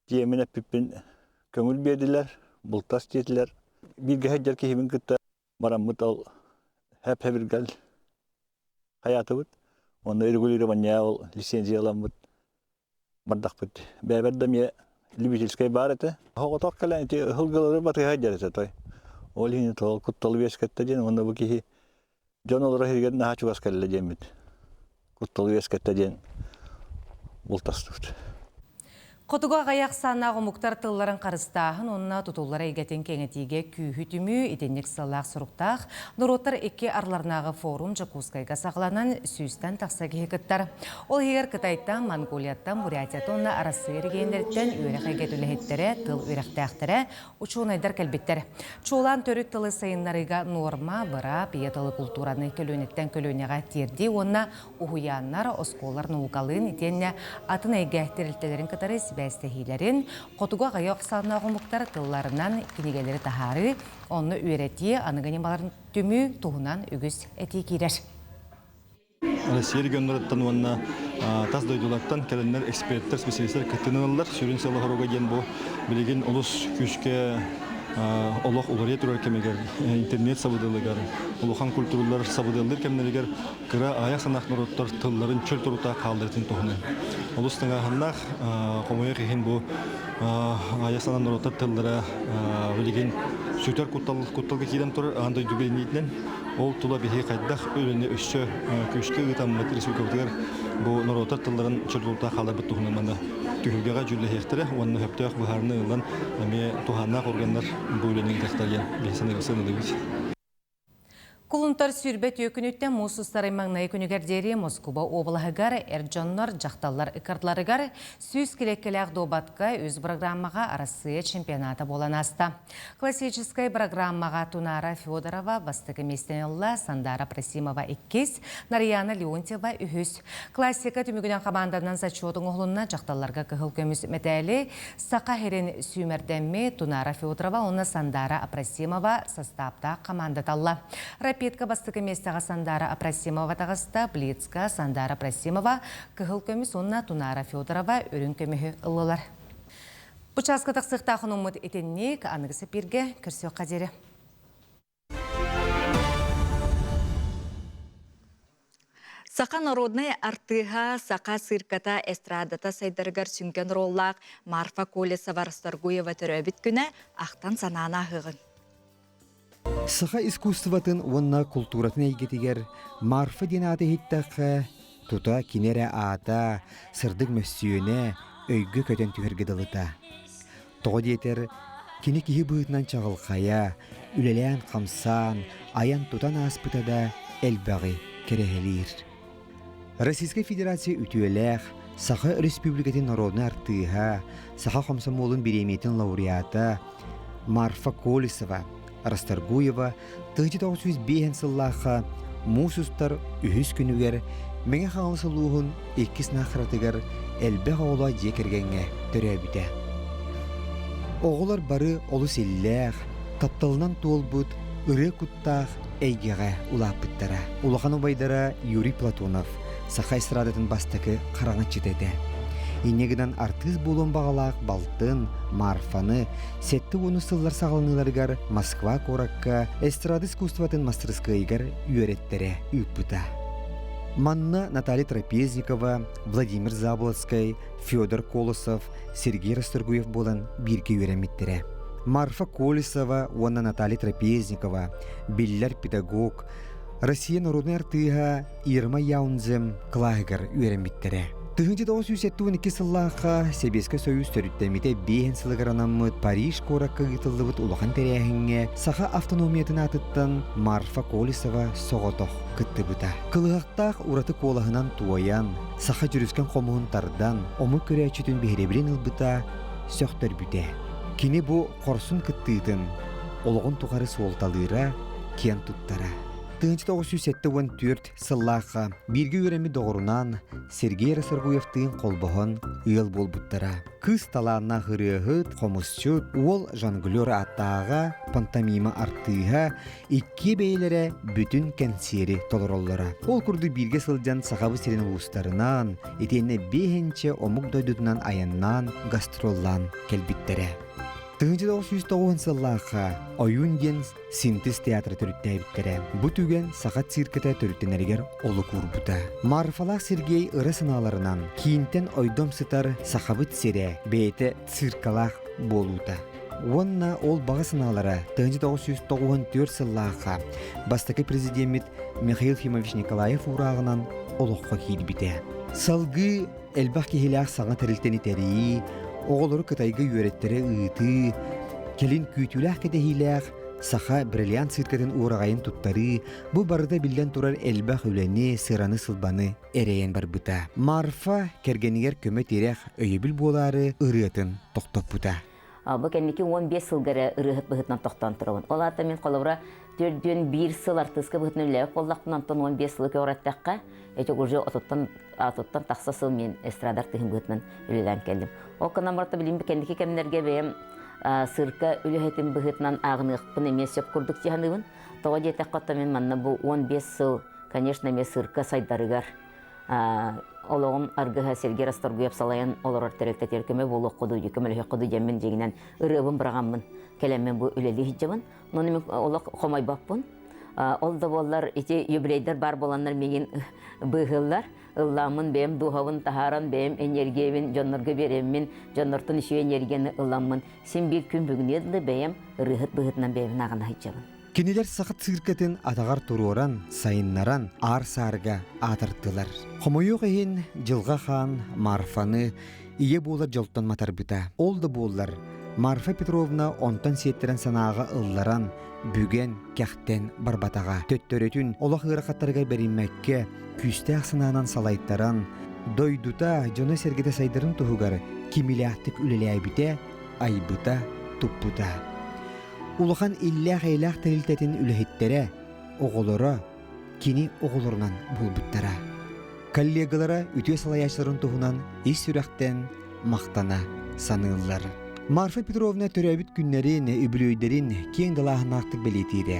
[SPEAKER 8] дьиэмин эппиппин көҥүл биэрдилэр, бултас диэтилэр. Бииргэ сылдьар киһибин кытта бараммыт ол хэп-хэбиргэл хайаатыбыт. Онно регулирование ол лицензияламмыт бардахпыт. Бэйэбэр да эмиэ любительскай баар этэ. Оҕотох кэлэн ити ыһылгылары батыһа сылдьар этэ той. Ол иһин тоҕо кутталы үөскэттэ диэн уонна бу киһи дьон олоро иһигэр наһаа чугас кэллэ диэммит. Кутталы үөскэттэ диэн бултастыбыт.
[SPEAKER 2] Хотугу аҕыйах ахсааннаах омуктар тылларын харыстааһын уонна тутуллар эйгэтин кэҥэтиигэ күүһү түмүү итинник сыаллаах-соруктаах норуоттар икки арларынааҕы форум Дьокуускайга саҕаланан сүүстэн тахса киһи кыттар. Ол иһигэр Кытайтан, Монголияттан, Бурятияттан уонна Арассыыйа эрэгийиэннэриттэн үөрэх эйгэтэ үлэһиттэрэ, тыл үөрэхтээхтэрэ, учуонайдар кэлбиттэр. Чуолаан төрүт тылы сайыннарыыга нуорма, быраап, ийэ тылы култуураны көлүөнэттэн көлүөнэҕэ тиэрдии уонна уһуйааннар, оскуолалар наукалыын итиэннэ атын эйгэ тэрилтэлэрин кытары сибээстэһиилэрин, хотугу аҕыйах ахсааннаах омуктар тылларынан кинигэлэри таһаарыы, онно үөрэтии аныгы ньымаларын түмүү туһунан үгүс этии киирэр.
[SPEAKER 9] Россия регионнарыттан уонна тас дойдулартан кэлэннэр эксперттэр, специалистар кыттыыны ылаллар. Сүрүн сыала-соруга диэн бу билигин олус күүскэ олох уларыйа турар кэмигэр, интернет сабыдыалыгар, улахан культуралар сабыдыаллыыр кэмнэригэр кыра аҕыйах санаах норуоттар тылларын чөл туруктаах хаалларытын туһунан. Олус тыҥааһыннаах, хомойуох иһин бу Ая санан норуоттар тыллара билигин сүтэр куттал кутталга киирэн турар аан дойду билиниитинэн ол тула биһи хайдах үлэни өссө күүскэ ыытаммыт республикабытыгар бу норуоттар тылларын чөлгүлтаа хааларбыт туһунан манна түһүлгэҕэ дьүүллэһиэхтэрэ уонна сөптөөх быһаарыны ылан эмиэ туһааннаах органнар бу үлэни ыытыахтара диэн биһи саныыбыт.
[SPEAKER 2] Кулунтар сүүрбэ түөкүнүттэн муус устар маҥнайы күнүгэр диэри Москуба уобалаһыгар эр дьоннор дьахталлар ыккардыларыгар 100 килиэккэлээх дуобатка үс программаҕа Арассыыйа чемпионата буолан ааста. Классическай программаҕа Тунара Федорова бастакы миэстэни ылла, Сандара Просимова иккис, Нарьяна Леонтьева үһүс. Классика түмүгүнэн хамаанданан зачет оҥоһулунна дьахталларга кыһыл көмүс мэтээли Саха сирин сүүмэрдэммит Тунара Федорова уонна Сандара Апросимова састааптаах команда талла. Рапидка бастакы миэстэҕэ Сандара Апросимова таҕыста, Блицка Сандара Апросимова кыһыл көмүс уонна Тунара Федорова үрүҥ көмүһү ыллылар. Бу чааска тахсыахтаах онуммут итинник аныгы сапиргэ көрсүөххэ диэри.
[SPEAKER 1] Саха народнай артыыһа, саха цирката эстрадата сайдарыгар сүҥкэн роллаах Марфа Колесова-Расторгуева төрөөбүт күнэ ахтан санааны аһыаҕыҥ.
[SPEAKER 10] Саха искусствотын уонна култууратын эйгэтигэр Марфа диэн ааты иһиттэххэ, тута кини эрэ аата, сырдык мөссүөнэ өйгө көтөн түһэргэ дылыта. Тоҕо диэтэр, кини киһи быһыытынан чаҕылхайа, үлэлээн-хамсаан, айан-тутан ааспыта да элбэҕи кэрэһэлиир. Российскай Федерация үтүөлээх, Саха Өрөспүүбүлүкэтин народнай артыыһа, Саха хомсомуолун бириэмийэтин лауреата Марфа Колесова, Расторгуева 1905 сыллаахха муус устар үһүс күнүгэр Мэҥэ Хаҥалас улууһун иккис Наахаратыгар элбэх оҕолоох дьиэ кэргэҥҥэ төрөөбүтэ. Оҕолор бары олус иллээх, тапталынан туолбут ырыа куттаах эйгэҕэ улааппыттара. Улахан убайдара Юрий Платонов саха эстрадатын бастакы хараҥаччыта этэ. Инньэ гынан артыыс буолуон баҕалаах балтын Марфаны 70 сыллар саҕаланыыларыгар Москва куоракка эстрада искусствотын мастарыскыайыгар үөрэттэрэ ыыппыта. Манна Наталья Трапезникова, Владимир Заболоцкай, Федор Колосов, Сергей Расторгуев буолан бииргэ үөрэммиттэрэ. Марфа Колесова уонна Наталья Трапезникова биллэр педагог, Россия народнай артыыһа Ирма Яунзем кылааһыгар үөрэммиттэрэ. 1972 сыллаахха Сэбиэскэй Союз төрүттэммитэ биэһин сылыгар анаммыт Париж куоракка ыытыллыбыт улахан тэрээһиҥҥэ саха автономиятын аатыттан Марфа Колесова соҕотох кыттыбыта. Кылыһахтаах ураты куолаһынан туойан, саха дьүрүскэн хомуһун тардан, омук көрөөччүтүн биһирэбилин ылбыта сөхтөрбүтэ. Кини бу хорсун кыттыытын олоҕун тухары суолталыыра, киэн туттара. 1974 сыллаахха бииргэ үөрэммит доҕорунаан Сергей Расторгуевтыын холбоһон ыал буолбуттара. Кыыс талааннаах ырыаһыт, хомусчут, уол жонглер ааттааҕа, пантомима артыыһа, иккиэ бэйэлэрэ бүтүн кэнсиэри толороллоро. Ол курдук бииргэ сылдьан Сахабыт сирин улуустарынан, итиэннэ биэһинчэ омук дойдутунан айаннаан, гастроллаан кэлбиттэрэ. 1909 сыллаахха Ойуун диэн Синтез театра төрүттээбиттэрэ. Бу түгэн саха циркэтэ төрүттэнэригэр олук уурбута. Марфалаах Сергей ыра санааларынан киинтэн ойдом сытар Сахабыт сирэ бэйэтэ циркалаах буолуута. Уонна ол баҕа санаалара 1994 сыллаахха бастакы президеммит Михаил Ефимович Николаев уурааҕынан олоххо киирбитэ. Салгыы элбэх киһилээх саҥа тэрилтэни тэрийии, оҕолору Кытайга үөрэттэрэ ыытыы, кэлин күүтүүлээх-кэтэһиилээх саха бриллиант циркэтин уораҕайын туттарыы бу барыта биллэн турар элбэх үлэни, сыраны-сылбаны эрэйэн барбыта. Марфа кэргэнигэр көмө-тирэх, өйөбүл буолаары ырыатын тохтоппута.
[SPEAKER 11] Бу кэнники 15 сылга эрэ ырыаһыт быһыытынан тохтоон турабын. Ол аата мин холобура төрдүөн биир сыл артыыска быһыытынан үлэлээбит буоллахпына, онтон 15 сылы көҕүрэттэххэ, эти уже отуттан отуттан тахса сыл мин эстрада артыыһын быһыытынан үлэлээн кэллим. Ол гынан баран билим кэнники кэмнэргэ бэйэм цирка үлэһитин быһыытынан ааҕыныахпын эмиэ сөп курдук дии саныыбын. Тоҕо диэтэххэ, оттон мин манна бу 15 сыл, конечно, эмиэ цирка сайдарыгар олоҕум аргыһа Сергей Расторгуев салайан олорор тэрилтэтигэр көмө буолуохха дуу, көмөлөһүөххэ дуу диэммин дьиҥинэн ырыабын быраҕаммын кэлэммин бу үлэлии сылдьабын. Ону мин олох хомойбоппун. Ол да буоллар ити юбилейдар баар буоланнар миигин быыһыыллар. Ыллааммын бэйэм дууһабын таһааран, бэйэм энергиябин дьоннорго биэрэммин, дьоннортон үчүгэй энергияны ыламмын, син биир күн бүгүнү дылы бэйэм ырыаһыт быһыытынан бэйэбин ааҕына сылдьабын.
[SPEAKER 10] Кинилэр саха циркэтин атаҕар туруоран, сайыннаран, аар-саарга аатыртылар. Хомойуох иһин, Дьылҕа Хаан Марфаны ийэ буолар дьолтон матарбыта. Ол да буоллар, Марфа Петровна онтон сиэттэрэн санааҕа ылларан, бүгэн, кэхтэн барбатаҕа. Төттөрүтүн олох ыарахаттарыгар бэриммэккэ, күүстээх санаанан салайтаран, дойдута, дьоно-сэргэтэ сайдарын туһугар кимилээхтик үлэлээбитэ, айбыта, туппута. Улахан иллээх-эйэлээх тэрилтэтин үлэһиттэрэ, оҕолоро кини оҕолорунан буолбуттара. Коллегалара үтүө салайааччыларын туһунан ис сүрэхтэн махтана саныыллар. Марфа Петровна төрөөбүт күннэрин, үбүлүөйдэрин киэҥ далааһыннаахтык бэлиэтиирэ.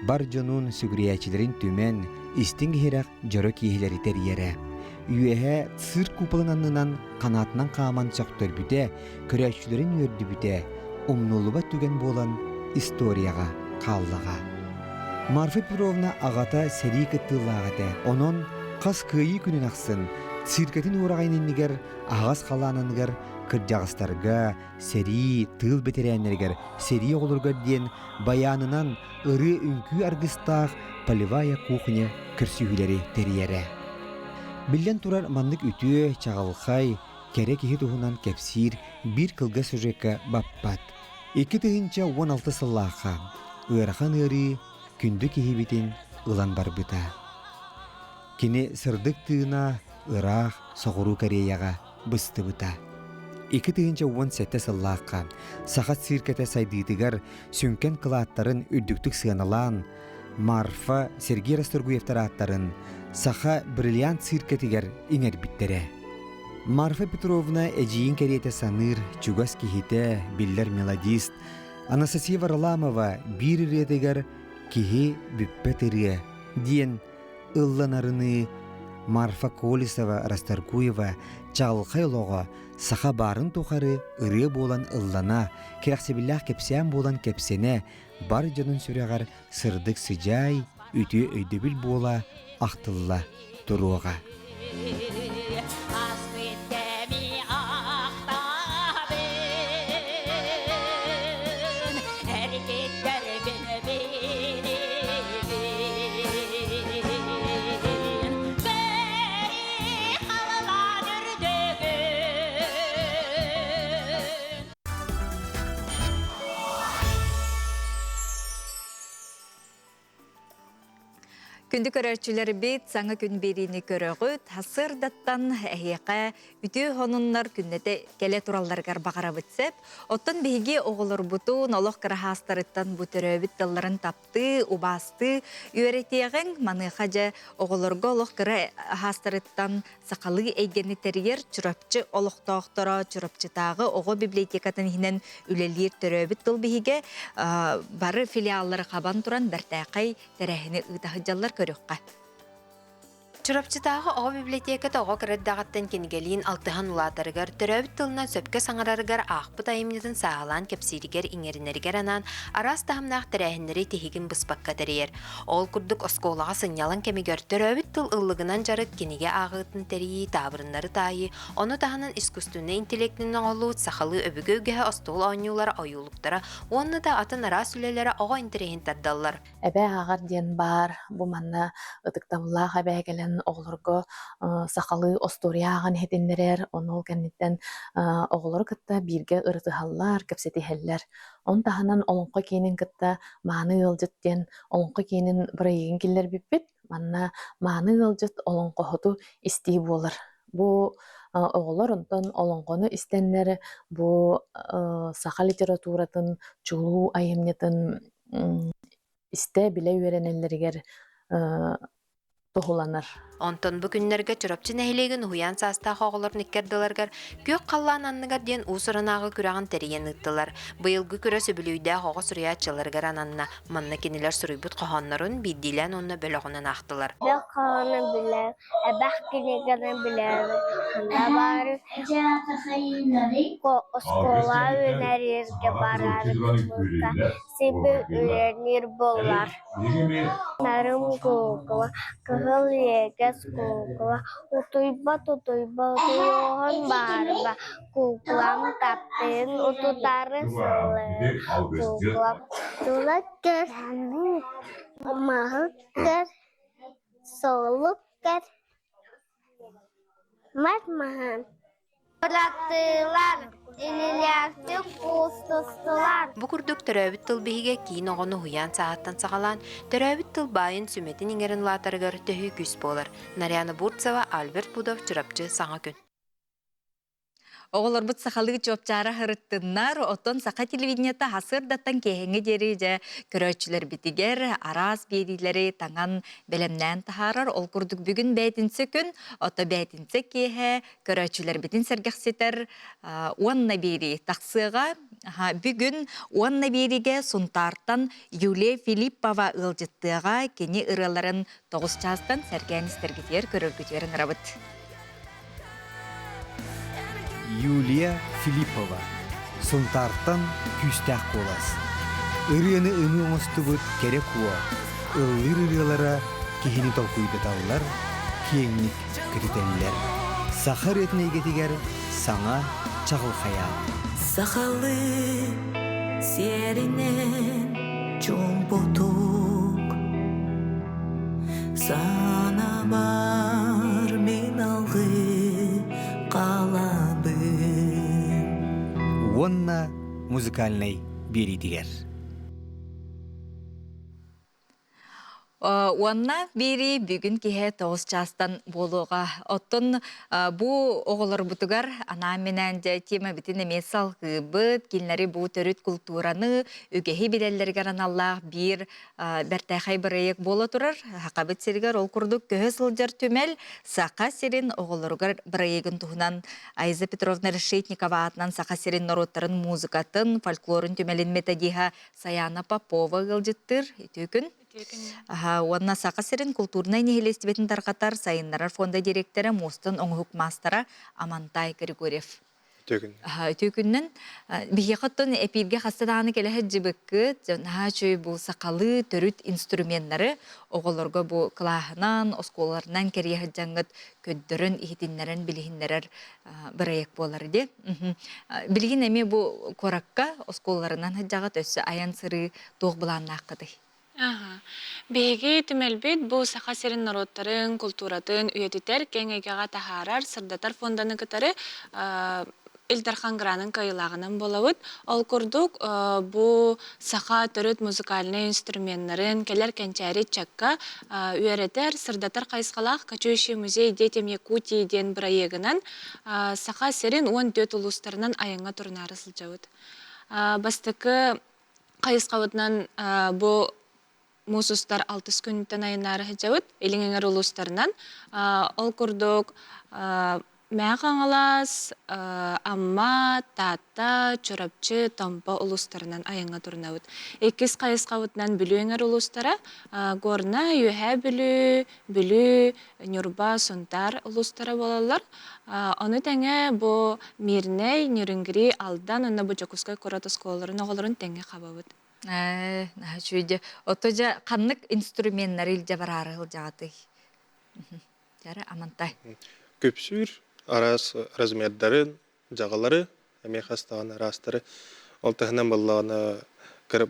[SPEAKER 10] Бар дьонун, сүгүрүйээччилэрин түмэн, истиҥ иһирэх дьоро киэһэлэри тэрийэрэ. Үөһэ цирк куполын аннынан ханаатынан хааман сөхтөрбүтэ, көрөөччүлэрин үөрдүбүтэ, умнуллубат түгэн буолан историяҕа хааллаҕа. Марфа Петровна аҕата сэрии кыттыылаах этэ. Онон хас кыайыы күнүн ахсын циркэтин уораҕайын иннигэр аһаҕас халааныгар кырдьаҕастарга, сэрии, тыыл бэтэрээннэригэр, сэрии оҕолоругар диэн байаанынан ырыа-үҥкүү аргыстаах полевая кухня көрсүһүүлэри тэрийэрэ. Биллэн турар, маннык үтүө, чаҕылхай, кэрэ киһи туһунан кэпсиир биир кылгас сюжекка баппат. 2016 сыллаахха ыарахан ыарыы күндү киһибитин ылан барбыта. Кини сырдык тыына ыраах Соҕуруу Кореяҕа быстыбыта. 2017 сыллаахха Саха циркэтэ сайдыытыгар сүҥкэн кылааттарын үрдүктүк сыаналаан, Марфа Сергей Расторгуевтар ааттарын Саха бриллиант циркэтигэр иҥэрбиттэрэ. Марфа Петровна эдьиийин кэриэтэ саныыр чугас киһитэ, биллэр мелодист Анастасия Варламова биир ырыатыгар «Киһи бүппэт ырыа» диэн ылланарыныы Марфа Колесова Расторгуева чаҕылхай олоҕо саха баарын тухары ырыа буолан ыллана, кэрэхсэбиллээх кэпсээн буолан кэпсэнэ, бар дьонун сүрэҕэр сырдык сыдьаай, үтүө өйдөбүл буола ахтылла туруоҕа.
[SPEAKER 1] Күндү көрөөччүлэрбит, саҥа күн биэриини көрөҕүт. Сарсыардаттан эһиэхэ үтүө сонуннар күннэтэ кэлэ туралларыгар баҕарабыт сөп. Оттон биһиги оҕолорбутун олох кыраһаастарыттан бу төрөөбүт тылларын таптыы, убаастыы үөрэтиэҕиҥ. Маныаха дьэ оҕолорго олох кыра аһаастарыттан сахалыы эйгэни тэрийэр Чурапчы олохтоохторо Чурапчытааҕы оҕо библиотекатын иһинэн үлэлиир төрөөбүт тыл биһигэ бары филиаллары хабан туран бэртээхэй тэрээһини ыыта сылдьаллар көрүөххэ.
[SPEAKER 15] Чурапчытааҕы оҕо библиотеката оҕо кыра эрдэҕиттэн кинигэлиин алтыһан улаатарыгар, төрөөбүт тылынан сөпкө саҥарарыгар, аахпыт айымньытын сааһылаан кэпсииригэр, иҥэринэригэр анаан араас таһымнаах тэрээһиннэри тиһигин быспакка тэрийэр. Ол курдук оскуолаҕа сынньалаҥ кэмигэр төрөөбүт тыл ыллыгынан дьарык, кинигэ ааҕыытын тэрийии, таабырыннары таайыы, ону таһынан искусственнай интеллектинэн оҥоһуллубут сахалыы өбүгэ үгэһэ остуол оонньуулара, ойуулуктара уонна да атын араас үлэлэрэ оҕо интэриэһин тардаллар.
[SPEAKER 12] Эбээ ааҕар диэн баар, бу манна ытыктабыллаах эбээ кэлэн оҕолорго сахалыы остуоруйа ааҕан иһитиннэрэр, ону ол кэнниттэн оҕолору кытта бииргэ ырытыһаллар, кэпсэтиһэллэр. Ону таһынан Олоҥхо киинин кытта Мааны ыалдьыт диэн Олоҥхо киинин бырайыагын киллэрбиппит. Манна мааны ыалдьыт олоҥхоһуту истии буолар. Бу оҕолор онтон олоҥхону истэннэр бу саха литературатын чулуу айымньытын истэ билэ үөрэнэллэригэр туһуланар.
[SPEAKER 15] Онтон бу күннэргэ Чурапчы нэһилиэгин уһуйаан саастаах оҕолорун иккэрдилэригэр Күөх халлаан анныгар диэн уус-уранааҕы күрэҕин тэрийэн ыыттылар. Быйылгы күрэс үбүлүөйдээх оҕо суруйааччыларыгар ананна. Манна кинилэр суруйбут хоһооннорун биирдиилээн уонна бөлөҕүнэн аахтылар.
[SPEAKER 13] Элбэх хоһоону билэр, элбэх кинигэни билэр. Ханна баар оскуола үөрэнэргэ барар сиби үлэлиир буоллар. Нарым куукула, кыһыл иэгэс куукула, утуйбат утуйбат утуйуоҕун баарба, куукулам таптыын утутары сыллыыр, куукулам тула көр, маһы көр, солук көр, Мас маһын бырахтылар, инилээхтик куустустулар.
[SPEAKER 15] Бу курдук төрөөбүт тыл биһигэ киин оҕону уһуйаан сааһыттан саҕалаан, төрөөбүт тыл баайын сүмэтин иҥэрин улаатарыгар төһүү күүс буолар. Нарьяна Бурцева, Альберт Пудов, Чурапчы, Саҥа күн.
[SPEAKER 1] Оҕолорбут сахалыы чуопчаара сырыттыннар, оттон саха телевидениета сарсыардаттан киэһэҥҥэ диэри дьэ көрөөччүлэрбитигэр араас биэриилэри таҥан бэлэмнээн таһаарар. Ол курдук бүгүн бээтинсэ күн, ото бээтинсэ киэһэ көрөөччүлэрбитин сэргэхситэр уонна биэрии тахсыаҕа. Бүгүн уонна биэриигэ Сунтаартан Юлия Филиппова ыалдьыттыаҕа. Кини ырыаларын 9 чаастан сэргээн истэргитигэр, көрөргүтүгэр ыҥырабыт.
[SPEAKER 10] Юлия Филиппова, Сунтаартан күүстээх куолас. Ырыаны ымыы оҥостубут кэрэ куо, ыллыыр ырыалара киһини толкуйдаталлар, киэҥник көтүтэллэр. Саха ырыатын эйгэтигэр саҥа чаҕылхай аат.
[SPEAKER 14] Сахалыы сиэринэн чуумпутук Санабар мин алгыы хаалабын
[SPEAKER 10] Уонна музыкальнай биэриитигэр.
[SPEAKER 1] Уонна биэрии бүгүн киһи 9 чаастан буолуоҕа. Оттон бу оҕолорбутугар анаан-минээн дьэ тиэмэбитин эмиэ салгыыбыт. Кинилэри бу төрүт култуураны, үгэһи билэллэригэр аналлаах биир бэртээхэй бырайыак буола турар. Сахабыт сиригэр ол курдук көһө сылдьар түмэл Саха сирин оҕолоругар бырайыагын туһунан Айза Петровна Решетникова аатынан Саха сирин норуоттарын музыкатын, фольклорун түмэлин методиһа Саяна Попова ыалдьыттыыр. Үтүө күн. Уонна Саха сирин култуурунай нэһилиэстибэтин тарҕатар сайыннарар фонда директора муостан оҥоһук маастара Амантай Григорьев. Үтүө күннэн. Биһиэхэ оттон эпииргэ хаста даҕаны кэлэ сылдьыбыккыт, наһаа үчүгэй бу сахалыы төрүт инструменнары оҕолорго бу кылааһынан, оскуолаларынан кэрийэ сылдьаҥҥыт көрдөрөн, иһитиннэрэн, билиһиннэрэр бырайыак буолар дии. Билигин эмиэ бу куоракка оскуолаларынан сылдьаҕыт, өссө айан-сырыы туох былааннааххытый?
[SPEAKER 16] Аха. Биһиги түмэлбит бу Саха сирин норуоттарын култууратын үйэтитэр, киэҥ эйгэҕэ таһаарар, сырдатар фонданы кытары Ил Дархан гранын кыайыылааҕынан буолабыт. Ол курдук, бу саха төрүт музыкальнай инструменнарын кэлэр кэнчээри ыччакка үөрэтэр, сырдатар хайысхалаах «Кочующий музей детям Якутии» диэн бырайыагынан Саха сирин 14 улуустарынан айаҥҥа турунаары сылдьабыт. Бастакы хайысхабытынан бу муус устар алтыс күнүттэн айаннаары сылдьабыт Илиҥ эҥэр улуустарынан. Ол курдук Мэҥэ Хаҥалас, Амма, Таатта, Чурапчы, Томпо улуустарынан айаҥҥа турунабыт. Иккис хайысхабытынан Бүлүү эҥэр улуустара Горнай, Үөһээ Бүлүү, Бүлүү, Ньурба, Сунтаар улуустара буолаллар. Ону тэҥэ бу Мирнэй, Нерюнгри, Алдан уонна бу Дьокуускай куорат оскуолаларын оҕолорун тэҥҥэ хабабыт.
[SPEAKER 1] Наһаа үчүгэй дьэ. Ото дьэ ханнык инструменнары илдьэ бараары сылдьаҕытый? Дьара Амантай.
[SPEAKER 17] Күпсүүр араас размердарын, дьаҕалары, эмиэ хас даҕаны араастары. Ол таһынан буоллаҕына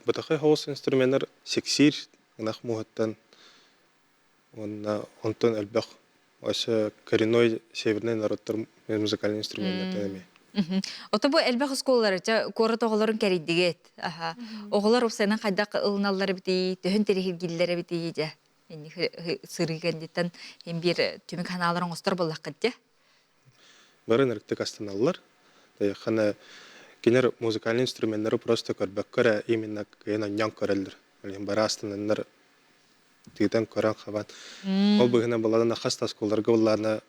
[SPEAKER 17] бытахай соҕус инструменнар сиксиир ынах муоһуттан Уонна онтон элбэх өссө коренной северный народтар музыкальный инструменнартан эмиэ.
[SPEAKER 1] Ото бу элбэх оскуолалары ча куорат оҕолорун кэрийдигит. Аха. Оҕолор уопсайынан хайдах ылыналлар эбитий, төһөн тириһиргиллэр эбитий дьэ. Инни сырыы кэнниттэн һин биир түмүк ханаалар оҥостор буоллаххыт дьэ.
[SPEAKER 17] Бары ынырыктык астаналлар. Хана кинилэр музыкальный инструменнары просто көрбөккө эрэ именно кыайан онньоон көрөллөр. Бары астананнар. тыытан көрөн хабан. Ол быһынан баладана хас да оскуолаларга буллаана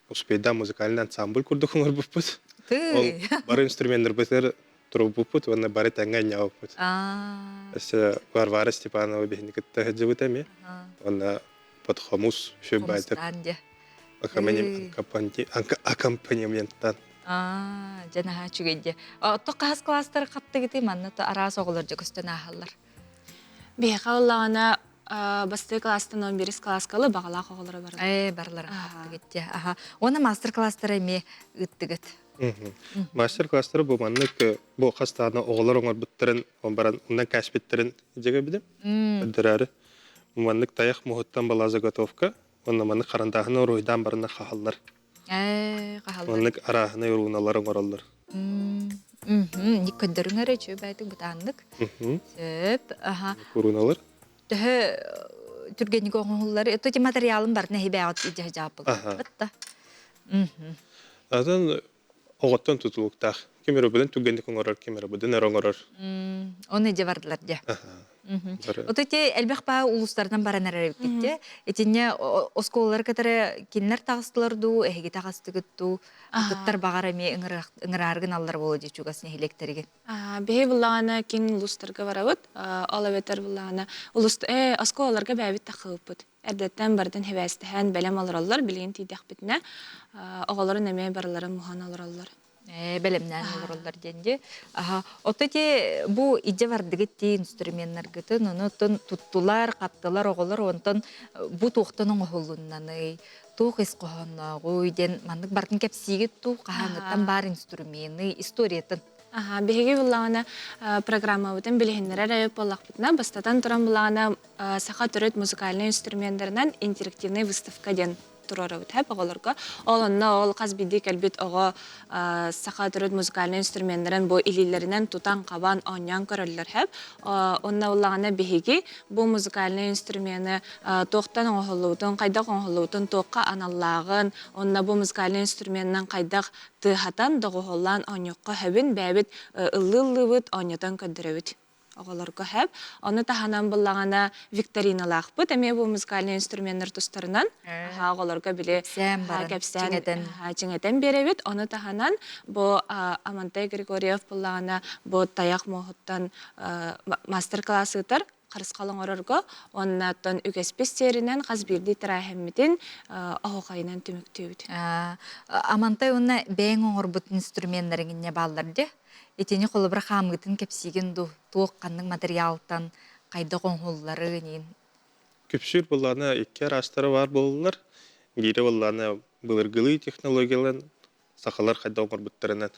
[SPEAKER 17] успейда музыкальный ансамбль курдук оҥорбуппут. Ол бары инструменнарбытыгар турбуппут уонна бары тэҥҥэ анньаабыппыт. Өссө Варвара Степанова биһини кытта сылдьыбыт эмиэ. Уонна под хомус үчүгэй баайдык аккомпанементтан.
[SPEAKER 1] Дьэ наһаа үчүгэй дии. Оттон хаһыс класстары хаптыгытый манна араас оҕолор дьэ көстөн ааһаллар.
[SPEAKER 16] Биһиэхэ ыллаҕына бастакы класстан 11 класскалы баҕалаах оҕолоро барылар.
[SPEAKER 1] Ээ, барыларын хаптыгыт дии. Аха. Уонна мастер-класстары эмиэ ыыттыгыт.
[SPEAKER 17] Мастер-класстары бу маннык бу хастаана оҕолор оҥорбуттарын, баран оннан кээспиттэрин дьэгэ билим. Өндөрөөрү. Маннык тайах муһуттан бала заготовка, уонна маннык харандааһыны уруһуйдаан барына хаһаллар.
[SPEAKER 1] Ээ, хаһаллар.
[SPEAKER 17] Маннык арааһынай урууналар оҥороллор.
[SPEAKER 1] Ник көрдөрүҥ эрэ үчүгэй байтык бытааннык. Сөп. Аха.
[SPEAKER 17] Уруналар.
[SPEAKER 1] Төһө түргэнник оҥоһуллар. Это ти материалын барытын эһибээҕит илдьэ сылдьааппыллар. Да.
[SPEAKER 17] Атын оҕоттон тутулуктаах. Ким эрэ быдан түргэнник оҥорор, ким эрэ быдан эрэ оҥорор.
[SPEAKER 1] Оны дьэ бардылар дьэ. Ото ити элбэх баа улуустарынан баран эрэр эбиккит дьэ. Итиннэ оскуолалар кытары кинилэр таҕыстылар дуу, эһиги таҕыстыгыт дуу, атыттар баҕар эмиэ ыҥыраары гыналлар буолуо дии чугас нэһилиэктэригин.
[SPEAKER 16] Биһи буллаҕына киин улуустарга барабыт. Ол эбэтэр буллаҕына улуус оскуолаларга бэйэбит таххыбыппыт. Эрдэттэн барытын хибээстэһэн бэлэм олороллор. Билигин тиийдэхпитинэ оҕолорун эмиэ барыларын муһан олороллор.
[SPEAKER 1] Бэлэмнээн олороллор диэн дии. Аха, ото ти бу идьэ бардыгыт ти инструменнаргытын, ону оттон туттулар, хаптылар оҕолор онтон бу туохтан оҥоһуллуннаный, туох ис хоһооннооҕуй диэн маннык бартын кэпсиигит туу хаһааҥҥыттан баар инструмены, историятын.
[SPEAKER 16] Аха, биһиги буллаҕына программабытын билиһиннэрэр эбит буоллахпытына, бастатан туран буллаҕына саха төрүт музыкальнай инструменнарынан интерактивный выставка диэн туруорабыт һэп оҕолорго. Ол онно ол хас биирдии кэлбит оҕо саха төрүт музыкальнай инструменнарын бу илиилэринэн тутан-хабан оонньоон көрөллөр һэп. Онно ыллаҕына биһиги бу музыкальнай инструмены туохтан оҥоһуллубутун, хайдах оҥоһуллубутун, туохха аналлааҕын, онно бу музыкальнай инструменынан хайдах тыаһатан, доҕуһуоллаан оонньуохха сөбүн бэйэбит ыллыы-ыллыыбыт, оонньотон көрдөрөбүт оҕолорго сөп. Ону таһынан буллаҕына викториналаахпыт эмиэ бу музыкальнай инструменнар тустарынан оҕолорго били кэпсээн чиҥэтэн биэрэбит. Ону таһынан бу Амантай Григорьев буллаҕына бу тайах муоһуттан мастер-класс ыытар харысхал оҥорорго уонна оттон үгэспит сиэринэн хас биирдии тэрээһиммитин оһуохайынан түмүктүүбүт.
[SPEAKER 1] Амантай уонна бэйэҥ оҥорбут инструменнарыҥ инньэ бааллар дии. Итини холобура хаамыытын кэпсиигин дуу, туох ханнык материалтан хайдах оҥоһуллары иин?
[SPEAKER 17] Күпсүүр былаана икки араастара баар буолаллар. Биирэ былаана былыргылыы технологиялан сахалар хайдах оҥорбуттарынан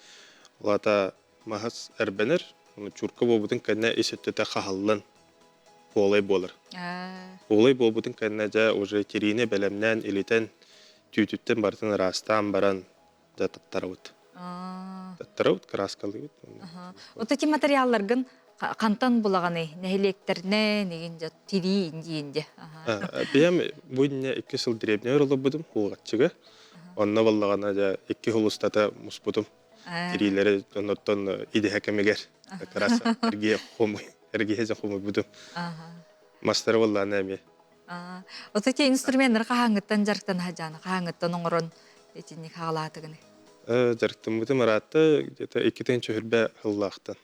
[SPEAKER 17] ол аата маһас эрбэнэр, ону чурка буолбутун кэннэ ис өттүтэ хаһаллан буолай буолар. Буолай буолбутун кэннэ дьэ уже тириини бэлэмнээн илитэн түүтүттэн барытын ыраастаан баран дьэ таттарабыт. Таттарабыт, кырааскалыыбыт.
[SPEAKER 1] Вот эти материалларгын хантан булаҕаный? Нэһилиэктэринэн, игин дьэ тирии индиин дьэ.
[SPEAKER 17] Бэйэм бу инньэ икки сыл древнэй олорбутум, Уулаччыга. Онно буоллаҕына дьэ икки сыл устата муспутум. Тириилэри оннуттан идэһэ кэмигэр как раз эргиэ хомуй, эргиэ дьэ хомуйбутум. Мастары буоллаҕына эмиэ.
[SPEAKER 1] Вот эти инструменнары хаһааҥҥыттан дьарыктана сылдьааны, хаһааҥҥыттан оҥорон итинник хаалаатыгыный?
[SPEAKER 17] Дьарыктаммытым ыраатта, где-то иккитин чөһүрбэ сыллаахтан.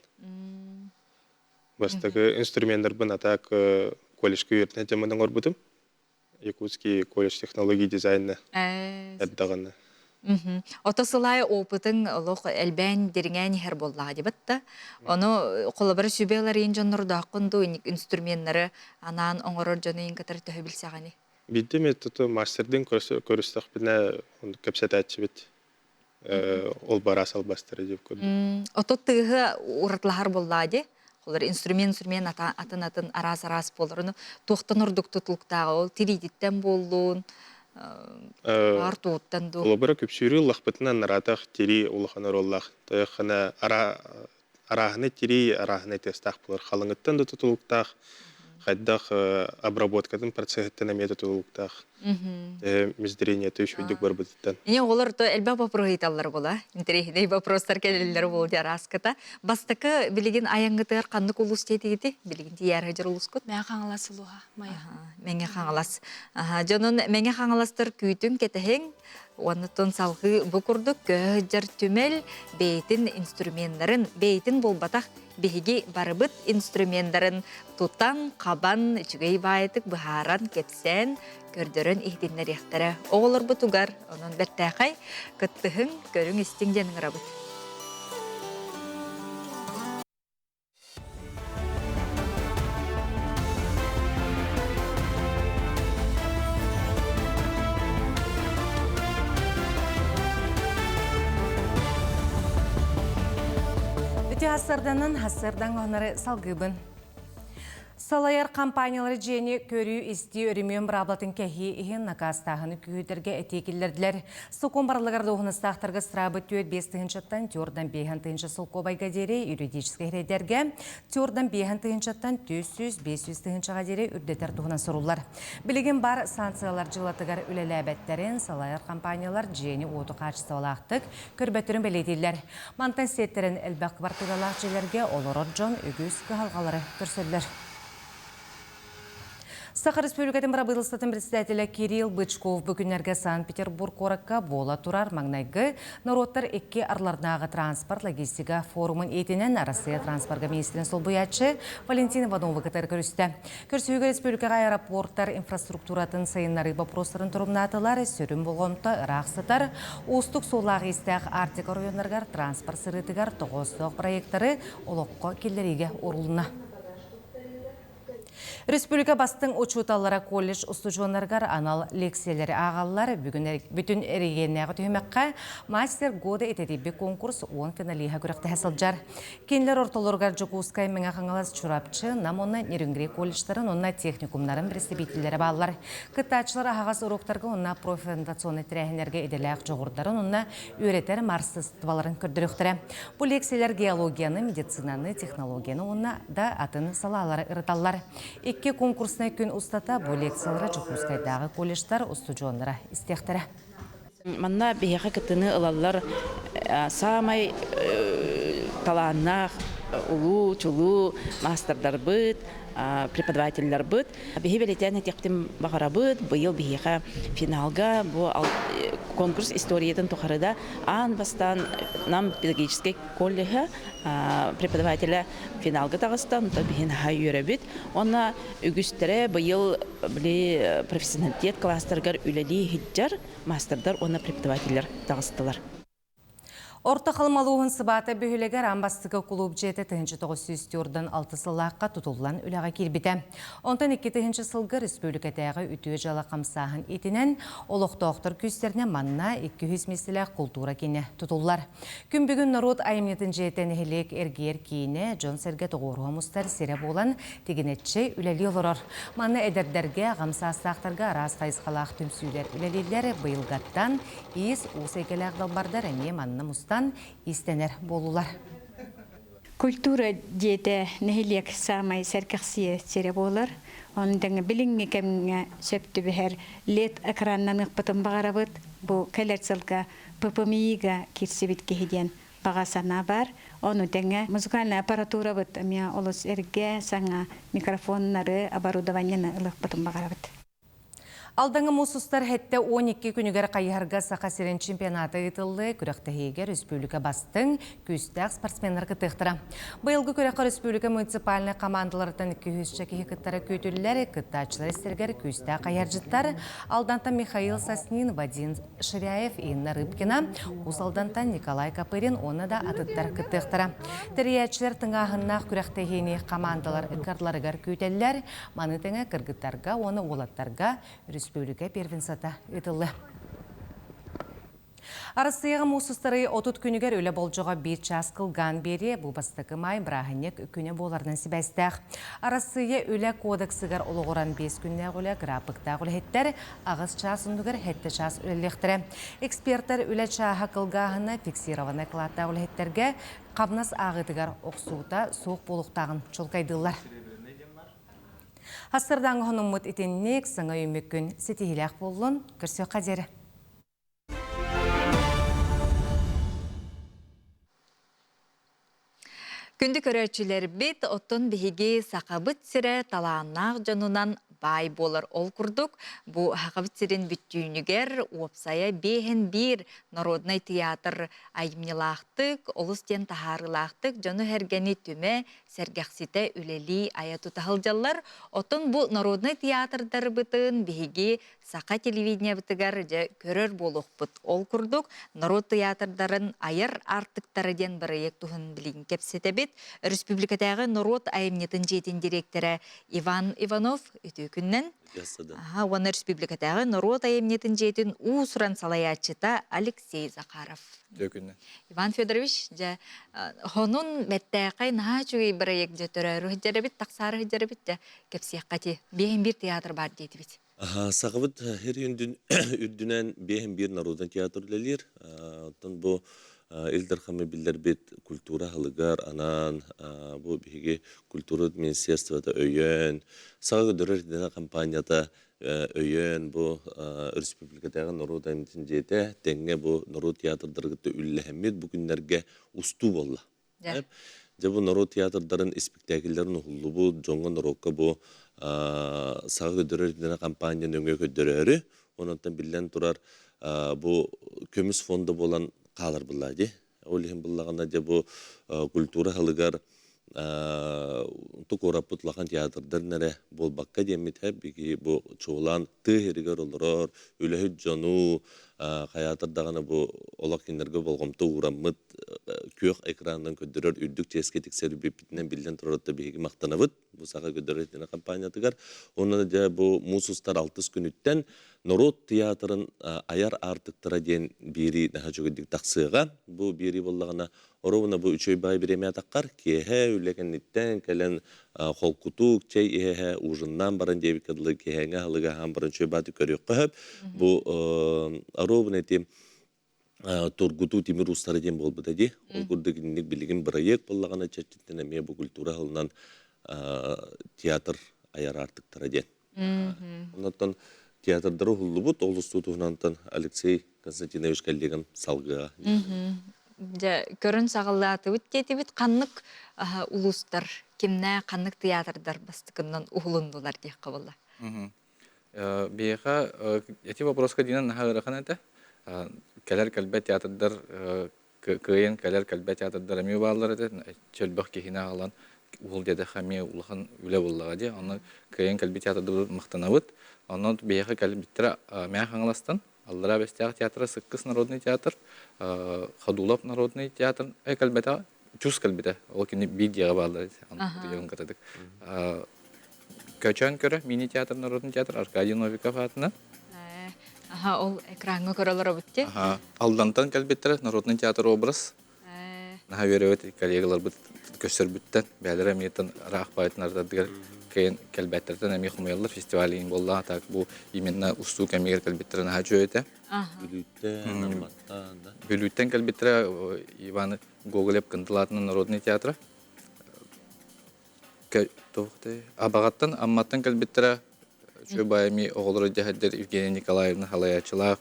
[SPEAKER 17] Бастакы инструменнарбын атак колледжка үөрэтэн дьаммын оҥорбутум. Якутский колледж технологии дизайна эрдэҕинэ.
[SPEAKER 1] Ото сылай опытыҥ олох элбээн дириҥээн иһэр буоллаҕа дибит да. Ону холобура сүбэ ыларыйын дьоннордооххун дуу инструменнары анаан оҥорор дьону иин кытары төһө билсэҕиний?
[SPEAKER 17] Биирдэ эмэ тото мастердыын көрүстэхпинэ кэпсэтээччибит. Ол бараас албастара диэп көрдүм.
[SPEAKER 1] Ото тыаһы уратылаһар буоллаа дии. Холор инструмент инструмент атын атын араас араас буолар. Ону туохтан ордук тутулуктааҕа ол тириититтэн буоллун, аар тууттан дуу.
[SPEAKER 17] Холобура күпсүүрү ыллахпытына нараатах тирии улахан оруоллаах. Тойоххана арааһынай тирии арааһынай тыастаах буолар. Халыҥыттан да тутулуктаах. Хайдах обработкатын процеһыттан эмиэ тутулуктаах. Миздрениеты үчүгдүк барбытыттан.
[SPEAKER 1] Ини оҕолор то элбэх вопрос ыйыталлар була. Интэриэһинэй вопростар кэлэллэр буол араската. Бастакы билигин айаҥҥытыгар ханнык улуус диэтигити? Билигин тиийээр сылдьар улуускут?
[SPEAKER 16] Мэҥэ Хаҥалас улууһа, Майа.
[SPEAKER 1] Мэҥэ Хаҥалас. Дьонун Мэҥэ Хаҥаластар күүтүҥ, кэтэһиҥ. Оннуттан салгыы бу курдук көһө сылдьар түмэл бэйэтин инструменнарын, бэйэтин буолбатах биһиги барыбыт инструменнарын тутан, хабан, үчүгэй баайытык быһааран, кэпсээн, көрдөрөн иһитиннэриэхтэрэ. Оҕолорбутугар онон бэртээхэй кыттыһыҥ, көрүҥ-истиҥ диэн ыҥырабыт.
[SPEAKER 2] Үтүө хассарданан хассардан онары салгыбын. Салайар компаниялары дьиэни көрүү-истии өрөмүөн быраабылатын кэһии иһин накаастааһыны күүһүтэргэ этии киллэрдилэр. Сокуон барылыгар дуоһунастаахтарга ыстыраабы 4-5 тыһыынчаттан 4-5 тыһыынча солкуобайга диэри юридическай сирэйдэргэ 4-5 тыһыынчаттан 400-500 тыһыынчаҕа диэри үрдэтэр туһунан суруллар. Билигин бар санкциялар дьылатыгар үлэлээбэттэрин салайар компаниялар дьиэни-уоту хаачыстыбалаахтык көрбөттөрүн бэлиэтииллэр. Мантан сиэттэрэн элбэх квартиралаах дьиэлэргэ олорор дьон үгүс кыһалҕалары көрсөллөр. Саха Республикатын бырабыыталыстыбатын председателэ Кирилл Бычков бу күннэргэ Санкт-Петербург куоракка буола турар маҥнайгы норуоттар икки арларнааҕы транспорт логистика форумун иитинэн Арассыыйа транспорга министрин солбуйааччы Валентин Ивановы кытары көрүстэ. Көрсүһүүгэ республикаҕа аэропортар инфраструктуратын сайыннарыы боппуруостарын торумнаатылар, сүрүн болҕомто ыраах сытар, уустук суоллаах-иистээх Арктика оройуоннарыгар транспорт сырыытыгар тоҕоостоох проектары олоххо киллэриигэ уурулунна. Республика бастыҥ учууталлара колледж устудьуоннарыгар анал лекциялэри ааҕаллар. Бүгүн бүтүн эрэгийиэннээҕи түһүмэххэ «Мастер года» итэтийбит конкурс 10 финалиһа күрэхтэһэ сылдьар. Кинилэр ортолоругар Дьокуускай, Мэҥэ Хаҥалас, Чурапчы, Нам уонна Нерюнгри колледжтарын уонна техникумнарын представителлэрэ бааллар. Кыттааччылар аһаҕас уруоктарга уонна профориентационнай тэрээһиннэргэ идэлээх дьоҕурдарын уонна үөрэтэр маастарыстыбаларын көрдөрүөхтэрэ. Бу лекциялар геологияны, медицинаны, технологияны уонна да атын салаалары ырыталлар. Икки конкурснай күн устата бу лекциялары Дьокуускайдааҕы колледжтар устудьуоннара истиэхтэрэ.
[SPEAKER 18] Манна биһиэхэ кыттыыны ылаллар саамай талааннаах улуу, чулуу маастардарбыт, преподавателларбыт. Биһи бэлиэтээн этиэхпитин баҕарабыт, быйыл биһиэхэ финалга бу конкурс историятын тухары да аан бастаан Нам педагогическай колледжа преподавателэ финалга таҕыста, онтон биһи наһаа үөрэбит. Уонна үгүстэрэ быйыл били профессионалитет класстарыгар үлэлии сылдьар маастардар уонна преподавателлэр таҕыстылар.
[SPEAKER 2] Орто Халыма улууһун сыбаата бөһүөлэгэр аан бастакы кулууп дьиэтэ 1946 сыллаахха тутуллан үлэҕэ киирбитэ. Онтон 2000 сылга республикатааҕы үтүө дьыала хамсааһын итинэн олохтоохтор күүстэринэн манна 200 миэстэлээх култуура киинэ тутуллар. Күн бүгүн норуот айымньытын дьиэтэ нэһилиэк эргийэр киинэ, дьон-сэргэ тоҕуоруһа мустар сирэ буолан тигинэччи үлэлии олорор. Манна эдэрдэргэ, аҕам саастаахтарга араас хайысхалаах түмсүүлэр үлэлииллэр. Быйылгаттан иис-уус эйгэлээх далбардар эмиэ манна мустан иистэнэр буоллулар.
[SPEAKER 19] Культура дьиэтэ нэһилиэк саамай сэргэхсийэ сирэ буолар. Онон тэҥэ билиҥҥи кэмҥэ сөп түбэһэр лед экраннаныахпытын баҕарабыт. Бу кэлэр сылга ППМИ-га киирсибит киһи диэн баҕа санаа баар. Ону тэҥэ музыкальнай аппаратурабыт эмиэ олус эргэ, саҥа микрофоннары, оборудованиены ылыахпытын баҕарабыт.
[SPEAKER 2] Алдаҥа муус устар сэттэ 12 күнүгэр хайыһарга Саха сирин чемпионата ыытыллыы күрэхтэһиигэ республика бастыҥ, күүстээх спортсменнар кыттыахтара. Быйылгы күрэххэ республика муниципальнай командаларыттан 200 киһи кыттара күүтүллэр. Кыттааччылар истэригэр күүстээх хайыһардьыттар Алдантан Михаил Соснин, Вадим Ширяев, Инна Рыбкина, Уус Алдантан Николай Копырин уонна да атыттар кыттыахтара. Тэрийээччилэр тыҥааһыннаах күрэхтэһиини хамаандалар ыккардыларыгар күүтэллэр. Маны тэҥэ кыргыттарга уонна уолаттарга республика первенствота ыытыллыа. Арассыыйаҕа муус устарыы 30 күнүгэр үлэ болдьоҕо биир чаас кылгаан биэриэ бу бастакы маай бырааһынньык күнэ буоларынан сибээстээх. Арассыыйа үлэ кодексыгар олоҕуран биэс күннээх үлэ графиктаах үлэһиттэр аҕыс чаас оннугар сэттэ чаас үлэлиэхтэрэ. Экспертэр үлэ чааһа кылгааһына фиксированнай кылааттаах үлэһиттэргэ хамнас ааҕыытыгар охсуута суох буолуохтааҕын чуолкайдыыллар. Хастырдаҥ хонуммут итинник саҥа үүммүккүн ситиһиилээх буоллун, көрсүөххэ диэри.
[SPEAKER 1] Күндү көрөөччүлэрбит, оттон биһиги Сахабыт сирэ талааннаах дьонунан баай буолар. Ол курдук, бу Сахабыт сирин бүттүүнүгэр уопсайа биэһин биир народнай театр айымньылаахтык, олус диэн таһаарыылаахтык дьону-сэргэни түмэ, сэргэхситэ үлэлии айа тута сылдьаллар. Оттон бу народнай театрдарбытын биһиги саха телевидениебытыгар дьэ көрөр буолуохпут. Ол курдук, норуот тыйаатырдарын айар аартыктара диэн бырайыак туһун билигин кэпсэтэбит. Өрөспүүбүлүкэтээҕи норуот айымньытын дьиэтин дириэктэрэ Иван Иванов үтүө күннэн. Аха, уонна республикатааҕы норуот айымньытын дьиэтин уус-уран салайааччыта Алексей Захаров.
[SPEAKER 4] Үтүө күннэн.
[SPEAKER 1] Иван Федорович, дьэ, хонун бэртээхэй наһаа үчүгэй бырайыак дьэ төрөөрү сылдьар тахсаары сылдьар эбит дьэ кэпсиэххэ ти. Биэһин биир театр баар диэтибит.
[SPEAKER 20] Сахабыт сир үрдүнэн биэһин биир народнай театр үлэлиир. Оттон бу Ил Дархаммыт биллэрбит культура аһылыгар анаан бу биһиги культура министерствота өйөөн, Саха көрдөрөр ирдэнэр компанията өйөөн бу республикатааҕы норуот айымньытын дьиэтэ тэҥҥэ бу норуот театрдарыгар үллэһэммит бу күннэргэ устуу буолла. Дьэ бу норуот театрдарын испиктээкиллэрин уһуллубут дьоҥҥо норуокка бу Саха көрдөрөр ирдэнэр компания нөҥүө көрдөрөөрү, онон биллэн турар бу көмүс фонда буолан хаалар булла дии. Ол иһин буллаҕына дьэ бу культура аһылыгар куораппыт улахан театрдарын эрэ буолбакка диэммит биһиги бу чуолаан тыа сиригэр олорор үлэһит дьону хайаатар даҕаны бу олох кинилэргэ болҕомто уураммыт күөх экранынан көрдөрөр үрдүк чиэскэ тиксэр бүппүтүнэн биллэн турарыттан биһиги махтанабыт бу саха көрдөрөр итинэ компаниятыгар уонна дьэ бу муус устар алтыс күнүттэн норуот театрын айар аартыктара диэн биэрии наһаа үчүгэйдик тахсыаҕа бу биэрии буоллаҕына оруобуна бу үчүгэй баай бириэмэ атаххар киэһэ үлэ кэнниттэн кэлэн холкутук чэй иһэ ужиннаан баран диэбиккэ дылы киэһээҥҥи аһылыгы аһаан баран үчүгэй бааты көрүөххэ сөп бу оруобуна ити тургутуу тимир уустара диэн буолбута дии. Ол курдук инник билигин бырайыак буоллаҕына чэрчитинэн эмиэ бу культура сылынан театр айар аартыктара диэн. Оннуттан театрдары уһуллубут, ол устуу туһунантан Алексей Константинович коллегам салгыа.
[SPEAKER 1] Дьэ, көрөн саҕалаатыбыт диэтибит ханнык улуустар кимнээх ханнык театрдар бастакыннан уһулуннулар диэххэ буолла.
[SPEAKER 4] Биһиэхэ эти вопроска диэн наһаа ыарахан этэ. Кэлэр кэлбэт театрдар кыайан кэлэр кэлбэт театрдар эмиэ бааллар этэ. Чөлбөх киһини аҕалан уһул диэтэххэ эмиэ улахан үлэ буоллаҕа дии. Онно кыайан кэлбит театрдарбыт махтанабыт. Онон биһиэхэ кэлбиттэрэ Мэҥэ Хаҥаластан Аллараа Бэстээх театра Сыккыс народный театр, Ходулов народный театр кэлбэтэҕэ чус кэлбитэ. Ол кини биир дьиэҕэ бааллар кытадык. Көчөөн көрө мини-театр народный театр Аркадий Новиков аатынан.
[SPEAKER 1] Аха, ол экраҥҥа көрө олоробут дии.
[SPEAKER 4] Аха, Алдантан кэлбиттэрэ народный театр образ. Наһаа үөрэбит коллегаларбыт көссөрбүттэн, бэйэлэрэ эмиэтэн ыраах баайтын ардардыгар кэлэн кэлбэттэртэн эмиэ хомуйаллар фестиваль иин буоллаҕа так бу именно устуу кэмигэр кэлбиттэрэ наһаа үчүгэй этэ.
[SPEAKER 20] Бүлүүттэн, Амматтан да.
[SPEAKER 4] Бүлүүттэн кэлбиттэрэ Иван Гоголев Кындылаатынан народный театра. Абаҕаттан, Амматтан кэлбиттэрэ үчүгэй баайами оҕолоро дьэһэрдэр Евгения Николаевна халайааччылаах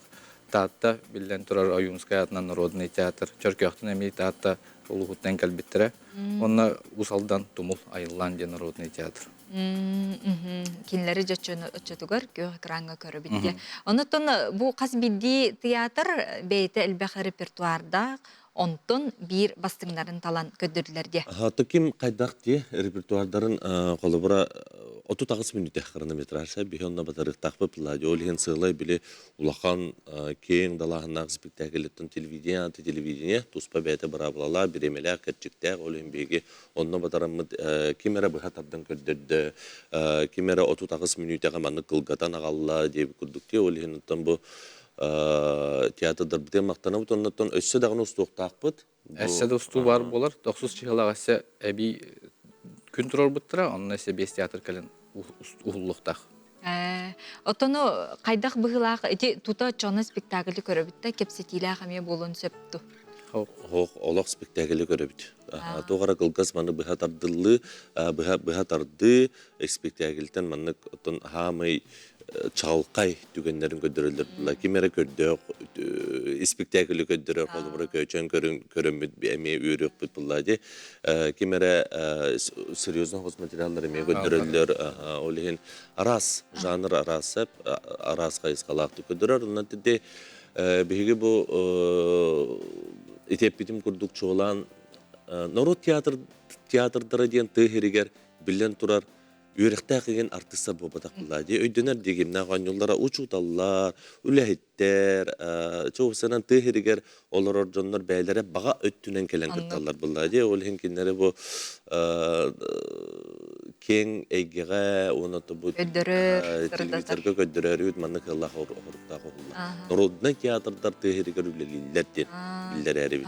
[SPEAKER 4] Таатта биллэн турар Ойуунскай аатынан народный театр, Чөркөөхтөн эмиэ Таатта улууһуттан кэлбиттэрэ. Уонна Уус Алдан Тумул Айыллаан диэн народный театр.
[SPEAKER 1] Кинилэри дьоччотугар күөх экраҥҥа көрөбүт диye. Онуттан бу хас биирдии театр бэйэтэ элбэх репертуардаах, онтон биир бастыҥнарын талан көрдөрдүлэр диye.
[SPEAKER 20] Таким хайдах дии репертуардарын холобура 38 мүнүүтэ хронометраж биһи онно батарыахтаахпыт Палладио ол иһин сыалай били улахан киэҥ далааһыннаах спектакльттан телевидение аты телевидение туспа бэйэтэ быраабылалаах бириэмэлээх кэрчиктээх ол иһин биһиги онно батараммыт ким эрэ быһа тардан көрдөрдө ким эрэ 38 мүнүүтэҕэ маннык кылгатан аҕалла диэбит курдук дии ол иһин оттон бу театрдарбытыгар махтанабыт оннуттан өссө даҕаны устуохтаахпыт.
[SPEAKER 4] Өссө да устуу баар буолар. Тохсус чыһылаах өссө эбии күн турарбыттара, онно өссө биэс театр кэлэн уһуллуохтаах.
[SPEAKER 1] Оттону хайдах быһыылаах ити тута чоно спектакльы көрөбүт да кэпсэтиилээх эмиэ буолуон сөп ту?
[SPEAKER 20] Хоох олох спектаклы көрөбүт. Туох эрэ кылгас маны быһа тардыллыы, быһа быһа тардыы спектакльтэн маннык оттон хаамай чаҕылхай түгэннэрин көрдөрөллөр була. Ким эрэ көрдөөх испектаклы көрдөрөр, холобура көөчөөн көрөммүт эмиэ үөрүөхпүт булла дии. Ким эрэ серьезно хос материаллар эмиэ көрдөрөллөр. Ол иһин араас жанр араас сеп, араас хайысхалаахтык көрдөрөр. Онон тиди биһиги бу итиэппитим курдук чуолаан норуот театр театрдара диэн тыа иһигэр биллэн турар үөрэхтээх игин артыыстар буолбатах буолла дии өйдөнөр дии кимнээх оонньууллара учууталлар үлэһиттэр чугасынан тыа иһигэр олорор дьоннор бэйэлэрэ баҕа өттүнэн кэлэн кытталлар буолла дии ол иһин кинилэри бу киэҥ эйгэҕэ уонна бу телевизорга көрдөрөрүбүт маннык ыаллаах оһоруктаах уһулла народнай театрдар тыа иһигэр үлэлииллэр диэн биллэрээрибит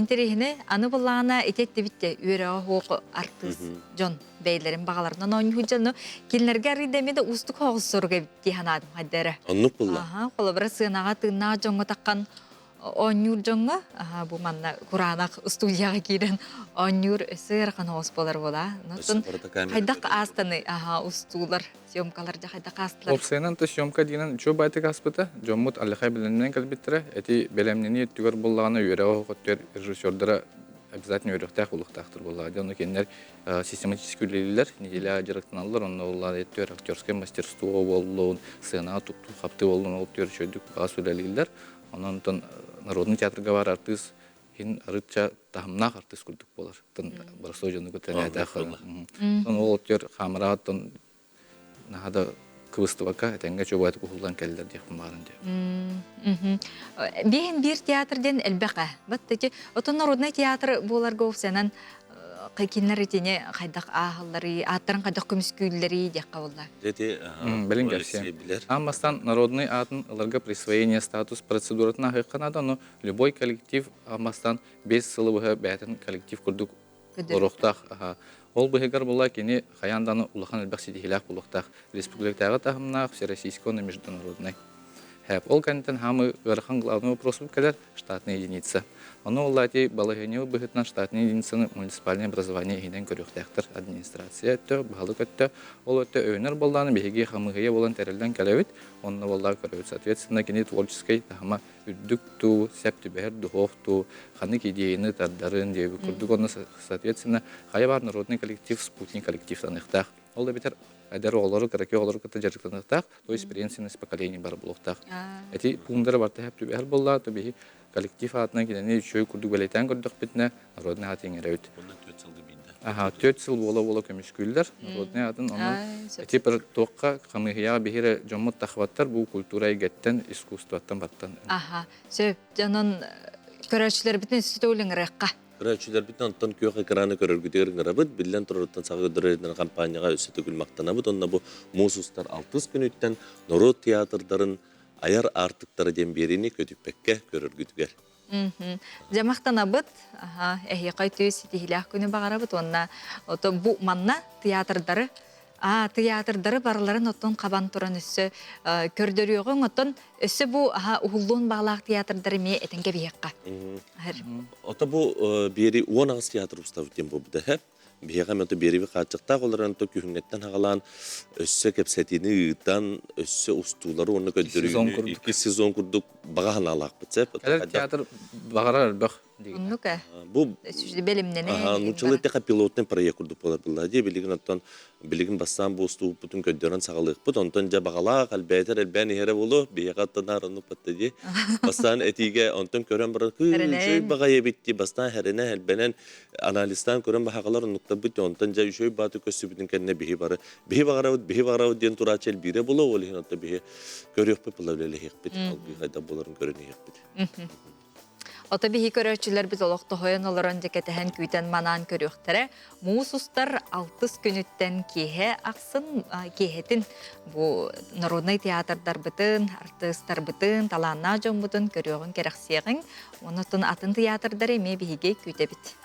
[SPEAKER 1] Интэриэһинэй, аны былаана ити эттибит үөрэҕэ суох артыыс дьон бэйэлэрин баҕаларынан оонньуу дьону кинилэргэ арыйда эмиэ да уустук соҕус сурук эбит дии санаатым хайда эрэ.
[SPEAKER 20] Оннук булла.
[SPEAKER 1] Аха, холобура сыанаҕа тыыннаах дьоҥҥо таххан оонньуур дьоҥҥо, аха, бу манна кураанах студияҕа киирэн оонньуур өссө ыарахан соҕус буолар буолаа. Оттон хайдах аастаны, аха, устуулар, съемкалар дьэ хайдах аастылар?
[SPEAKER 4] Опсайынан то съемка диинэн үчүгэй байтык ааспыта. Дьоммут аллахай бэлэмнэнэн кэлбиттэрэ. Эти бэлэмнэнии өттүгэр буоллаҕына үөрэҕи оһох өттүгэр режиссердара обязательно үөрэхтээх буолуохтаахтар буоллаҕа. Дьэ, ону кинилэр систематически үлэлииллэр, неделя дьарыктаналлар, онно буоллаҕа өттүгэр актерское мастерство буоллун, сценаҕа туттуу-хаптыы буоллун, ол өттүгэр үчүгэйдик баҕас үлэлииллэр. Онон онтон народный театрга баар артыыс иһин арыычча таһымнаах артыыс курдук буолар. Оттон боростуой дьону кытта үлэлээтээх. Онон ол өттүгэр хаамыраҕа оттон наһаа да кыбыстыбакка этэҥҥэ чуобаатык уһуллан кэллэр диэхпин баҕаран диэ.
[SPEAKER 1] Биэһин биир театр диэн элбэх ээ. Баттаки отон народный театр буоларга уфсанан кинилэр итини хайдах ааһалларый, ааттарын хайдах көмүскүүллэрий диэххэ буолла.
[SPEAKER 20] Дети
[SPEAKER 4] Билин кэпсиэм. Аан бастаан народный аатын ыларга присвоение статус процедуратын ааһыахха наада, но любой коллектив аан бастаан 5 сылы быһа бэйэтин коллектив курдук Олоруохтаах. Ол быһыгар була кини хайаан даҕаны улахан элбэх ситиһиилээх буолуохтаах. Республикатааҕы таһымнаах, всероссийскай уонна международнай. Ол кэнниттэн хаамы ыарахан главный вопрос кэлэр штатная единица. Ону ол ати балаһыанньа быһыытынан штатная единицаны муниципальное образование иһинэн көрүөхтээхтэр администрация өттө, баһылык өттө. Ол өттө өйөнөр буоллаҕына биһиги хамыыһыйа буолан тэриллэн кэлэбит. Онно буоллаҕа көрөбүт. Соответственно, кини творческий таһыма үрдүк туу, сеп түбэһэр духов туу, ханнык идеяны тардарын диэбит курдук онно соответственно хайа баар народный коллектив спутник коллектив таныахтаах. Ол эбэтэр эдэр оҕолору, кыракый оҕолору кытта дьарыктаныахтаах, то есть преемственность поколений бар буолуохтаах. Эти пууннары барыта сөп түбэһэр буоллаҕа, то биһи коллектив аатынан кинини үчүгэй курдук бэлиэтээн көрдөхпүтүнэ, народный аат иҥэрэбит.
[SPEAKER 20] Онно түөрт сылга биирдэ.
[SPEAKER 4] Аха, түөрт сыл буола-буола көмүскүүллэр народный аатын. Онон ити бір туохха хамыыһыйаҕа биһири дьоммут тахыбаттар бу культура эйгэттэн, искусствоттан баттан.
[SPEAKER 1] Аха, сөп. Дьонон көрөөччүлэрбитин өссө төгүл ыҥырыахха.
[SPEAKER 20] Көрөөччүлэрбитин онтон күөх экраны көрөргүтүгэр ыҥырабыт. Биллэн турарыттан Саха көрдөрөр компанияҕа өссө төгүл махтанабыт. Онно бу муус устар алтыс күнүттэн норуот театрдарын айар аартыктара диэн биэриини көтүппэккэ көрөргүтүгэр.
[SPEAKER 1] Дьэ махтанабыт. Эһиэхэ үтүө ситиһиилээх күнү баҕарабыт уонна ото бу манна театрдары а театрдары барыларын оттон хабан туран өссө көрдөрүөҕүҥ оттон өссө бу аха уһуллуон баҕалаах театрдары эмиэ этэн кэбиһиэххэ.
[SPEAKER 20] Ото бу биэри 18 театр уставы диэн буолбута һэ. Биһиэхэ эмиэ биэриби хааччахтаах олорон то күһүҥҥэттэн хаҕалаан өссө кэпсэтиини ыытан, өссө устуулары уонна көрдөрүүнү иккис сезон курдук баҕа санаалаахпыт сөп.
[SPEAKER 4] Кэлэр театр баҕарар элбэх
[SPEAKER 1] Оннук ээ.
[SPEAKER 20] Бу
[SPEAKER 1] бэлэмнэнэ.
[SPEAKER 20] Нууччалыы эттэххэ пилотный проект курдук буолар буолла дии. Билигин оттон билигин бастаан бу устуубуппутун көрдөрөн саҕалыахпыт. Онтон дьэ баҕалаах элбээтэр элбээн иһэрэ буолуо. Биһиэхэ оттон оннук батта дии. Бастаан этиигэ онтон көрөн баран үчүгэй баҕайы эбит дии. Бастаан хэрэнэ элбэнэн анализтаан көрөн баһаҕалар оннуктарбыт онтон дьэ үчүгэй бааты көстүбүтүн кэннэ биһи бары биһи баҕарабыт биһи баҕарабыт диэн турааччы элбиирэ буолуо ол иһин онтон биһи көрүөхпүт була үлэлэһиэхпит алгыы хайдах буоларын көрөн иһиэхпит
[SPEAKER 1] Ото биһи көрөөччүлэрбит олох тоһойон олорон дьэ кэтэһэн күүтэн манаан көрүөхтэрэ. Муус устар алтыс күнүттэн киэһэ ахсын киэһэтин бу народнай театрдарбытын, артыыстарбытын, талааннаах дьоммутун көрүөҕүн кэрэхсиэҕиҥ. Онон атын театрдары эмиэ биһиги күүтэбит.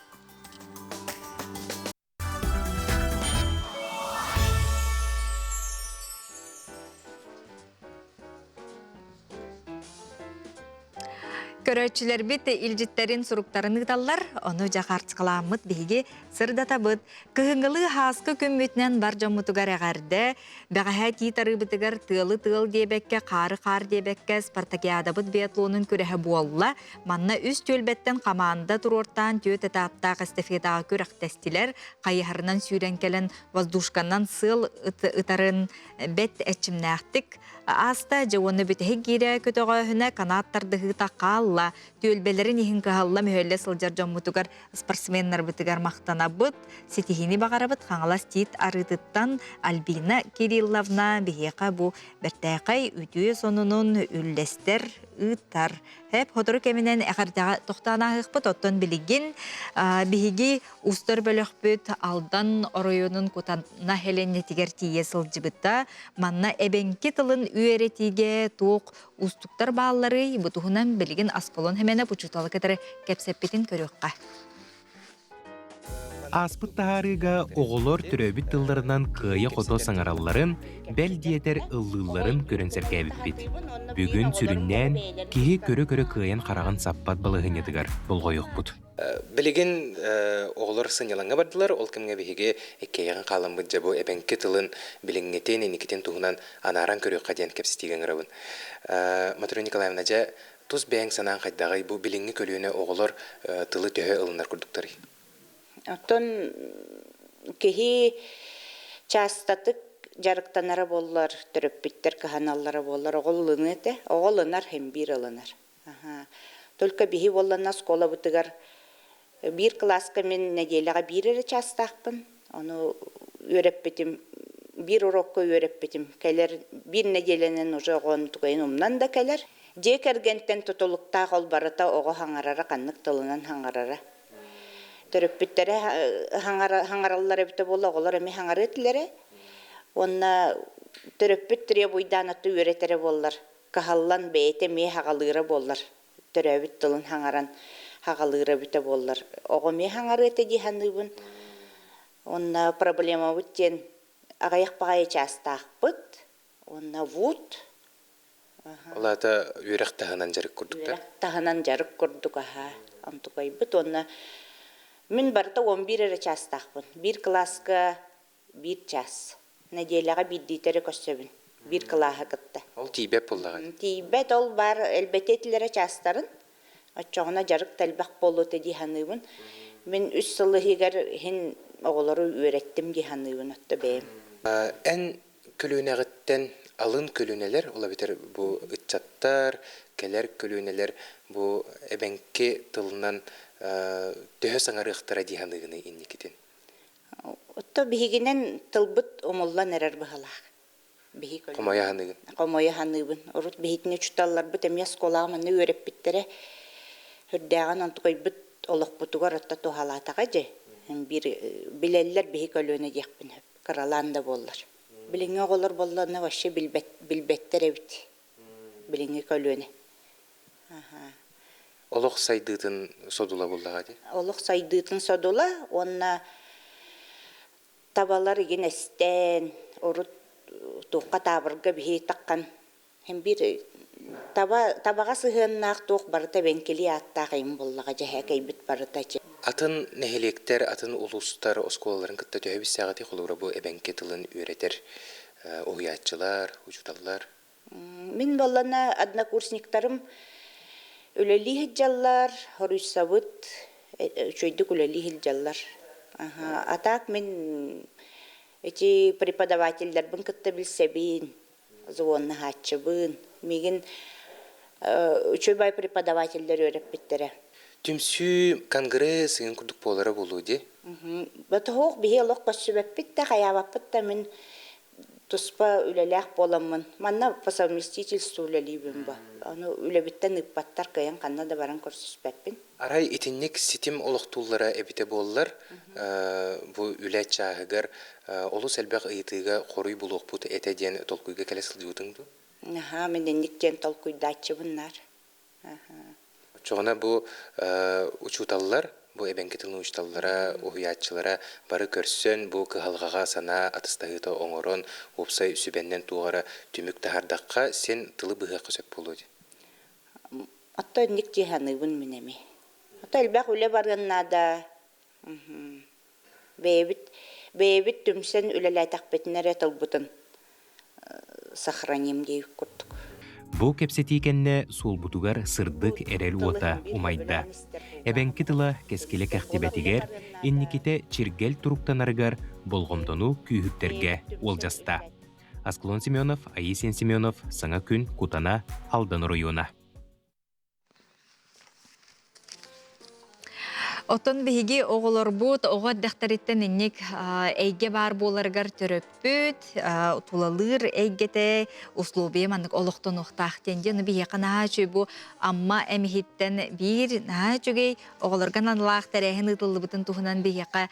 [SPEAKER 1] Көрөөччүлэрбит илдьиттэрин суруктарын ыыталлар, ону дьэ хаарчыкалааммыт биһиги сырдатабыт. Кыһыҥҥылыы һааскы күммүтүнэн бар дьоммутугар эҕэрдэ, бэҕэһээ тиит арыыбытыгар тыалы тыал диэбэккэ, хаары хаар диэбэккэ спартакиадабыт биатлонун күрэһэ буолла. Манна үс түөлбэттэн хамаанда туруортаан түөрт этаптаах эстафетаҕа күрэхтэстилэр. Хайыһарынан сүүрэн кэлэн воздушканан сыал ытарын бэт эрчимнээхтик Ааста дьэ уонна бүтэһик гиирэ көтөҕөөһүнэ канат тардыһыыта хаалла. Түөлбэлэрин иһин кыһалла-мүһэллэ сылдьар дьоммутугар, спортсменнарбытыгар махтанабыт. Ситиһиини баҕарабыт Хаҥалас Тиит арыытыттан Альбина Кирилловна биһиэхэ бу бэртээхэй үтүө сонунун үллэстэр, ыытар. Хэп сотору кэминэн эҕэрдэҕэ тохтоон ааһыахпыт. Оттон билигин биһиги устар бөлөхпүт Алдан оройуонун Кутана сэлиэнньэтигэр тиийэ сылдьыбыта. Манна эбэҥки тылын үөрэтиигэ туох уустуктар баалларый? Бу туһунан билигин Аскалон Хэмэнэп учууталы кытары кэпсэппитин көрүөххэ.
[SPEAKER 5] Ааспыт таһаарыыга оҕолор төрөөбүт тылларынан кыайа-хото саҥаралларын, бэл диэтэр ыллыылларын көрөн сэргээбиппит. Бүгүн сүрүннээн киһи көрө-көрө кыайан хараҕын саппат балаһыанньатыгар болҕойуохпут.
[SPEAKER 7] Билигин оҕолор сынньалаҥҥа бардылар, ол кэмҥэ биһиги иккиэйэҕин хааламмыт дьэ бу эбэҥки тылын билиҥҥитин, инникитин туһунан анааран көрүөххэ диэн кэпсэтиигэ ыҥырабын. Матрена Николаевна, дьэ Тус бэйэҥ санааҥ хайдаҕый, бу билиҥҥи көлүөнэ оҕолор тылы төһө ылынар курдуктарый?
[SPEAKER 21] Оттон киһи чаастатык дьарыктанара буоллар, төрөппүттэр кыһаналлара буоллар, оҕо ылыныа этэ. Оҕо ылынар, һин биир ылынар. Только биһи буолланна оскуолабытыгар биир кылааска мин нэдиэлэҕэ биир эрэ чаастаахпын. Ону үөрэппитим, биир урокка үөрэппитим. Кэлэр биир нэдиэлэнэн уже оҕон тугайын умнан да кэлэр. Дьиэ кэргэнтэн тутулуктаах ол барыта оҕо хаҥарара ханнык тылынан хаҥарара. Төрөппүттэрэ хаҥараллар эбитэ буолла, оҕолор эмиэ хаҥарыа этилэрэ. Уонна төрөппүт требуйдаан аты үөрэтэрэ буоллар, кыһаллан бэйэтэ эмиэ хаҕалыыра буоллар төрөөбүт тылын хаҥаран хаҕалыыра эбитэ буоллар оҕо эмиэ хаҥарыа этэ дии саныыбын. Уонна проблемабыт диэн аҕыйах баҕайы чаастаахпыт уонна вуд.
[SPEAKER 7] Ол аата үөрэх таһынан дьарык курдук да?
[SPEAKER 21] Үөрэх таһынан дьарык курдук аһаа онтукайбыт уонна мин барыта 11 эрэ чаастаахпын. Биир кылааска биир чаас. Нэдиэлэҕэ биирдиитэ эрэ көрсөбүн. Биир кылааһы кытта.
[SPEAKER 7] Ол тиийбэт буоллаҕа.
[SPEAKER 21] Тиийбэт, ол баар элбэтиэ этилэрэ чаастарын. Оччоҕуна дьарык да элбэх буолуо этэ дии саныыбын. Мин үс сыл иһигэр иһин оҕолору үөрэттим дии саныыбын отто бэйэм.
[SPEAKER 7] Эн көлүөнэҕиттэн алын көлүөнэлэр, ол эбэтэр бу ыччаттар, кэлэр көлүөнэлэр бу эбэҥки тылынан төһө саҥарыахтара дии саныыгыный инникитин?
[SPEAKER 21] Отто биһигинэн тылбыт умуллан эрэр быһалаах. Биһи
[SPEAKER 7] Хомойо саныыгын.
[SPEAKER 21] Хомойо саныыбын. Урут биһитини учууталларбыт эмиэ оскуолаҕа манна үөрэппиттэрэ. Үрдээҕин онтукайбыт олохпутугар отто туһалаатаҕа дьэ. Биир билэллэр биһи көлүөнэ диэхпин сөп. Кыралаан да буоллар. Билиҥҥи оҕолор буоллаҕына вообще билбэт, билбэттэр эбит. Билиҥҥи көлүөнэ.
[SPEAKER 7] Олох сайдыытын содула буллаҕа дии.
[SPEAKER 21] Олох сайдыытын содула уонна табалар игин эстэн, урут туохха таабырга биһи таххан һин биир таба табаҕа сыһыаннаах туох барыта эбэҥкилии ааттаах эйим буоллаҕа дьэһээкэйбит барыта
[SPEAKER 7] Атын нэһилиэктэр, атын улуустар оскуолаларын кытта төһө билсэҕитий? Холобура бу эбэҥки тылын үөрэтэр уһуйааччылар, учууталлар.
[SPEAKER 21] Мин буоллана однокурсниктарым үлэлии сылдьаллар, хоруйсабыт, үчүгэйдик үлэлии сылдьаллар. А так мин эти преподавателлэрбин кытта билсэбин, звоннаһааччыбын. Миигин үчүгэй преподавателлэр үөрэппиттэрэ.
[SPEAKER 7] Түмсүү, конгресс ыгын курдук буолара буолуо дии.
[SPEAKER 21] Батоһуох биһи олох көрсүбэппит да, хайаабаппыт да мин туспа үлэлээх буоламмын, манна по совместительству үлэлиибин бу. Ону үлэбиттэн ыыппаттар, кыайан ханна да баран көрсүспэппин.
[SPEAKER 7] Арай итинник ситим олохтууллара эбитэ буоллар, бу үлэ чааһыгар олус элбэх ыйытыыга хоруй булуохпут этэ диэн толкуйга кэлэ сылдьыбытыҥ дуу?
[SPEAKER 21] Аһаа, мин инник диэн толкуйдааччыбын наар.
[SPEAKER 7] Оччоҕуна бу учууталлар, бу эбэҥки тылын учууталлара, уһуйааччылара бары көрсөн, бу кыһалҕаҕа санаа атастаһыыта оҥорон, уопсай сүбэннэн туох эрэ түмүк таһаардахха, син тылы быһыахха сөп буолуо дии.
[SPEAKER 21] Оттон инник дии саныыбын мин эмиэ. Ото элбэх үлэ барыан наада. Бэйэбит бэйэбит түмсэн үлэлээтэхпитинэ эрэ тылбытын сохраним диэбит курдук.
[SPEAKER 5] Бу кэпсэтии кэннэ суолбутугар сырдык эрэл уота умайда. Эбэҥки тыла кэскилэ кэхтибэтигэр, инникитэ чиргэл туруктанарыгар болҕомтону күүһүрдэргэ уолдьаста. Асклон Семенов, Аисиан Семенов, Саҥа күн, Кутана, Алдан оройуона.
[SPEAKER 1] Оттон биһиги оҕолорбут оҕо эрдэхтэриттэн инник эйгэ баар буоларыгар төрөппүт, тулалыыр эйгэтэ, условия маннык олохтонуохтаах диэн дьэ, ону биһиэхэ наһаа үчүгэй бу Амма эмиһиттэн биир наһаа үчүгэй оҕолорго аналлаах тэрээһин ыытыллыбытын туһунан биһиэхэ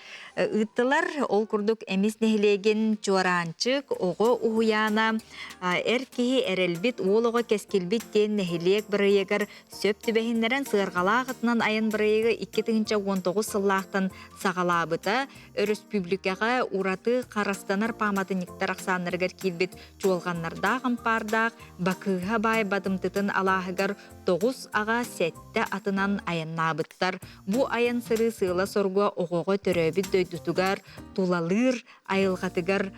[SPEAKER 1] ыыттылар. Ол курдук Эмис нэһилиэгин Чуораанчык оҕо уһуйаана эр киһи эрэлбит, уол оҕо кэскилбит диэн нэһилиэк бырайыагар сөп түбэһиннэрэн сыарҕалаах атынан айан бырайыагы 2019 сыллаахтан саҕалаабыта. Өрөспүүбүлүкэҕэ ураты харастанар пааматынньыктар ахсааннарыгар киирбит чуолҕаннардаах ампаардаах Бакыыһа баай Бадымтытын алааһыгар тоҕус аҕа сэттэ атынан айаннаабыттар. Бу айан сырыы сыала-соруга оҕоҕо төрөөбүт дойдутугар, тулалыыр айылҕатыгар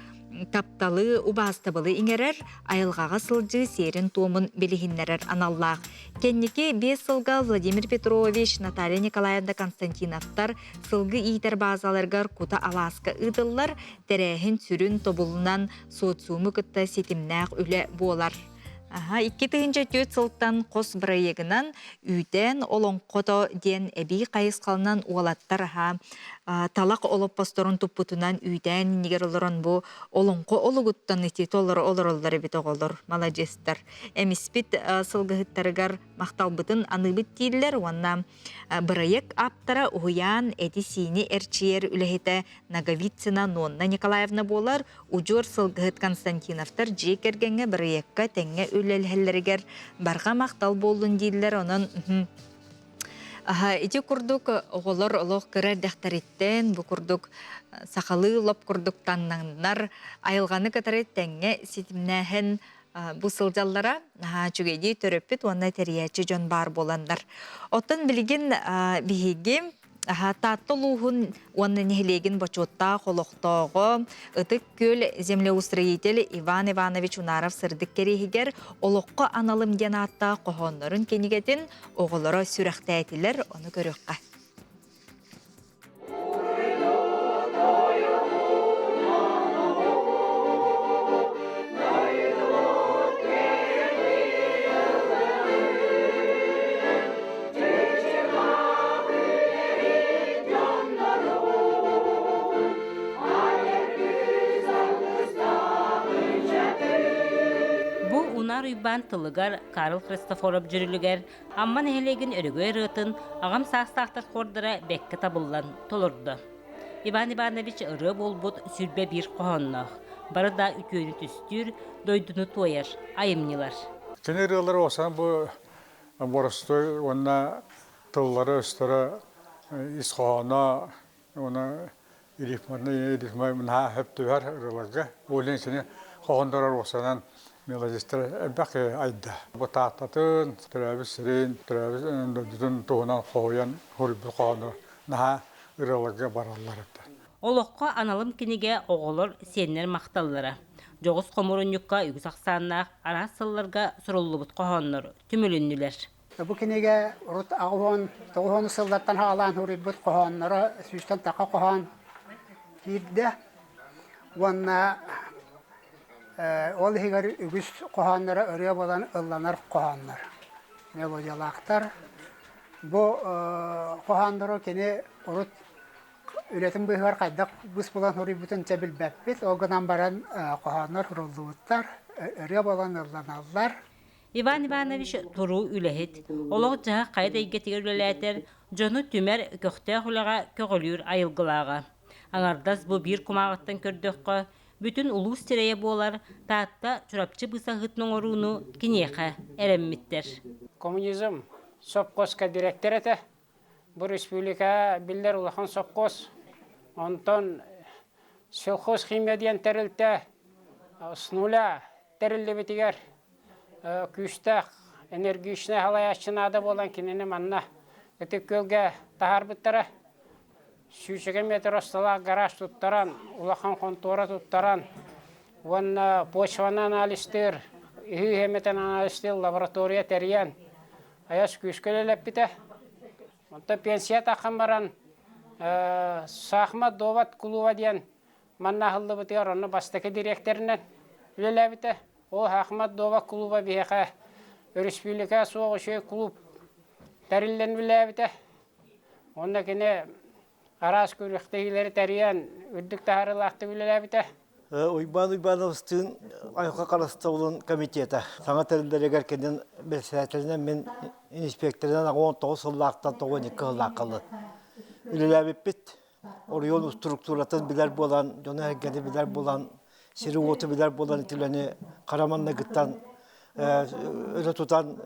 [SPEAKER 1] тапталы, убаастабылы иҥэрэр, айылҕаҕа сылдьыы сиэрин-туомун билиһиннэрэр аналлаах. Кэнники 5 сылга Владимир Петрович, Наталья Николаевна Константиновтар сылгы иитэр баазаларыгар кута алааска ыытыллар тэрээһин сүрүн тобулунан социуму кытта ситимнээх үлэ буолар. Аха, 2004 сылтан хос бырайыагынан Үүтээн олоҥхото диэн эбии хайысхалынан уолаттар аха талах олоппосторун туппутунан үүтээн иннигэр олорон бу олоҥхо олугуттан ити толору олороллор эбит оҕолор маладьыастар эмиспит сылгыһыттарыгар махталбытын аныыбыт дииллэр уонна бырайыак ааптара уһуйаан эти-сиини эрчийэр үлэһитэ Ноговицына Нонна Николаевна буолар удьуор сылгыһыт Константиновтар дьиэ кэргэҥҥэ бырайыакка тэҥҥэ үлэлэһэллэригэр барҕа махтал буоллун дииллэр. Онон Аха, ити курдук оҕолор олох кыра эрдэхтэриттэн бу курдук сахалыы лоп курдук таҥнаннар айылҕаны кытары тэҥҥэ ситимнээһин бу сылдьаллара наһаа үчүгэйдии төрөппүт уонна тэрийээччи дьон баар буоланнар. Оттон билигин биһиги Таатта улууһун уонна нэһилиэгин бочуоттаах олохтооҕо Ытык Күөл землеустроитель Иван Иванович Унаров сырдык кэриэһигэр Олоххо аналым диэн ааттаах хоһооннорун кинигэтин оҕолоро сүрэхтээтилэр, ону көрүөххэ.
[SPEAKER 3] Бу Унаар Уйбаан тылыгар Карл Христофоров дьүрүлүгэр Амма нэһилиэгин өрөгөй ырыатын аҕам саастаахтар хуордара бэккэ табыллан толордо. Иван Иванович ырыа буолбут 21 хоһоонноох, бары да үтүөнү түстүүр, дойдуну туойар айымньылар.
[SPEAKER 6] Кини ырыалары осан бу боростуой уонна тыллара-өстөрө ис хоһооно уонна рифманы рифма наһаа сөп түһэр ырыаларга. Ол иһин кини хоһооннорор уопсайынан мелодистар элбэх айда. Бу Тааттатын, төрөөбүт сирин, төрөөбүт дойдутун туһунан хоһуйан суруйбут хоһооно наһаа ырыаларга бараллар этэ.
[SPEAKER 3] Олоххо аналым кинигэ оҕолор, сиэннэр махталлара. Дьоҕус хомуурунньукка үгүс ахсааннаах араас сылларга суруллубут хоһооннор түмүлүннүлэр.
[SPEAKER 22] Бу кинигэ урут аҕыс тоҕус сыллартан саҕалаан суруйбут хоһоонноро сүүстэн тахха хоһоон киирдэ уонна ол иһигэр үгүс хоһоонноро ырыа буолан ылланар хоһооннор, мелодиялаахтар. Бу хоһооннору кини урут үлэтин быыһыгар хайдах быыс булан суруйбутун дьэ билбэппит. Ол гынан баран хоһооннор суруллубуттар, ырыа буолан ылланаллар.
[SPEAKER 3] Иван Иванович туруу үлэһит, олох-дьаһах хайа да эйгэтигэр үлэлээтэр, дьону түмэр, көхтөөх үлэҕэ көҕүлүүр айылгылааҕа. Аҥардас бу биир кумааҕыттан көрдөххө, бүтүн улуус сирэйэ буолар Таатта Чурапчы быысаһыытын оҥорууну киниэхэ эрэммиттэр.
[SPEAKER 25] Коммунизм сопхуоска дириэктэр этэ. Бу республика биллэр улахан сопхуос. Онтон сельхозхимия диэн тэрилтэ с нуля тэриллибитигэр күүстээх
[SPEAKER 8] энергичнэй халайааччы наада буолан кинини манна Ытык Күөлгэ таһаарбыттара. Сүүсэгэ метр усталаах гараж туттаран, улахан хонтуора туттаран уонна почваны анализтыыр, иһи иһэмэтэн анализтыыр лаборатория тэрийэн айас күүскэ үлэлэппитэ. Онтон пенсия таххан баран Саахмат Довод кулууба диэн манна аһыллыбытыгар онно бастакы дириэктэринэн үлэлээбитэ. Ол Саахмат Довод кулууба биһиэхэ өрөспүүбүлүкэ суох үчүгэй кулууп тэриллэн үлэлээбитэ. Уонна кини араас күрэхтэһиилэри тэрийэн үрдүк таһаарыылаахтык үлэлээбитэ.
[SPEAKER 9] Уйбаан Уйбаановыстыын айылҕа харыстабылын комитета саҥа тэриллэригэр кэлин бэрэссэдээтэлинэн мин инспекторынан 19 сыллаахтан 92 сыллаахха дылы үлэлээбиппит. Оройуон структуратын билэр буолан, дьону-сэргэни билэр буолан, сири-уоту билэр буолан ити үлэни хара манныгыттан өрө тутан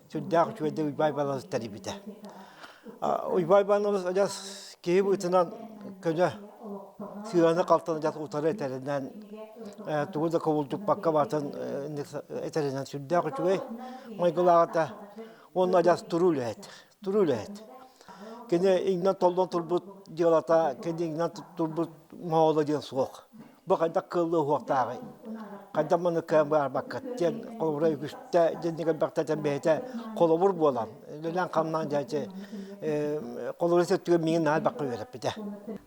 [SPEAKER 9] сүрдээх үчүгэйдик Уйбаан Иванович тэрийбитэ. Уйбаан Иванович адьас киһи быһыытынан көнө сыаны-халтаны адьас утары этэринэн, тугу да кубулдьуппакка баатын этэринэн сүрдээх үчүгэй майгылаах этэ. Уонна адьас туруу үлэһит, туруу үлэһит. Кини иҥнэн толлон турбут дьыалата, кини иҥнэн турбут моһоло диэн суох. Бу хайдах кыаллыа уһуохтааҕый? Хайдах маны кыайан быһаарбаккыт диэн холобура үгүстэ дьинник элбэхтэ бэйэтэ холобур буолан, үлэлээн-хамнаан дьээчи холобура өттүгэр миигин наһаа элбэххэ үөрэппитэ.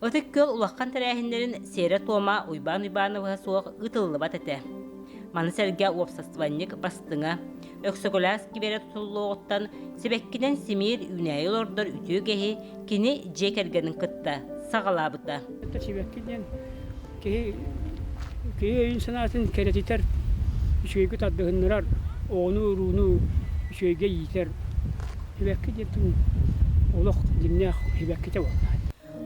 [SPEAKER 3] Ытык Күөл улахан тэрээһиннэрин сиэрэ-туома Уйбаан Уйбаанабыһа суох ыытыллыбат этэ. Маны сэргэ уопсастыбанньык бастыҥа, Өксөкүлээх скверэ тутуллуоҕуттан сибэккинэн симиир үүнээйи олордор үтүө киһи кини дьиэ кэргэнин кытта саҕалаабыта.
[SPEAKER 11] Сибэкки диэн киһи киһи өйүн-санаатын кэрэтитэр, үчүгэйгэ тардыһыннарар, оҕону-урууну үчүгэйгэ иитэр. Сибэкки диэн олох дьиҥнээх сибэккитэ буолла.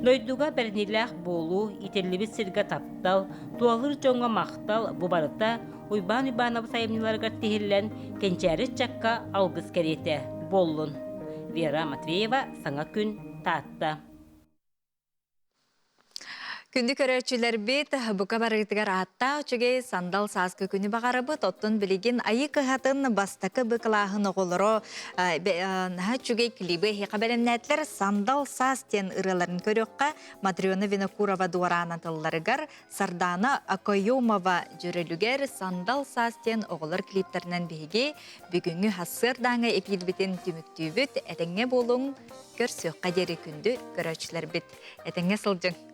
[SPEAKER 3] Дойдуга бэриниилээх буолуу, итиллибит сиргэ таптал, тулалыыр дьоҥҥо махтал бу барыта Уйбаан Уйбаанабыс айымньыларыгар тиһиллэн, кэнчээри ыччакка алгыс кэриэтэ буоллун. Вера Матвеева, Саҥа күн, Таатта.
[SPEAKER 1] Күндү көрөөччүлэрбит, бука барыытыгар ааттаах үчүгэй сандал сааскы күнү баҕарабыт. Оттон билигин Айыы кыһатын бастакы Б кылааһын оҕолоро наһаа үчүгэй клибы эһиэхэ бэлэмнээтилэр. Сандал саас диэн ырыаларын көрүөххэ Матрена Винокурова дуораана тылларыгар, Сардаана Акоюмова дьүрүлүгэр Сандал саас диэн оҕолор клиптэринэн биһиги бүгүҥҥү сарсыардааҥы эпиирбитин түмүктүүбүт. Этэҥҥэ буолуҥ, көрсүөххэ диэри күндү көрөөччүлэрбит. Этэҥҥэ сылдьыҥ.